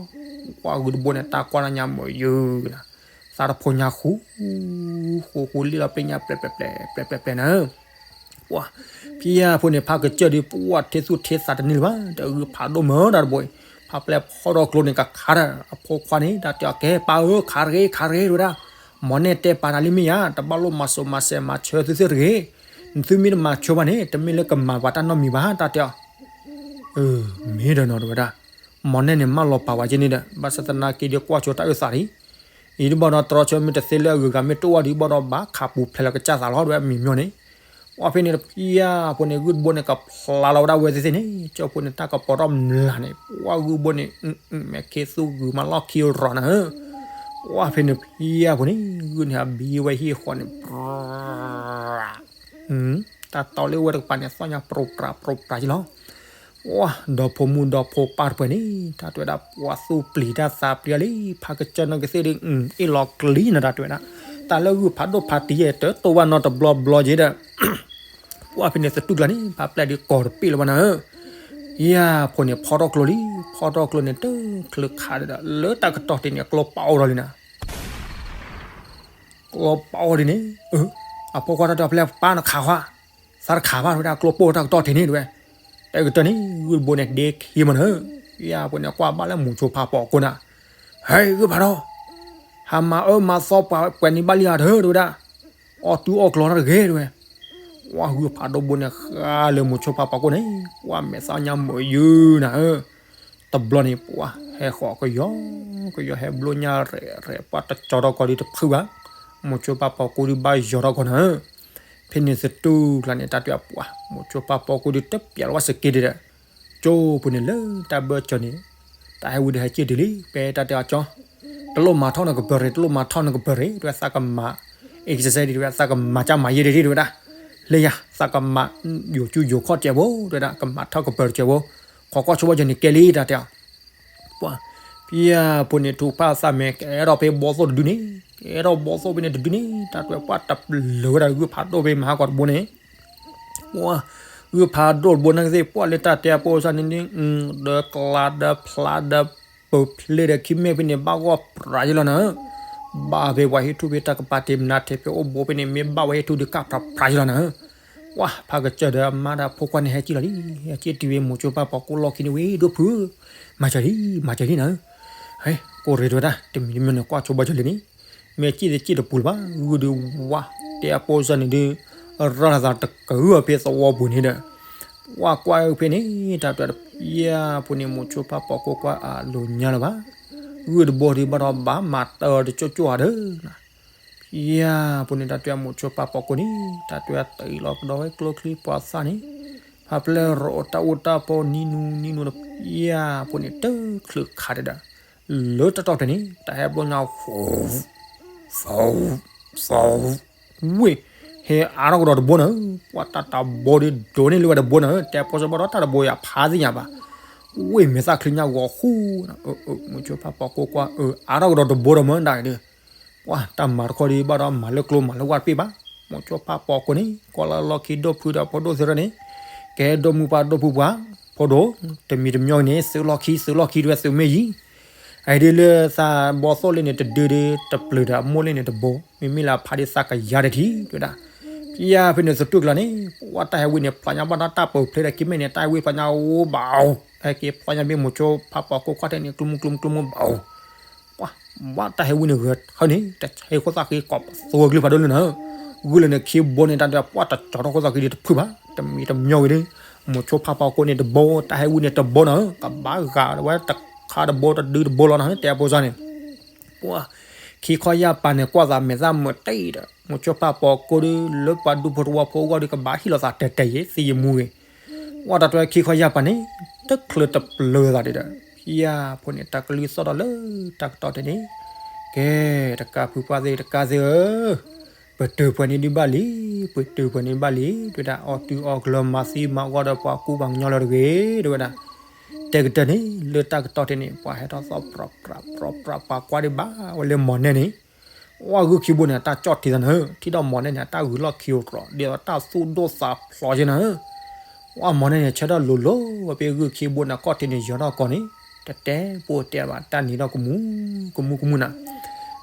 ကွၢ်ဂုၢ်တဘိန့ၣ် တၢ်ကွၢ်တၢ်ညါမုာ်ယုာ်နၤ သးတဖိညါဃူ ဃူဃူလံလီၤပျံၤညါပျဲးပျဲးပျဲး ပျဲးပျဲးပျဲးနၤ ပှၤ ဖံယၢ်ဖိန့ၣ် ဖးကစၢၢ်ဒုး ပှၤထ့သူၣ်ထ့သးတန့ၢ်လၢၤဘၣ် တဂုၢ်ဖးဒိၣ်မုာ်တၢ်တဘိအံၤ ဖးပျဲၢ်ဖီဒီးကျိန့ၣ် ကခးတၢ် အဖိခွါန့ၣ် တၢ်တဲအီၤ ကဲပၢ်ဧၢ ခးတဂ့ၤ ခးတဂ့ၤ တဲဝဲဒၣ် မ်နဲၣ်တဲပာ်နၤလံမ့ၢ်ယါ တဘၣ်လိၣ်မၤစိာ်မၤစဲးမၤဆၢသုသ့ၣ်တဂ့ၤ နသုမ့ၢ်တမၤဆၢဘၣ်န့ၣ် တမ့ၢ်လၢကမၤပှၤတၢ်နီတမံၤဘၣ် တၢ်တဲအီၤ မ့ၢ်ဒီးနီၤ တဲဝဲဒၣ် မ်နဲၣ်န့ၣ် မၢလီၤပာ်ဝဲက့ၤန့ၣ်ဒီး ဘၣ်ဆၣ်သနာ်က့ဒီး ကွၢ်ဆိတၢ်အုၣ်သးလံ အံၤတဘျီဒီး တြီဆၢမ့ၢ်တသ့လၢအဂုၤအဂၤမ့ၢ်တအိၣ်ဝဲဒီး ဘၣ်ဒီးဘၣ်ခးပူၤဖျဲးလီၤကစၢ်သးလီၤ တဲဝဲမံၤမီၢ်န့ၣ် ပှၤဖဲန့ၣ်တဖံယၢ်ဖိန့ၣ် ဂုၢ်တဘိန့ၣ် ကဖျါလီၤဝဲဒၣ်ဝဲသ့ၣ်သ့ၣ်န့ၣ် ကၠီဖိန့ၣ် တၢ်ကပီၤထီၣ်မျးန့ၣ် ပှၤဂုၢ်ဘိန့ၣ် မဲာ်ခ့သူၣ်ဂုၤမးလီၢ်ခံရီၤနၤဧၢ ပှၤဖဲန့ၣ်တဖံယၢ်ဖိန့ၣ် ဂုၢ်န့ၣ် အဘံဝဲဟံၣ်ဃီန့ၣ် တၢ်တီလၢဝဲတကပၤန့ၣ် သီၣ်ညါပြိးပြးပြိးပြးက့ၤလီၤ. ဒီဖိမုၣ်ဒီဖိပၢ်တပှဲၤန့ၣ် တၢ်တဲဝဲဒၣ် ပှၤသူၣ်ပျံၤတၢ်သးပျံၤလံ ဖးကစၢၢ်နီၢ်ကသ့ၣ်ဒီး အ့ၣ်လီၤကျံနၤတၢ်တဲဝဲဒၣ် တၢ်လၢဂုၢ်ဖးဒိၣ်ဖးတံၢ်ယဲၢ် တတိၢ်ဘၣ်နီတဘျီဘျီက့ၤဒီး ပှၢ်ဖဲန့ၣ်သတူၢ်ကျါန့ၣ် ဖးပျဲၢ်ဒုးကီၢ်တပ့ၢ်လၢၤဘၣ်နၤဧၢ, ယၤဖိန့ၣ်ဖီထီၣ်ကျိလံ, ဖီထီၣ်ကျိန့ၣ် တချုးခးဒီး လၢတၢ်ကတီၢ်တ့ၢ်န့ၣ် ကျိပာ်အီၤဒီးလံနၤ ကျိပာ်အီၤဒ်န့ၣ်, အဖိခွါတၢ်တဲအီၤ ဖဲလဲၣ်ပၢ်နခးခွါ, သးတခးဘၣ်တဲဝဲဒၣ် ကျိပိၢ်တၢ်ကတီၢ်တ့ၢ်န့ၣ်တဲဝဲ, တကတၢၢ်န့ၣ် ဂုၢ်တဘိန့ၣ်ဒ့ခံမနၤဧၢ, ယဖိန့ၣ်ကွၢ်ဘၣ်လၢမိၤဆိဖါပိာ်ကိၢ်နၤ, ဟဲဂုၢ်ဖးထီၣ်, ဟးမၤအၢမၤသီပှၤပှဲၤန့ၢ်ဘၣ်လံဧါတၢ်တဲဝဲဒၣ်, အီၣ်တူၢ်အီၣ်ကျီတၢ်တဂ့ၤတဲဝဲ, ပှၢ်ဂုၢ်ဖးဒိၣ်ဘိန့ၣ်ဃါလၢမိၤဆိဖါပိာ်ကိၢ်န့ၣ် ပှၢ်မဲာ်သၣ်ညါမုာ်ယုာ်နၤဧၢ တဘျီန့ၣ် ပှၢ်ဟဲဃီၤကယီကယီ ဟဲဘျိညါရဲၣ်ရဲၣ် ပှၢ်တကၠီၤထီၣ်ကီၤဒုးတဖုဘၣ်, မိၤဆိဖါပိာ်ကိၢ်ဒုးဘၣ်ယီၤထီၣ်ကီၤနၤဧၢ, ဖဲန့ၣ်သတူၢ်ကျါန့ၣ် တၢ်တဲအီၤပှၢ် မိၤဆိဖါပိာ်ကိၢ်ဒုးတပျးလီၤဝဲစက့ဒံးဒီး, ကၠိဖိန့ၣ်လၢတၢ်ဘၢၣ်စၢၤန့ၣ်, တၢ်ဟဲဝံၤဒီးဟဲက့ၢ်တုၤလံ ဖဲတၢ်တဲအီၤကၠီ တလိၣ်မၤထီၣ်နကပၤရ့ၣ် တလိၣ်မၤထီၣ်နကပၤရ့ၣ် တဲဝဲသးကမၤ exercise ဒံးတဲဝဲ သးကမၤကၢ်မၤယဲၢ်ဒံးတဲဝဲဒၣ်, လၢယၤ သးကမၤ ယိၤကၠူယိၤခီၣ်တစဲးဖိ တဲဝဲဒၣ် ကမၤထီၣ်ကပၤတစဲးဖိ, ခိးကွၢ်ဆိဘီကၠီန့ၣ်ကဲလံတၢ်တဲအီၤ ပှၢ်, ဖံယၤဖိန့ၣ်ထူၣ်ဖးသးမဲာ် ကဲထီၣ်ဖဲဘီသိၣ်တဒုန့ၣ်, ကဲထီၣ်ဘီသိၣ်ဖဲန့ၣ်တဒုန့ၣ် တၢ်တဲပှၢ်တပျၢၤဝဲဒၣ်ဂုၢ်ဖးဒိၣ်ဖဲမဟါကီၢ်တဘိန့ၣ် ပှၢ်, ဂုၢ်ဖးဒိၣ်တဘိန့ၣ်ကသ့ၣ် ပှၢ်လၢတၢ်တဲအဖိစၢ်န့ၣ်န့ၣ်, ဒီးကျါဒီးဖျါဒီး ပၢၤဖျဲးဒီးခံမဲာ်ဖဲန့ၣ် ဘၣ်ဂီၢ်ပြးယလီၤနၤဧၢ, ဘၣ်ဖဲပှၤဟ့ၣ်ထူၣ်ဖဲတၢ်ကပၤတ့ၢ်မနၤထဲဖဲအိၣ်ဘိဖဲန့ၣ် မ့ၢ်ဘၣ်ဝဲဟ့ၣ်ထူၣ်ဒုးကၢ်ပြးပြးယလီၤနၤဧၢ, ပှၢ် ဖးကစၢၢ်ဒီးအမါဒီးဖိခွါန့ၣ်ဟဲက့ၢ်လီၤလံ, ဟဲက့ၢ်တုၤဝဲမိၤဆိဖါပိာ်ကိၢ်လီၢ်ခံန့ၣ်ဝဲ ဒိၣ်ဖုဧၢ, မၤစၢၤလံ မၤစၢၤလံနၤဧၢ, ဟဲ ကိၢ်ရ့ၣ်တဲဝဲဒၣ် တမံၤတမံၤန့ၣ်ကွၢ်ဆိဘီကၠီလံန့ၣ် မ့ၢ်က့ၢ်သ့ၣ်က့ၢ်တပူၤလၢၤဘၣ် ဂုၢ်ဒုးဝါ တဲအဖိစၢ်န့ၣ်ဒုး ရၤလီၤသးတကဂုၢ်အဖဲသဝီပူၤန့ၣ်ဒီး ပှၢ်ကွၢ်အုၣ်ဖဲန့ၣ် တၢ်တဲတပျၢ်ဖိန့ၣ် မိၤဆိဖါပိာ်ကိၢ်ကွၢ်အလိၤညါလၢၤဘၣ်, ဂုၢ်တဘိဒုးဘၣ်ဒီးဘၣ်မၤတၢ်တကၠိၣ်ကၠိၣ်ဧါဒီး ပျၢ်ဖိန့ၣ် တၢ်တဲမိၤဆိဖါပိာ်ကိၢ်န့ၣ် တၢ်တဲတအံၤလီၤကဒီးဝဲကျိချံပှၤသၣ်န့ၣ် ဖးပျဲၢ်ရိးတၢ်အိၣ်တၢ်ပီနံနူနံနူဒီး ပျၢ်ဖိန့ၣ် တချုးခးဒံးဒီး လၢတၢ်တီၢ်ဖဲန့ၣ် တၢ်ဟဲဘျီညါ ဝ့ၢ် ဟဲအါထီၣ်ကဒီးတဘိနၤဧၢ, ပှၢ်တၢ်တဘိဒ်ဒိးန့ၢ်လၢဝဲတဘိနၤဧၢ, တဲဖိစၢ်ဘၣ်ဒီးတၢ်တဘိယၤဖးသ့ၣ်ညါဘၣ်, ဝ့ၢ်မဲာ်သၣ်ချံညါဂီၤဃူ, မိၤဆိဖါပိာ်ကိၢ်ကွၢ်အါထီၣ်ကဒီးတဘိဒီးမၢဒၣ်အံၤဒီး ပှၢ်တၢ်မၤတခီဒ်ဘၣ်ဒီးမၤလၢကျိမၤလၢဝၣ်တပ့ၢ်ဘၣ်, မိၤဆိဖါပိာ်ကိၢ်န့ၣ် ကွၢ်လၢလီၢ်ခံဒိၣ်ဖုဒီးဖိဒိၣ်သ့ၣ်ရၢန့ၣ်, ကဲဒိၣ်မုၢ်ပှၢ်ဒိၣ်ဖုပှၢ်, ဖိဒိၣ်, တမံၤတမံၤန့ၣ် သုးလီၢ်ခံ သုးလီၢ်ခံတဝဲသုးမ့ၢ်ယံၤ အံၤဒ်လၢသးဘီသိၣ်လၢန့ၣ် တဒုဒုတပျၢၤဒီးအမိၢ်လၢန့ၣ်တဘိ, မ့မ့ၢ်လၢအဖးဒ်သးကယၤတထံၣ် တဲဝဲဒၣ်, ပျၢ်ဖဲန့ၣ်သတူၢ်ကျါန့ၣ် ပှၢ်တၢ်ဟဲဝံန့ၣ် ဖျါညါဘၣ်ဒီးတၢ်ပၢၤဖျဲးဒီးက့မဲာ်န့ၣ် တၢ်ဟဲဝံဖျါညါအိၣ်ဘၣ်အိၣ်, ဟဲက့ၤဖျါညါမ့ၢ်မိၤဆိဖါပိာ်ကိၢ်ကွၢ်ထဲန့ၣ် ကျိမုၢ်ကျိမုၢ်ကျိမုၢ်ဘၣ်အိၣ် ပှၢ်, ဘၣ်တၢ်ဟဲဝံန့ၣ်ဂဲၤထၢန့ၣ် တဟဲခိၣ်သၣ်ဃံကိးပသူအကလုၢ်ဖးဒိၣ်လၢနၤဧၢ, ဂုၢ်လၢန့ၣ်ခံဘိန့ၣ် တၢ်တဲပှၢ် တကၠီထီၣ်ခိၣ်သၣ်ဃံဒ်တဖုဘၣ်, တမံၤတမံၤဂ့ၤဒီး မိၤဆိဖါပိာ်ကိၢ်န့ၣ်တဘိ တၢ်ဟဲဝံန့ၣ်တဘိနၤဧၢ, ကဘၣ်ဂာ်ဝဲတခါတဘိတဒုတဘိလီၤနၤဧၢ, တဲအဖိစၢ်န့ၣ် ပှၢ်, ခံခီယၢ်ပၤန့ၣ် ကွၢ်သးမဲာ်သၣ်မုာ်တံၢ်ဒီး မိၤဆိဖါပိာ်ကိၢ်ဒုး လၢပှၤဒူဖိတဝီဖိအဂီၢ်ဒုး ကဘၣ်ဟ့ၣ်လီၤသးတဲာ်တဲာ်ယဲ သံယမူဂ့ၤ, ပှၢ်တၢ်တဲခံခီယၢ်ပၤန့ၣ် တချုးတပျၢၤသးဒံးဒီး ပျၢ်ဖိန့ၣ် တၢ်ကလုၢ်သီၣ်ဒီးလၢတၢ်ကတီၢ်ထဲန့ၣ်, ကဲ, တကးဖုပှၢ်သ့ၣ် တကးသ့ၣ်ဧၢ ပတုာ်ပှဲၤန့ၢ်ဒံးဘၣ်လံ, ပတုာ်ပှဲၤန့ၢ်ဘၣ်လံ, တဲဝဲဒၣ် အီၣ်တုၤအီၣ်ကျၢၤမၤသံမၤဂီၤဒီးပှၤကူပှၤကညီလၢတဂ့ၤ, တဲဝဲဒၣ်, တဲကတၢၢ်န့ၣ် လၢတၢ်ကတီၢ်ထဲန့ၣ် ပှၤဟဲထီၣ်သီၣ်ပြးပြးပြးပြး ပှၤကွၢ်ဒံးဘၣ်ဝဲလၢမီၢ်နဲၣ်န့ၣ်, ဝဲဂုၢ်ခံဘိန့ၣ် အတၢ်ကၠီၣ်ထံသးနၤဧၢ, ထံၣ်ဒီးမီၢ်နဲၣ်န့ၣ် အတၢ်ဂုာ်လီၢ်ခံဧိၤတြီၤ ဒ်သိးတၢ်သူၣ်ဒိၣ်သးဖျိးက့နၤဧၢ ဝဲမီၢ်နဲၣ်န့ၣ် ဆၢထၢၣ်လိၤလိၤဝဲဖဲဂုၢ်ခံဘိန့ၣ် ကီၢ်ထံးန့ၣ်ယီၤထီၣ်ကီၢ်န့ၣ်, တတဲပိတဲဘၣ် တၢ်နံၤထီၣ်ကမူ, ကမူကမူနၤ,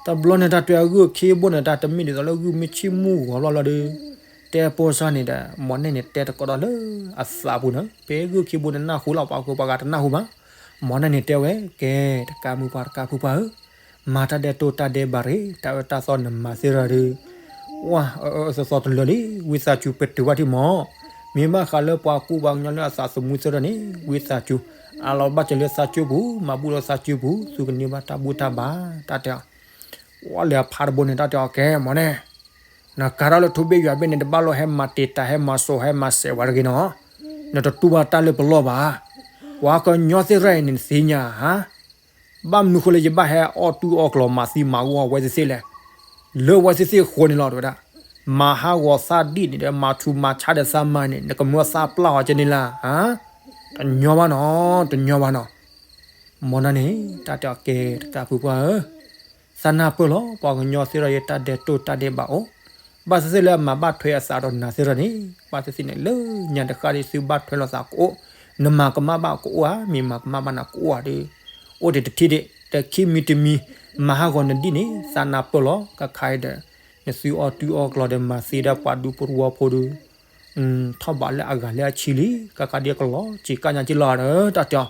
တဘျီန့ၣ် တၢ်တဲဂုၢ်ခံဘိန့ၣ် တၢ်တမ့ၢ်ဒ်သိးလၢဂုၢ်မ့ၢ်ဆ့ၣ်မူဂီၤဘျီလီၤဒီး, တဲပိစၢ်န့ၣ်ဒီး မီၢ်နဲၣ်န့ၣ်တဲတကိးဒီးလၢအသးပူၤန့ၣ်, ဖဲဂုၢ်ခံဘိန့ၣ်နၢ်ဟူလီၤ ပှၤကိးပှၤဂၤတနၢ်ဟူဘၣ်, မီၢ်နဲၣ်န့ၣ်တဲဝဲ, ကဲ, တကးမုၢ်ပှၢ်တကးဖုပှၢ်ဧၢ မၤတၢ်ဒဲးတိၢ်တၢ်ဒဲးဘးရ့ၣ်, တၢ်အၢတၢ်သီနမၤသ့ရၢ်ဒီး, ဝဲ, အၢအၢသီသီတလၢလံ, ဝံသးစူၤပတုာ်ဘၣ်ထံမီၢ်, မ့ၢ်ဘၣ်ဃးလၢပှၤကူပှၤကညီလၢအသးသမူသ့ၣ်ရၢ်န့ၣ်, ဝံသးစူၤ, အလီၤဘၣ်စၢၤလၢသးစၢပူၤ, မၤဘူၣ်လၢသးစၢပူၤ, သုကန့ၢ်ဘၣ်တၢ်ဘူၣ်တၢ်ဘါ, တၢ်တဲအီၤ, ဝဲလၢအဖးတဘိန့ၣ် တၢ်တဲအီၤ ကဲမီၢ်နဲၣ် နကၤထီၣ်လၢထူဘ့ၣ်ယွၤဘ့ၣ်န့ၣ် တဘၣ်လိာ်ဟဲမၤတံာ်တာ် ဟဲမၤစိာ် ဟဲမၤစဲးဝဲတဂ့ၤနီၤ, နတတူၢ်ဘၣ်တၢ်လၢပလီၢ်ဘၣ်, ပှၤကညီသ့ၣ်ရၣ်အံၤန့ၣ် နသ့ၣ်ညါဧါ, ဘၣ်မနုၤဃိလၢယဘၣ်ဟဲအီၣ်တူၢ်အီၣ်ကျီၤ မၤသံမၤဂီၢ်ဝဲသ့ၣ်သ့ၣ်လဲၣ်, လၢဝဲသ့ၣ်သ့ၣ်ဃိန့ၣ်လီၤ တဲဝဲဒၣ်, မၤဟးဂီၤသးဒ်န့ၣ်ဒီး မၤထူးမၤဆါဒီးသးမါန့ၣ် နကမၢသးပျၢ်အီၤကဲန့ၣ်လၢ, တညီဘၣ်နီၤ, တညီဘၣ်နီၤ မီၢ်နဲၣ်န့ၣ် တၢ်တဲအီၤ ကဲ တကးဖုပှၢ်ဧၢ, သးနၢ်ပၢၢ်လီၤ ပှၤကညီသ့ၣ်ရၣ်ယဲ တၢ်ဒဲးတိၢ်တၢ်ဒဲးဘးအိၣ်, ဘၣ်သ့ၣ်သ့ၣ်လၢအမၤဘၣ်ထွဲအသးဒီးနၤသ့ၣ်တဖၣ်န့ၣ်, ဘၣ်သ့ၣ်သ့ၣ်န့ၣ် လၢညါတဃၣ်ဒီး သုဘၣ်ထွဲလိာ်သးကအိၣ်, နမၤကမၣ်ဘၣ်ကအိၣ်ဧါ, မ့ၢ်မၤကမၣ်ဘၣ်နၤကအိၣ်ဧါဒီး, အိၣ်တ့ၢ်တထံၣ်ဒံး, တခံမံၤတမံၤ, မၤဟးဂီၤနဒံၣ်န့ၣ် သးနၢ်ပၢၢ်လီၤ, ကခါအံၤဒီး, နသုအီၣ်တုၤအီၣ်ကျီဒီး မၤသ့ဒီးပှၤဒူဖိသဝီဖိဒီး ထီၣ်ဘးလၢအဂၤလၢအဆံလံ, ကခါဒ်ကလီၤစ့ၤကၣ်ညါက့လီၤဒီး တၢ်တဲအီၤ,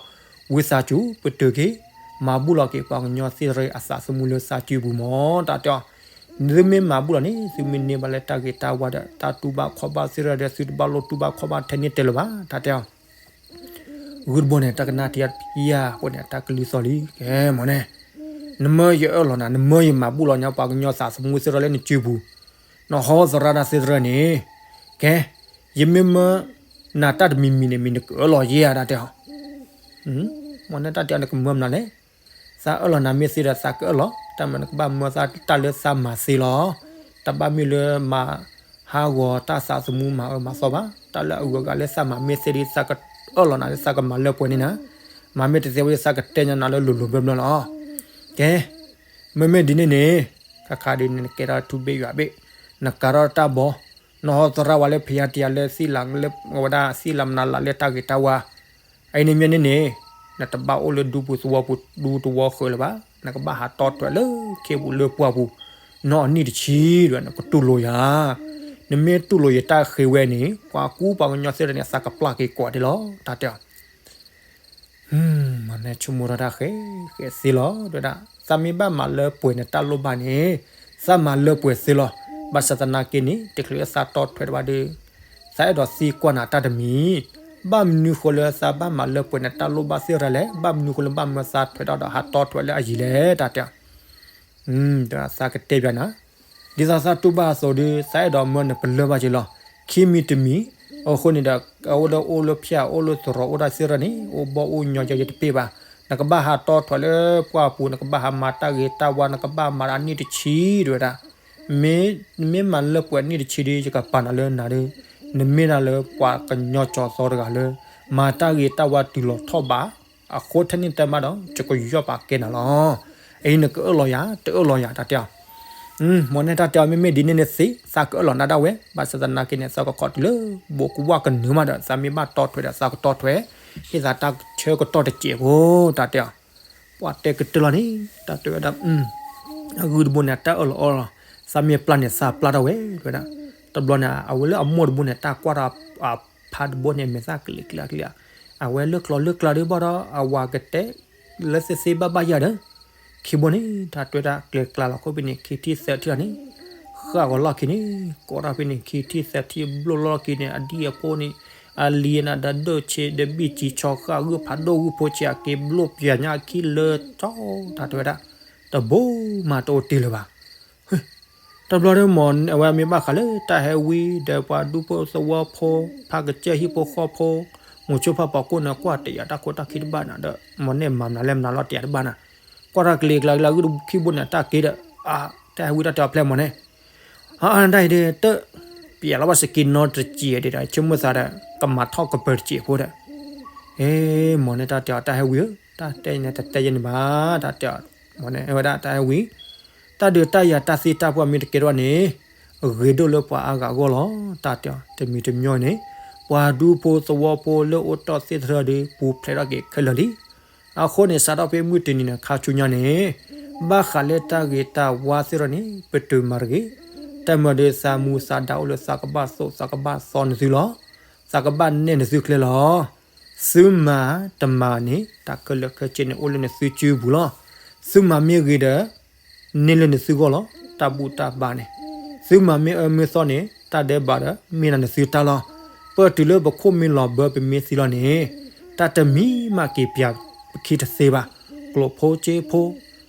ဝံသးစူၤပတုာ်က့ၤ, မၤဘူၣ်လီၤက့ၤပှၤကညီသ့ၣ်တဖၣ်အသးသမူလၢသးစုပူၤမၢ်, တၢ်တဲအီၤ, သုမ့ၢ်မၤဘူၣ်လီၤန့ၣ် သုမ့ၢ်န့ၢ်ဘၣ်လၢတၢ်ဂ့ၤတၢ်ဝါဒီး တၢ်တူၢ်ဘၣ်ခီၣ်ဘၣ်သ့ၣ်တဖၣ်ဒီး သုတဘၣ်လိၣ်တူၢ်ဘၣ်ခီၣ်ဘၣ်ထဲန့ၣ်တဲလၢၤဘၣ်, တၢ်တဲအီၤ ဂုၢ်တဘိန့ၣ် တၢ်ကနၣ်တံၢ်ယါဃိန့ၣ် တၢ်ကလုၢ်သီၣ်လံ, ကဲမၢ်န့ၣ်, နမၢယအၢၣ်လီၤနၤ, နမၢယမၤဘူၣ်လီၤညါပှၤကညီသးသမူသ့ၣ်တဖၣ်လၢနစုပူၤ, နဟီသရၣ်တၢ်သ့ၣ်တဖၣ်န့ၣ်, ကဲ, ယမ့ၢ်မၢနၤတၢ်တမံၤမံၤန့ၣ် မ့ၢ်နကအၢၣ်လီၤယဲဧါ တၢ်တဲအီၤ မၢ်န့ၣ် တၢ်တဲအီၤ နကမၢမနုၤလဲၣ်, သးအၢၣ်လီၤနၤမ့ၢ်သ့ဒီး သးကအၢၣ်လီၤ, တၢ်မၤနကဘၣ်မၢသးတၢ်လၢသးမၤသ့လီၤ, တဘၣ်မ့ၢ်လၢမၤဟးဂီၤတၢ်သးသမူမၤအၢမၤသီဘၣ်, တၢ်လၢအဂုၤအဂၤလၢသးမၤမ့ၢ်သ့ဒီး သးကအၢၣ်လီၤနၤလၢသးကမၤလၢပှဲၤန့ၣ်နၤ, မၤမ့ၢ်တသ့ဝဲဒီး သးကတဲညါနၤလၢလိၤလိၤဘျၢဘျၢလီၤ, ကဲ, မ့မ့ၢ်ဒ်န့ၣ်န့ၣ်, ခါခါဒ်န့ၣ် နကဲထီၣ်ထူဘ့ၣ်ယွၤဘ့ၣ်, နကၤထီၣ်တၢ်ဘီ, နဟီသရၣ်ဝဲလၢဖယါတယါလၢသံလးလၢ ဝဲဒၣ်သံလးမနုၤလၢ်လၢတၢ်ဂ့ၤတၢ်ဝါ, အအံၤန့ၣ်မ့ၢ်န့ၣ်န့ၣ်, နတဘၣ်အိၣ်လၢဒူပူၤသဝီပူၤဒူသဝီဃၢၤလၢၤဘၣ်, နကဘၣ်ဟးတီထွဲလၢခ့ပူၤလၢပှၢ်ပူၤ, နီၢ်အနံၣ်တဆံဒီး နကတူၢ်လိာ်ယၤ, နမ့ၢ်တူၢ်လိာ်ယတၢ်ဃ့ဝဲန့ၣ် ပှၤကူပှၤကညီသ့ၣ်တဖၣ်န့ၣ် သးကပျၢ်က့ၤကိးဒဲးလီၤ, တၢ်တဲအီၤ မ့ၢ်န့ၣ် ဆိကမိၣ်ထီၣ်တၢ်ဃဲ, ဃဲသ့လီၤ, တဲဝဲဒၣ် သးမ့ၢ်ဘၣ်မၤလၢပှဲၤနတၢ်လိၣ်ဘၣ်န့ၣ်, သးမၤလၢပှဲၤသ့လီၤ, ဘၣ်ဆၣ်သနာ်က့န့ၣ် တချုးလၢသးတီထွဲတဘၣ်ဒီး, သးအဲၣ်ဒိးသံကွၢ်နၤတၢ်တမံၤ, ဘၣ်မနုၤဃိလၢသးဘၣ်မၤလၢပှဲၤနတၢ်လိၣ်ဘၣ်သ့ၣ်တဖၣ်လဲၣ်, ဘၣ်မနုၤဃိလၢဘၣ်မၢသးထွဲတၢ်ဒီးဟးတီထွဲလၢအယံၤလဲၣ်, တၢ်တဲအီၤ သးကတဲပျးနၤ, ဒ်သိးသးတူၢ်ဘၣ်အသိးဒီး သးအဲၣ်ဒိးမၢနပလၢၢ်ဘၣ်က့ၤလီၤ, ခံမံၤတမံၤ, အဃိန့ၣ်ဒီး အဝဲဒၣ်အိၣ်လၢဖၠၣ် အိၣ်လၢသရိာ် အိၣ်ဒၣ်သ့ၣ်တဖၣ်န့ၣ် အိၣ်ဘီၣ်အိၣ်ညီယဲယတပ့ၢ်ဘၣ်, နကဘၣ်ဟးတီထွဲလၢပှၢ်ပူၤ နကဘၣ်ဟးမၤတၢ်ဂ့ၤတၢ်ဝါ နကဘၣ်မၤဒၣ်နံၣ်တဆံ တဲဝဲဒၣ်, မ့ၢ်နမ့ၢ်မၤလၢပှဲၤနံၣ်တဆံဒီး ယကပာ်နၤလၢနၤဒီး, နမ့ၢ်ဒၣ်လၢပှၤကညီကၠီၤသီတဂၤလၢ မၤတၢ်ဂ့ၤတၢ်ဝါတုၤလီၤထီၣ်ဘး အဃိထဲန့ၣ်တမးဒီး ယကယီၣ်ပာ်ကဲနၤလီၤ. အအံၤနကအၢၣ်လီၤယၤ တအၢၣ်လီၤယၤ တၢ်တဲအီၤ. မ်န့ၣ်တၢ်တဲအီၤမ့မ့ၢ်ဒ်န့ၣ်န့ၣ်သ့ သးကအၢၣ်လီၤနၤဒၣ်ဝဲ ဘၣ်ဆၣ်သနာ်က့န့ၣ် သးကခိးတုၤလၢ ဘိးကဝၢ်ကနုာ်မးဒီး သးမ့ၢ်ဘၣ်တီထွဲဒီး သးကတီထွဲ ဟ့ၣ်သးတၢ်ဆၢကတီၢ်တစဲးဖိ တၢ်တဲအီၤ. ပှၤတဲကတၢၢ်လီၤန့ၣ် တၢ်တဲဝဲဒၣ် အဂုၢ်တဘိန့ၣ် တၢ်အၢၣ်လီၤအီလီၤ, သးမ့ၢ်ပျၢ်န့ၣ် သးပျၢ်ထီၣ်ဝဲ တဲဝဲဒၣ်. တဘျီန့ၣ် အဝဲလၢအမိၢ်တဘိန့ၣ် တၢ်ကွၢ်ထီၣ်အဖါတဘိန့ၣ် မဲာ်သၣ်ကလံၤကျါကလံၤ, အဝဲလၢကျီလၢကျါဒ်ဘၣ်ဒီး အဝၤကတဲ လၢသ့သ့ဘၣ်ဘၣ်ယၤဒီး ခံဘိန့ၣ် တၢ်တွဲတၢ်ကျဲၤကျါလီၤ ခိၣ်ဘ့ၣ်န့ၣ် ခံထံၣ်သၢထံၣ်လီၤန့ၣ်, ဃၣ်ဂီၤလီၢ်ခံန့ၣ် ကိးတၢ်ဖဲန့ၣ် ခံထံၣ်သၢထံၣ်ဘျိၣ်လီၢ်ခံန့ၣ် အဒံၣ်အဖိန့ၣ် အလံၤနၤဒီးဒိၣ်ဆ့ဒီးဘံၣ်စံၤဆီ ဃၣ်ဂုၢ်ဖးဒိၣ်ဂုၢ်ဖိဆံး အက့ၤဘျိၣ်ပျၢၤညါအခံလၢ ကၠီ တၢ်တဲဝဲဒၣ် တဘိမးတအိၣ်တ့ၢ်လၢၤဘၣ်. တဘျီဒီး မ်အဝဲမ့ၢ်ဘၣ်ဃးလၢတၢ်ဟဲဝံဒီးပှၤဒူဖိသဝီဖိ ဖးကစၢၢ်ဟံၣ်ဖိဃီဖိ မိၤဆိဖးပှၤကိးန့ၣ် ကွၢ်တယာ်တၢ်ခိၣ်တၢ်ခံတဘၣ်နၤဒီး မ်န့ၣ်မၤမနုၤလဲၣ်မနုၤလီၤတယာ်တဘၣ်နၤ, ကွၢ်တၢ်ကလံၤကျါကလံၤ အဂုၢ်ခံဘိန့ၣ် တၢ်က့ၤဒီး တၢ်ဟဲဝံတၢ်တဲအီၤဖျဲၣ် မ်န့ၣ် တၢ်အံၤဒီး တ ပျဲလီၤဘၣ်စက့နီတစဲးဒီး ဆိကမိၣ်သးဒီး ကမၤထီၣ်ကပၢၤတစဲးဖိဒီး အ့ မ်န့ၣ်တၢ်တဲအီၤ တၢ်ဟဲဝံဧၢ, တၢ်တဲန့ၣ် တတဲယဲန့ၣ်ဘၣ် တၢ်တဲအီၤ, မ်န့ၣ်ဝဲဒၣ်တၢ်ဟဲဝံ, တၢ်ဒုးတၢ်ယၤတၢ်သ့တၢ်ပှၢ်မ့ၢ်တကဲထီၣ်န့ၣ် ဂ့ၤဒိၣ်လၢပှၤအါဂၤအဂီၢ်လီၤ တၢ်တဲအီၤ. တမံၤတမံၤန့ၣ် ပှၤဒူဖိသဝီဖိလၢအိၣ်တီၢ်သ့ၣ်တဖၣ်ဒီး ပူၤဖျဲးထီၣ်က့ၤခဲလၢာ်လံ. အဃိန့ၣ် စးထီၣ်ဖဲမုၢ်တနံၤန့ၣ် ခါဆူညါန့ၣ် ဘၣ်ဃးလၢတၢ်ဂ့ၤတၢ်ဝါသ့ၣ်တဖၣ်န့ၣ် ပတုာ်မၤတဂ့ၤ, တၢ်မၤဒီးသးမူသးဒါအိၣ်လၢသးကဘၣ်သိၣ်သးကဘၣ်သီနသုလီၤ, သးကဘၣ်နဲၣ်နသုကျဲလီၤ. သုမၤတမၤန့ၣ် တၢ်ခဲလၢာ်ခဲဆ့န့ၣ် အိၣ်လၢနသုစုပူၤလီၤ. သုမၤမ့ၢ်ဂ့ၤဒီး န့ၢ်လၢနသုဂီၢ်လီၤ တၢ်ဘူၣ်တၢ်ဘါန့ၣ်, သုမၤမ့ၢ်အၢမ့ၢ်သီန့ၣ် တၢ်ဒဲးဘးဒီး မ့ၢ်နၤနသုတၢ်လီၤ. ပတုၤလၢပခိၣ်မ့ၢ်လီၤဘၢပမ့ၢ်သံလီၤန့ၣ်, တၢ်တမံၤမးက့ၤပျၢ်ပခံတသ့ဘၣ်. ကျိာ်ဖိစ့ဖိ,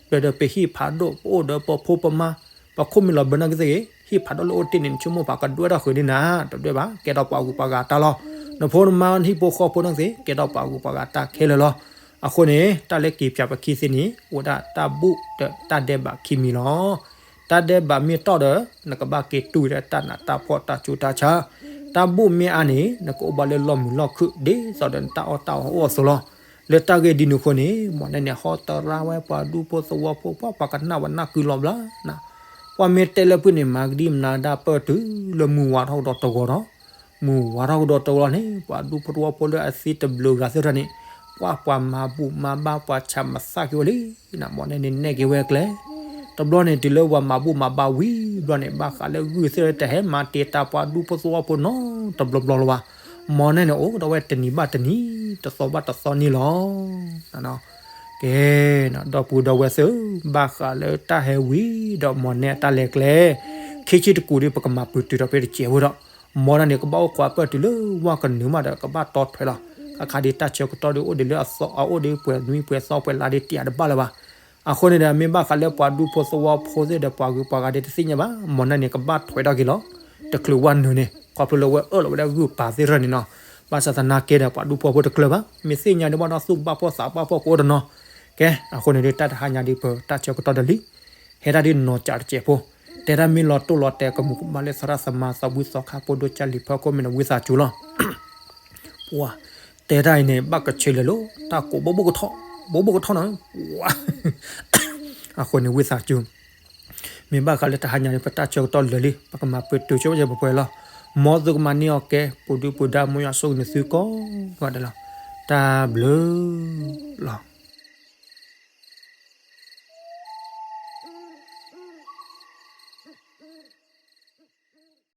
ပျဲဒီးပဟံၣ်ဖးဒိၣ် ပအိၣ်ဒီးပဖိပမါ, ပခိၣ်မ့ၢ်လီၤဘၢနာ်က့သ့ၣ်ဂ့ၤ, ဟံၣ်ဖးဒိၣ်လၢအိၣ်တ့ၢ်န့ၣ် နဆိကမိၣ်ပှၤကဒွဲၣ်ထီၣ်ဃုာ်ဒ်နၤ, တဒွဲၣ်ဘၣ်, ကဲထီၣ်ပှၤဂုၤပှၤဂၤတၢ်လီၤ. နဖိနမါနဟံၣ်ဖိဃီဖိနာ်က့သ့ၣ် ကဲထီၣ်ပှၤဂုၤပှၤဂၤတၢ်ခဲလၢာ်လီၤ. အဃိန့ၣ် တၢ်လၢက့ၤပျၢ်ပခံသ့န့ၣ် အိၣ်ဝဲဒၣ်တၢ်ဘူၣ်ဒီးတၢ်ဒဲးဘးခံမံၤလီၤ. တၢ်ဒဲးဘးမ့ၢ်တီၢ်ဒီး နကဘၣ်က့ၤတူၢ်ဝဲဒၣ်တၢ်နးတၢ်ဖှီၣ်တၢ်ဆူးတၢ်ဆါ, တၢ်ဘူၣ်မ့ၢ်အါန့ၣ် နကအိၣ်ဘၣ်လၢလီၢ်မုာ်လီၢ်ခုၣ် ဒ်သိးဒီးနတၢ်အီၣ်တၢ်အီအိၣ်အသိးလီၤ. လၢတၢ်ဂ့ၢ်ဒ်န့ၣ်အဃိန့ၣ် မ်န့ၣ်န့ၣ် ဟီတရါဝဲပှၤဒူဖိသဝီဖိ ပှၤပှၤကနၣ်ဝဲနၢ်ကုလီၤဘျါနၤ, ပှၤမ့ၢ်တဲလၢဖုၣ်န့ၣ် မၤကဒံမၤဒါပၢၢ်တုၤလၢမုၢ်ဝါထီၣ်ကဒီးတဂီၤဒီး, မုၢ်ဝါထီၣ်ကဒီးတဂီၤလီၤန့ၣ် ပှၤဒူဖိသဝီဖိလၢအသံတဘျုးဂၤသ့ၣ်တဖၣ်န့ၣ် ကွၢ်ပှၤမၤဘူၣ်မၤဘါပှၤဆးမသၣ်က့ၤဝဲလံ, မီၢ်နဲၣ်န့ၣ်နဲၣ်က့ၤဝဲအကျဲ တဘျီန့ၣ် တုၤလၢပှၤမၤဘူၣ်မၤဘါဝံၤဘျီန့ၣ် ဘၣ်ဃးလၢဂုၢ်သ့ၣ်တဟဲမၤတ့ၢ်တၢ်ပှၤဒူဖိသဝီဖိနီတဘျီဘျီလၢၤဘၣ်. မီၢ်နဲၣ်န့ၣ်အိၣ်ဒီးဝဲတနံၤဘၣ်တနံၤ တသီဘၣ်တသီန့ၣ်လီၤ. ကဲ, ဒီပုၢ်ဒီဝဲၢ်သ့ၣ်, ဘၣ်ဃးလၢတၢ်ဟဲဝံၤဒီးမီၢ်နဲၣ်အတၢ်လဲၤကျဲ ခံဆံတကူာ်ဒီး ပကမၤပတုာ်ထီၣ်ဖဲတစဲးဖိဒီး, မီၢ်နဲၣ်န့ၣ် ကဘၣ်အိၣ်ခိးအပၢၢ်တုၤလၢဝၣ်ကနုာ်မးဒီး ကဘၣ်တီထွဲလီၤ. ခါခါဒ်တၢ်ဆၢကတီၢ်ဒ်အိၣ်ဒ်လၢအသီ အအိၣ်ဒ်ပှဲၤနွံပှဲၤသီပှဲၤလါဒ်တယၤတဘၣ်လၢၤဘၣ်. အဃိန့ၣ်ဒီး မ့ၢ်ဘၣ်ဃးလၢပှၤဒူဖိသဝီဖိသ့ၣ်ဒီးပှၤဂုၤပှၤဂၤဒ်တသ့ၣ်ညါဘၣ်, မီၢ်နဲၣ်န့ၣ် ကဘၣ်ထွဲထီၣ်က့ၤလီၤ. တချုးဝၣ်နုာ်န့ၣ် ခီဖျိလၢဝဲအၢၣ်လီၤဝဲဒၣ်ဂုၢ်ပာ်သ့ၣ်တဖၣ်န့ၣ်နီၤ, ဘၣ်ဆၣ်သနာ်က့ဒီး ပှၤဒူဖိဖိတကျၢၤဘၣ်, မ့ၢ်သ့ၣ်ညါဒ်ဘၣ်ဒီးသူၣ်ကဘၣ်ဖှီၣ်သးကဘၣ်ဖှီၣ်ကအိၣ်တနီၤ. ကဲ, အဃိန့ၣ်ဒီး တၢ်တဟါညါဒ်ပတၢ်ဆၢကတီၢ်ဒီးလံ ဟဲဒၣ်ဒ်နီၢ်ကးတစဲးဖိ, တဲဒၣ်မ့ၢ်လီၤတိၢ်လီၤတဲာ်ကမူးကမၣ်လၢသရၣ်သမါသးဝံသီခါဖိဒိၣ်ကၢ်လံၤဖီခိၣ်မ့ၢ်ဒီးဝံသးစူၤလီၤ. ပှၤ, တဲတၢ်အံၤန့ၣ် ဘၣ်ကဆၢလၢာ်လီၤ, တၢ်ကိးဘိဘိကထီၣ်, ဘိဘိကထီၣ်နီၤ, ပှၤ, အဃိန့ၣ်ဝံသးစူၤ မ့ၢ်ဘၣ်ဃးလၢတဟါညါန့ၣ် ပတၢ်ဆၢကတီၢ်လၢာ်လံ, ပကမၤပတုာ်ဆိပှဲၤလီၤ. မ်သုကမၤန့ၢ်အီၤကဲ ပူၤဒုပူၤဒါ မ်ယွၤဆိၣ်ဂ့ၤန့ၢ်သုကိးဂၤဒဲးလီၤ. တၢ်ဘျုးလီၤ.